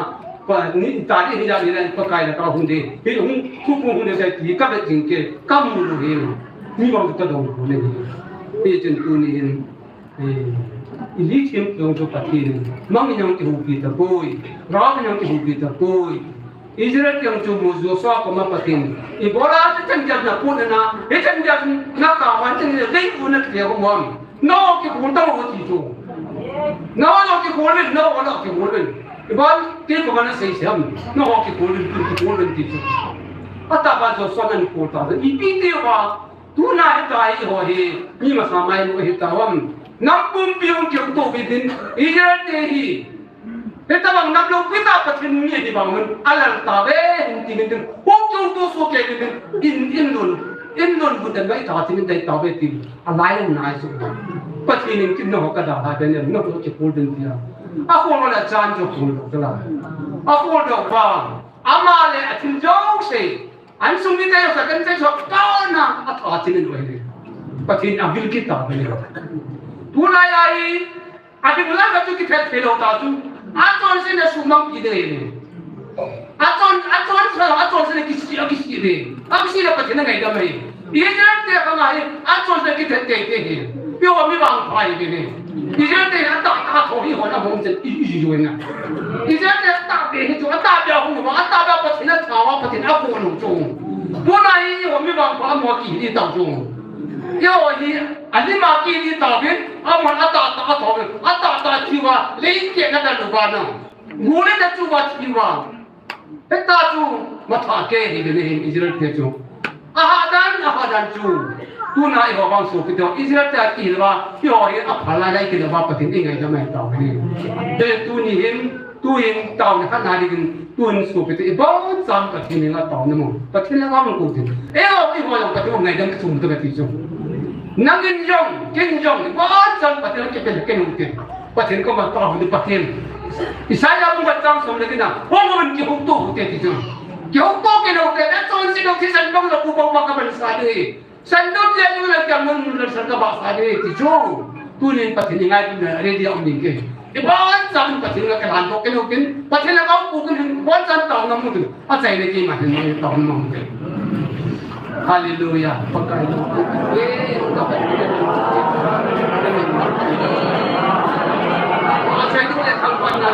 pa, ni, ta ni hi ja ni na, Pakai la ka hung de. Hi hung, thu hung hung de sa ti, ka ve jing ke, ka mu lu hi. Ni vang ka dong ko ne. Hi chen tu ni hin. Eh, i li thim dong chu Pathen. Mang ni hung ki hu pi ta poi. Ra ni hung ki hu pi ta poi. Israel tiang chu mu Joshua koma Pathen. Ibola te chen jat na pu na na, he chen jat na ka wan chen jat dei u na te ko mom. No ki pu ta mo ti chu. No no ki pu le, no no ki pu le. Iban ke ko na sei sem. No ki pu le, ki pu le ti chu. Ata ba Joshua na ni pu ta. Ipi ti ba. Tuna hita i ho hi, mi masa mai mo hita ham. Nam pumpi hung kiu to bidin, Israel te hi. Hita bang nam lou pita Pathen mi hi bang mun, alal ta ve, hin ti min tin. Hung kiu to so ke min tin, in, in lun, in lun bu den mai ta tin dai ta ve tin. Alai nai su. Pathen in kin no ka da da den, no ki pul den tia. A ko la chan jo pul do la. A ko do ba. Ama le a tin jo se. An sung ni te sa kan te so ka na a tha chin in oi ni. Pathen a vil ki ta ni. Tu lai ai a ding la ka chu ki phet phet lo ta chu. A chon se na su mang ki de ni. A chon, a chon sa, a chon se na ki si, a ki si de. A ki si la Pathen a ngai da mai. I ja te ka ngai, a chon se ki phet te te ni. Pi wa mi bang phai de ni. Israel te a ta, a tho hi hon a hong chen i, i, i, i, na. Israel te a ta be hi chu, a ta be a hong ma, a ta be a Pathen a tha wa Pathen a ko no chu. Tuna hi hon mi vang pa mo ki hi ta chu. Yo hi, a ni ma ki hi ta be, a mo a ta ta a tho be, a ta ta chi wa, le ke na da lu ba na. Mu le na chu wa chi wa. Heta chu matha ke hi le hin Israel te chu. Aha dan, aha dan chu. Tuna i ho bang so kito Israel te a ki le ba, i ho hi a phalai lai ki le ba Pathen i ngai da mai ta ni. Te tuni hin, tu hin tau na khat na ding tun so kito i bon sam Pathen i ngai tau na mo. Pathen la bang ko tin. E o i ho yang Pathen ngai da sum da ti chu. Nang in jong, kin jong, i bon sam Pathen ke pe ke nu te. Pathen koma tao hung di Pathen. Isaiah bung khat chang som le kina. Hung hung kihouto te ti chu. Kihouto kei lou te, na chonse lou thisan bang lou pu bang bang ka ban sa di. San dot le lu le ka mun mun le san ka ba sa di ti chu. Tunin Pathen i ngai na ready a um ding ke. I bon chan Pathen la ka han to kei lou kin. Pathen la ka pu kin bon chan tao na mu tu. Achaina keima hin mang tao mang te. Hallelujah. Pakai. Achaina le thang pan na.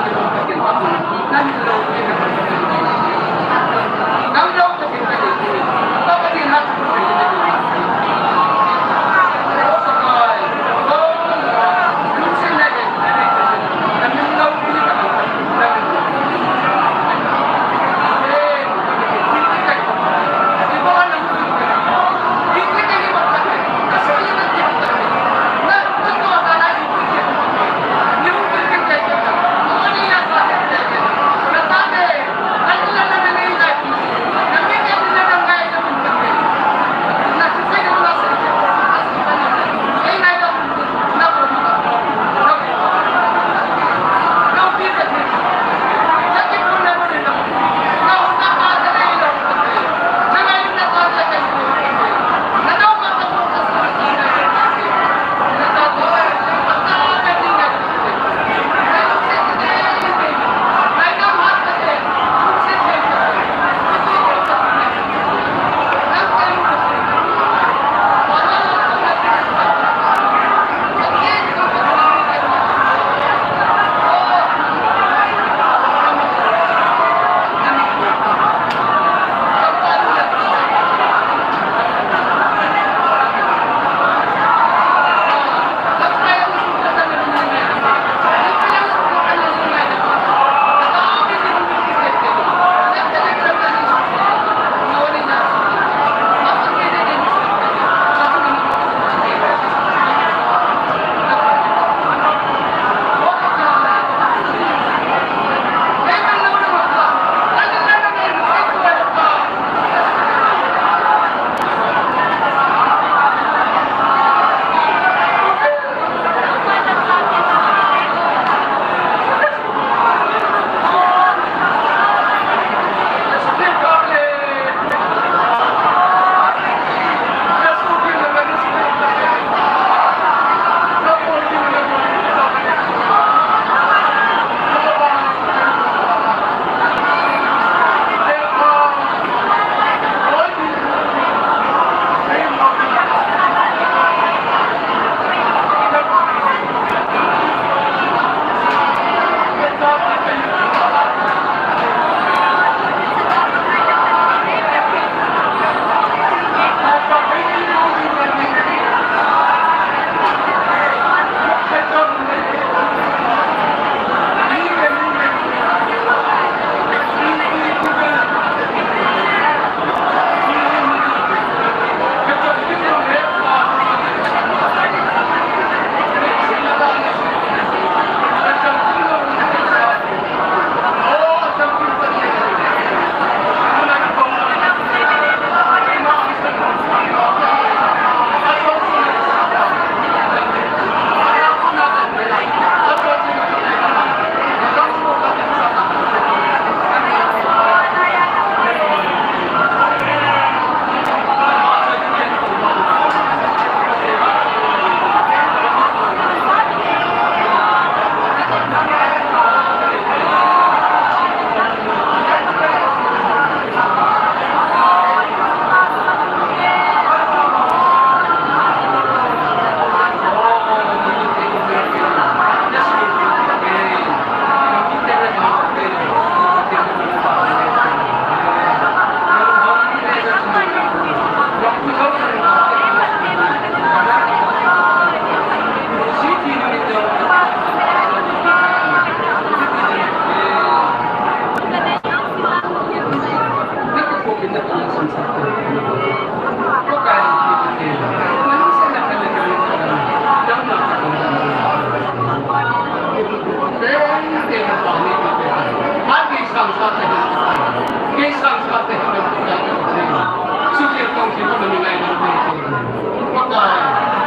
Pakai,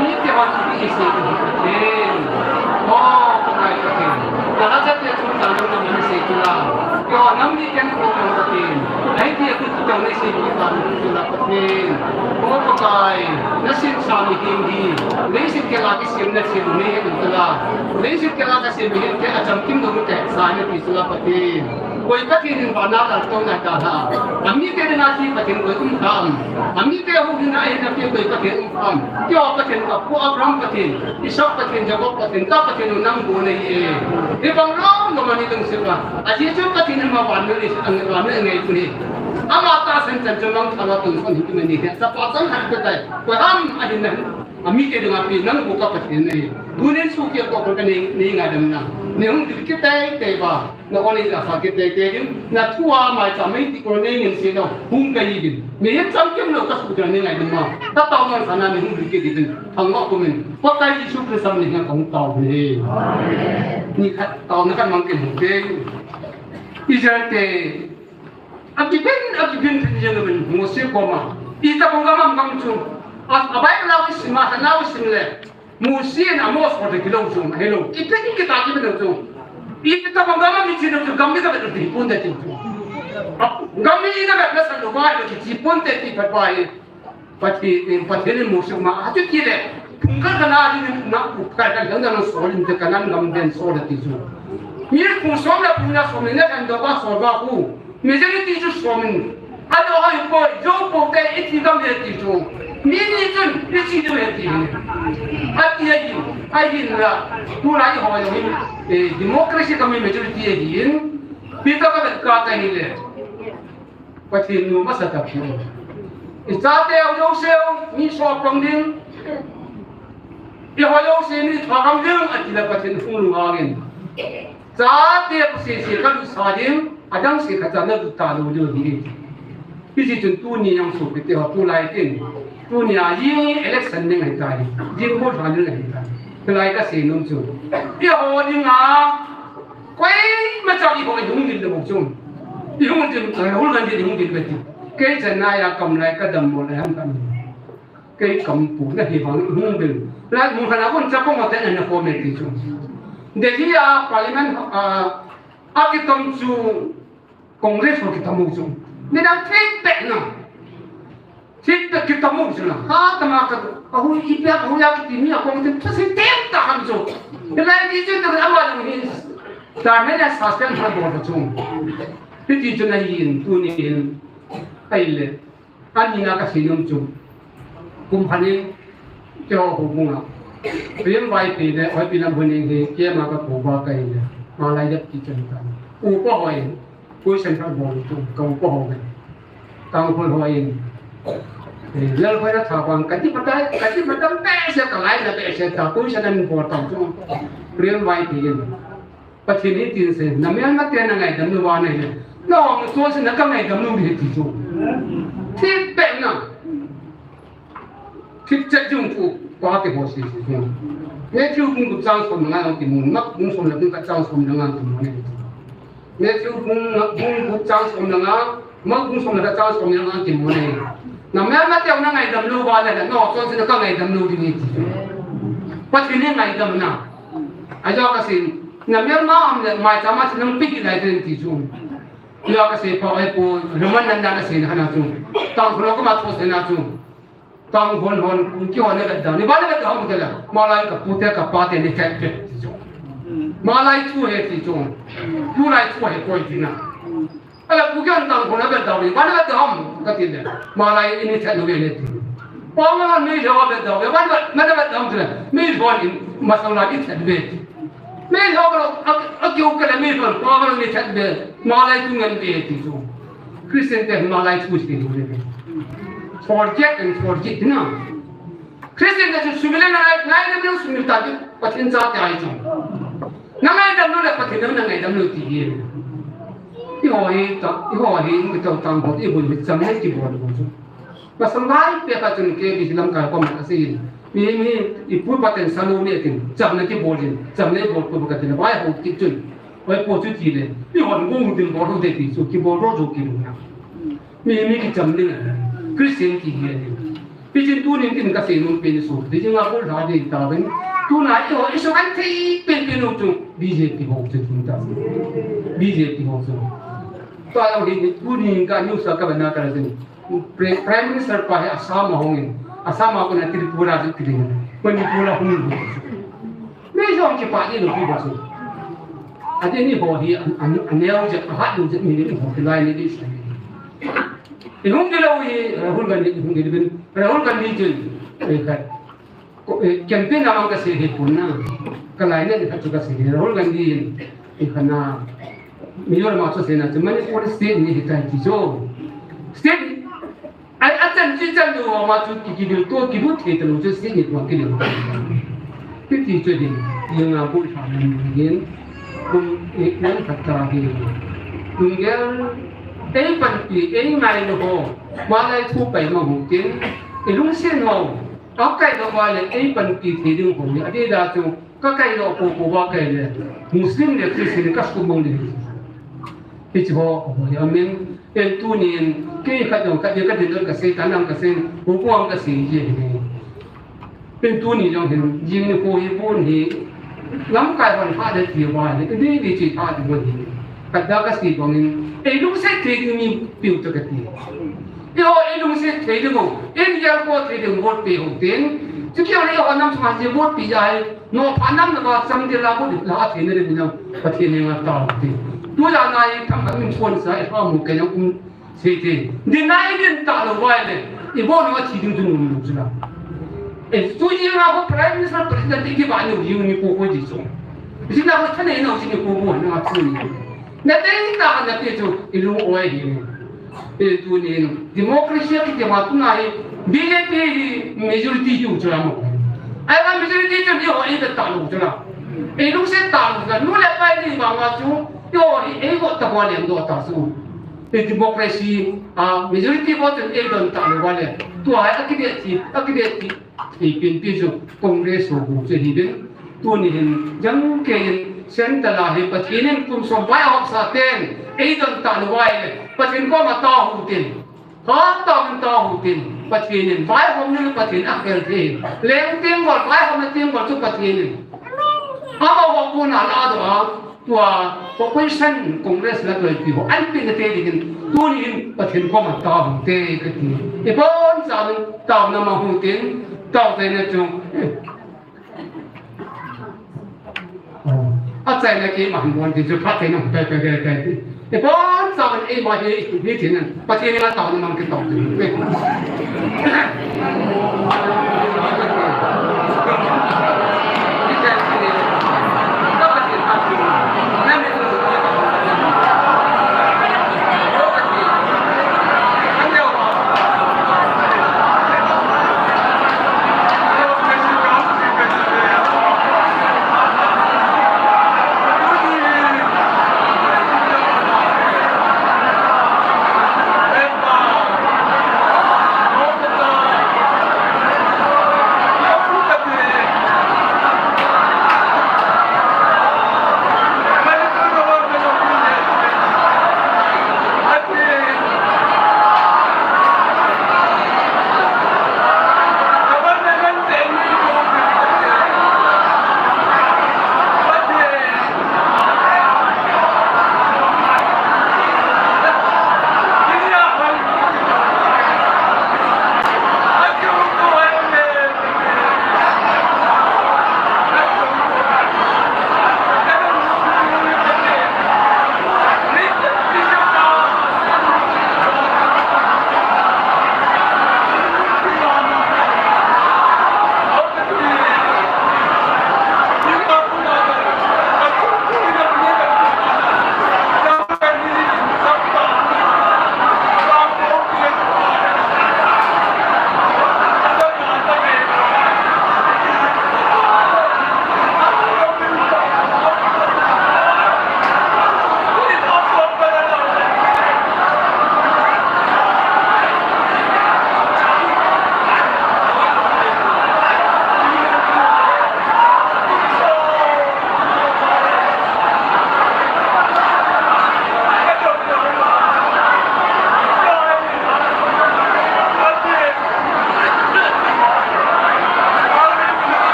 mi te hon ti isi tu Pathen. O Pakai Pathen. Nala jat te chu ta lu na mi se tu la. Yo nam ni ken ko ko Pathen. Ai ti tu tu ni si tu ta tu la Pathen. O Pakai, na sin sa mi hin di. Ni si ke la ki sim na sim ni tu la. Ni si ke la ka sim hin te a cham kim do te sa ni ti tu la Pathen. Koi Pathen in vana kaltou na ta ha. Ami te na si Pathen koi um kham. Ami te hu hin a hin a pi koi Pathen um kham. Kio Pathen ka pu Abraham Pathen, Isaac Pathen, Jacob Pathen, ka Pathen u nang bu nei e. Hi bang lom lom ani tung se ka. A Jesu Pathen in ma van nei ang van nei ngai tu ni. Ama ta sen chan chu mang thala tung son hi tu ni. Sa pa sang han ka tai. Koi ham a hin nan. Ami te ding a pi nang bu ka Pathen nei. Bu nen su ki ko ko ka nei nei ngai dam na. Nei hung dil ki tai tai ba. Na oli la sa ki tai tai ding. Na thu a mai cha mai ti ko nei ngin se no. Hung ka yi ding. Nei hem cham kem lo ka su ja nei ngai dam ma. Ta tau man sa na nei hung dil ki ding. Thang ma ko min. Pakai Jesu Christ min in ka hung tao ni. Ni khat tao na kan mang ken hung ding. Israel te Akipin, akipin pin jeng min Mose koma. Ita kong gamam kam chu. A, a Bible a isim a, na isim le. Mose in Amos ko te kilo chu, hello. Kipin kita kipin chu. Ita kong gamam mi chin chu, gammi ka be ti pon te ti chu. A, gammi ka be na san lo ba, ki ti pon te ti pa pa. Pathen, Pathen in Mose ma, ati ti le, phung khat kana ding na, phung khat kana ding na sol in te Kanan gam den sol ti chu. Mi phung som le phung na som ne kan do ba sol ba ku. Mi jeni ti chu som in. A do hoi po, jo po te i ti gam le ti chu. Mi ni chun, i ti du he ti. Ati ai, ai hin la, tu lai ho yo hin, eh, democracy ka mi majority e hin. Pi ta ka ka ta hi le. Pathen nu masa ta phi. I chate u jouse u, mi sop pang ding. I ho jouse mi tha pang ding, ati le Pathen hung lung angin. Chate u sese ka lut sa ding, adang se khat cha na lut ta lou ding hi. Hiti chun tuni jong sopite ho tulai tin. Tuni a jing election ding ahi tai. Jing vote lha ding ahi tai. Tulai ka sei nom chu. I ho ding a, koima cha i ho i hung ding le bou chu. I hung ding, eh, hung ding, i hung ding le ti. Kei chan na a kam lai ka dammo le ham kam. Kei kam pu na hi bang hung ding. Lai mun khat a kon cha ko ma te na ko me ti chu. Delhi a parliament a, a kitom chu Congress ho kitom u chu. Midang thipbeh na. Thipbeh kitom u chu na. Ha tama ka, a hu i pia, a hu ya kiti mi a kong tin, thase tem ta ham chu. Hilai ti chu ta ama ding hi. Ta me na suspend ha bol ta chu. Hiti chu na hin, tuni hin. Ai le. Ani na ka sei nom chu. Kum khat in, keiho houbung a. Pi M Y P le, Y P lam hun in hi, K M a ka kou ba ka hi le. Malai dep ti chan ta. Upa ho in, question ka bol chu, ka upa ho in. Tangkhul ho in. Eh, lal ho na tha bang, ka ti pata, ka ti pata, behseh ka lai na behseh ta, question an bol ta chu. Pi M Y P in. Pathen in tin se, na melmate na ngaidam lou va na hile. Na hung so se na ka ngaidam lou ding ahi ti chu. Thipbeh na. Thipchet jong chu, pa te ho se se. Matthew bung gup chang som le nga kimu, Mark bung som le bung khat chang som le nga kimu ne. Matthew bung, bung gup chang som le nga, Mark bung som le khat chang som le nga kimu ne. Na melmate na ngaidam lou va na hile, na hung so se na ka ngaidam lou ding ahi ti chu. Pathen in ngaidam na. Ajo ka sin, na melma um le, maicham a sin nang pi kit lai ding ti chu. Tia ka sei pa ai pu, Roman nan na ka sei na chu. Tangkhul ho ka ma tho sei na chu. Tangkhul hon, Kuki hon na ka da. Ni ba na ka da hom ka la. Malai ka pu te ka pa te ni khet khet ti chu. Malai thu he ti chu. Tulai thu he koi ti na. Ala Kuki hon Tangkhul na ka da ni. Ba na ka da hom ka ti le. Malai ini khet no ve ne ti. Pa ma ni jo ka da ve. Ba na ka da hom ti le. Mi jo ni masala ni khet ve ti. Meilhou ka, a, a keu ka le meilhou, pa ka le ni chat be, malai thu ngen be ti chu. Christian te malai thu ti chu le. Forget and forget na. Christian te chu sumil na ngai, ngai na sumil ta ti, Pathen chate ahi chu. Na ngaidam lou le Pathen na ngaidam lou ti hi. Eiho hi ta, eiho hi, mi to tang ho, eiho hi cham le ti bol chu. Masang lai pek a chun K B C lamkai koma asei in. Mi, mi, i pu pa ten sanu ni tin, chamna kibol in, chamna ibol pu ka tin, vai ho kit chun. Oi, po chu ti le. Mi hon gong ding bol ding ti chu kibol ro jo kilung na. Mi, mi kicham ding a. Christian kihi a ding. Hichin tunin kin kasei nom pen chu. Hichin a bol tha ding ta ben. Tuna i ho i so kan thei pen pen u chu B J P ho chu tun ta. B J P ho chu. Tua jong hi tunin ka news a ka bana ka la jin. Pre-, Prime Minister pa hi Assam a hung in. Assam a kona Tripura chu ti ding. Manipur a hung in. Mei jong kipah ding lou pi bou chu. Adeh ni ho hi an, an, aneo jep, ahat lou jep mi ni ho kilai ni di sai. I hung di lou hi, Rahul Gandhi, i hung di bin. Rahul Gandhi chun, eh, khat. Ko, eh, campaign a mang kasei hi pon na. Kalai ni khat chu kasei hi. Rahul Gandhi in, eh, khat na. Mizoram a chu seina chu Manipur state ni hitai ti chu. State Ai, achan chi chan lou, ama chu ki, kidil to, kidil thei talou chu state ni tuang kidil. Hiti chu hin, i nga bu tha nan hin, kum, i, nan khat ta hi. Lunggel, ei panpi, ei ngai lou ho, malai thu pai ma hu tin, i lungsen ho, akai lou va le, ei panpi thei ding ho ni, adeh da chu, ka kai lou ko, ko va kai le, Muslim le Christian ka sum mong le. Hichu ho, ho, amen. Pen tunin, kei khat jong khat, khat din don kasei, kanam kasei, hu kuang kasei ji hi. Pen tunin jong hin, jing ni ko hi pon hi, lamkai hon kha de ti va hi, ni ni chi kha di mo hi. Khat da kasei bang in, ei lungset thei ding mi piu ta kati. I ho ei lungset thei ding mo, ei ni yal ko thei ding mo pe ho tin. Chu kio ni ho nam sma ji mo pi ja hi. No, phanam na ba cham de la bu la a thei na de na, Pathen henga tao te. Tu la na i tham ka min chon sa, i pa mu ke na um se te. Din na i din ta lou vai le, i bo na thi ding tu nu lu chu la. E tu ji na ko Prime Minister, President i ki ba ni u ni ko ko ji so. Ji na ko thane na u ji ni ko bo na tu ni. Na te ta na te chu, i lu o ai hi. E tunin democracy kiti ma tuna hi B J P hi majority hi u chu la mo. Ai ma majority chu ni ho ei ta lou chu la. Ei lungset ta lou chu la. Nu le pa ni ba ma chu. Yo hi ei ko ta ko le do ta su. E democracy a majority ko chu ei don ta lou va le. Tu ai a ki de ti, a ki de ti. Ipin pi chu Congress ho bu chu hi din. Tuni hin jang kei in center a hi Pathen in kum som vaihom sa ten ei don ta lou vai le Pathen koma tao hih tin. Kha tao in tao hih tin. Pathen in vaihom ni Pathen a khel thei. Leng teng gol vaihom na teng gol chu Pathen in. Ama ho kona la do a. Tua, opposition Congress la tua ipi ho, an pi na te dingin, tuni in Pathen koma tao hih te kati. Ibon chamin tao na ma hih tin, tao te na chu. A chaina keima hin bon ti chu phat te na pe pe pe pe. Ibon chamin eima hi, hi tin. Pathen in atao na mang kitao.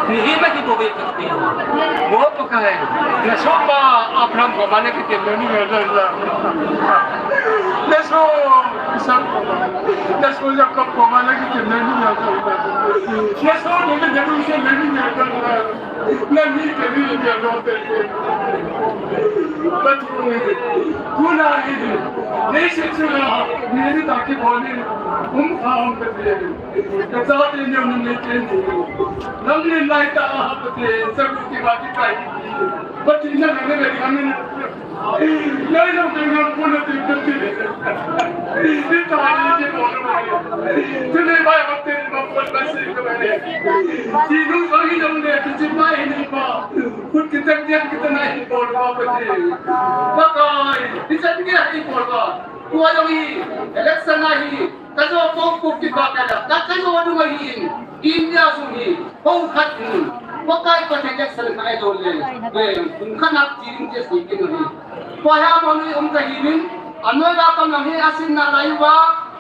Ni hi ma ki bo ve. Mo Pakai, na sohpa Abraham koma na kitem na ni ngai lou la. Na soh Isak koma, na soh Jakob koma na kitem na ni ngai lou la. Na soh ni na jadu se na ni ngai lou la. Na ni ka ni ngai lou la. Pathen, tuna hi, nei se chula, ni ni ta ki boni, um kha um ka ti. Kachate niam ni ken tu. Nam ni lai ta ha pate, sabu ki ba ki kai ki. Pati na na na na na. Lai na na na ko na te pati. Ni ta ni ke bol ma. Tu ne ba ha te ma ko ba si ko ne. Ti nu sa hi nam ne tu chi ba hi ni ba. Kut ki tak dia ki ta na hi bol ba pati. Pakai, ni sa dia hi bol ba. Tua jong hi, election a hi, ka jo pong puk kit ba ka la, ka, ka jo dung ahi in, India sung hi, hou khat in, Pakai Pathen election kha idol le, le, kum khat nak ji ding ti sei kin hi. Tua hi amanu um ka hi in, anoi la kam lang hi asin na lai uva,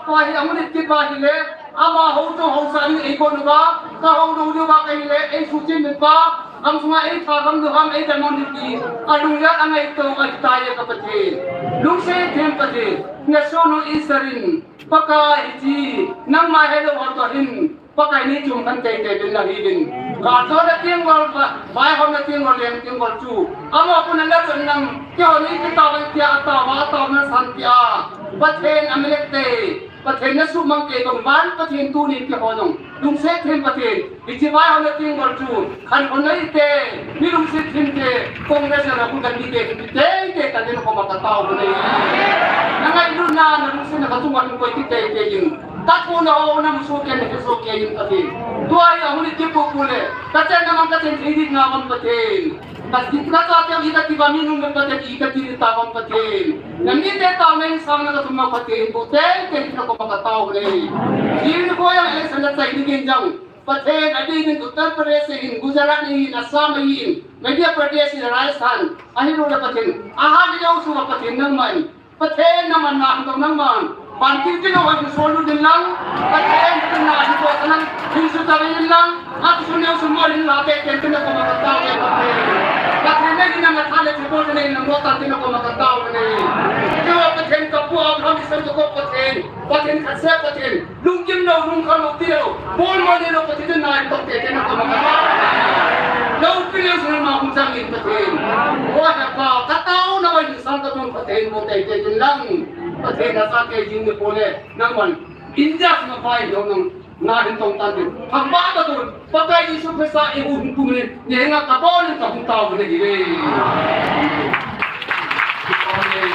tua hi amun it kit ba hi le, ama hou chong hou sa ding ei kon uva, ka hou dou ding uva ka hi le, ei su chin uva, gam sunga ei tha gam dou ham ei dam un ti, alung ya angai to a ta ya ka Pathen. Lungset them Pathen. Na soh nu Israel in, Pakai hiche, nangma helou ho toh hin, Pakai ni chungkhan teitei ding nahi ding. Ka jo na ting gol, va-, vaihom na ting gol, leng ting gol chu. Ama pun na la chun nang, keiho ni kita va tia, ata va, ata na san tia. Pathen amelek te, Pathen na sumang te, bang van Pathen tuni keiho jong. Lungset them Pathen. Hiche vaihom na ting gol chu, khan hon nei te, mi lungset them te, Congress na khu kan ni te, ni te, te, kan ni ko ma ka tao nei. Na ngailutna, na lungsetna ka chunga koi ti te, te in. Ka thu na ho na musu ke ne ke so ke in ka ti. Tua hi a huni ti pu pu le, ka chen na man ka chen thei dit na man Pathen. Ka ti ka cha te i ka ti ba mi nung Pathen i ka ti ta man Pathen. Na mi te ta nei sang na ka thum ma Pathen, pu te, te na ko ma ka tao nei. Ji ni ko ya election na chai ni kin jang. Pathen, adeh in Uttar Pradesh ahin, Gujarat ahin, Assam ahin, Madhya Pradesh ahin, Rajasthan, ahin, Pathen, ahat le jong sunga Pathen nangman, Pathen nangman, na hung nangman, ban kin kin ho hin sol lut in lang, Pathen kin na hin ko lang, hin su ta in lang, at su neo su mo hin la te ken kin ko ma ka tao le Pathen. Pathen ne kin na tha le chi ko ne na mo ta kin ko ma ka tao ne. Keiho Pathen ka pu Abraham, Isak, Jakob Pathen, Pathen khat seh Pathen. Lunggim lou, lungkham lou, ti lou. Bol mo ni lou, Pathen in na in tong te, te na ko ma ka. Lou pi lou sun ma hung chang in Pathen. Ko na pa, ka tao na wai sang ka tun Pathen mo te, te tin lang. Pathen na sa ke jing ni ko le, nang man. India sung a pai lou nang, na in tong tan tin. Phang ba ka tun, Pakai Jesu Christa i hu hung kum ni, ni nga ka bon in ka hung tao ni le. Amen.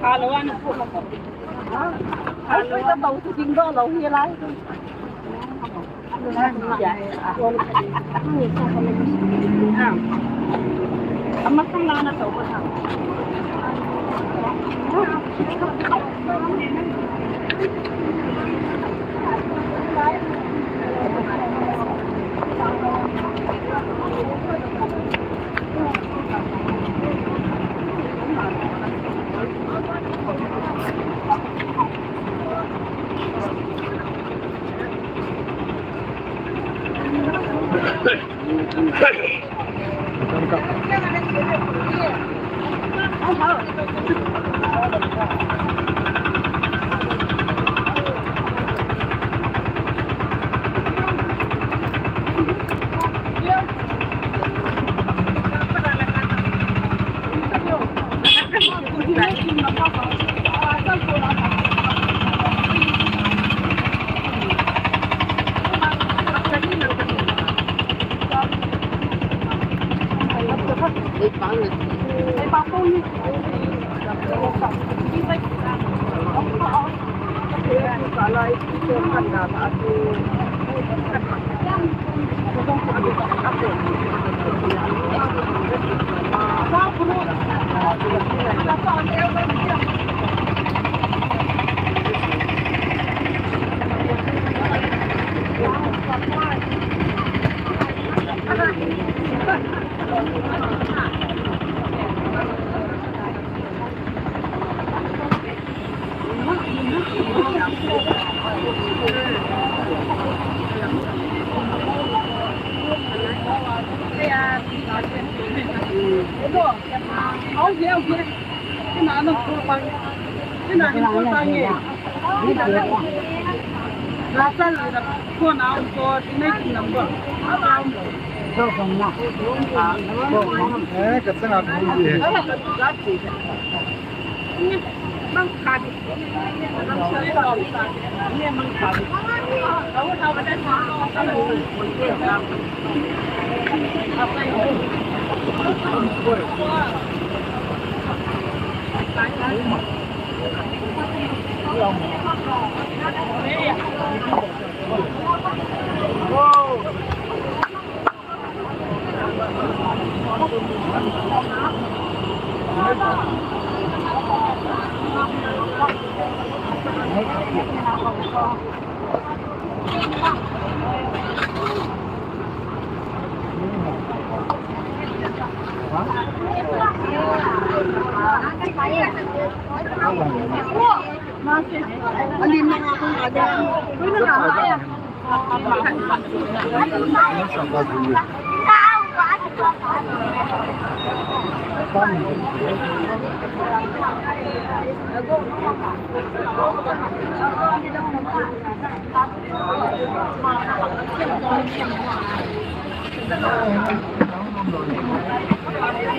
Hello, ano po? Hello, ano po?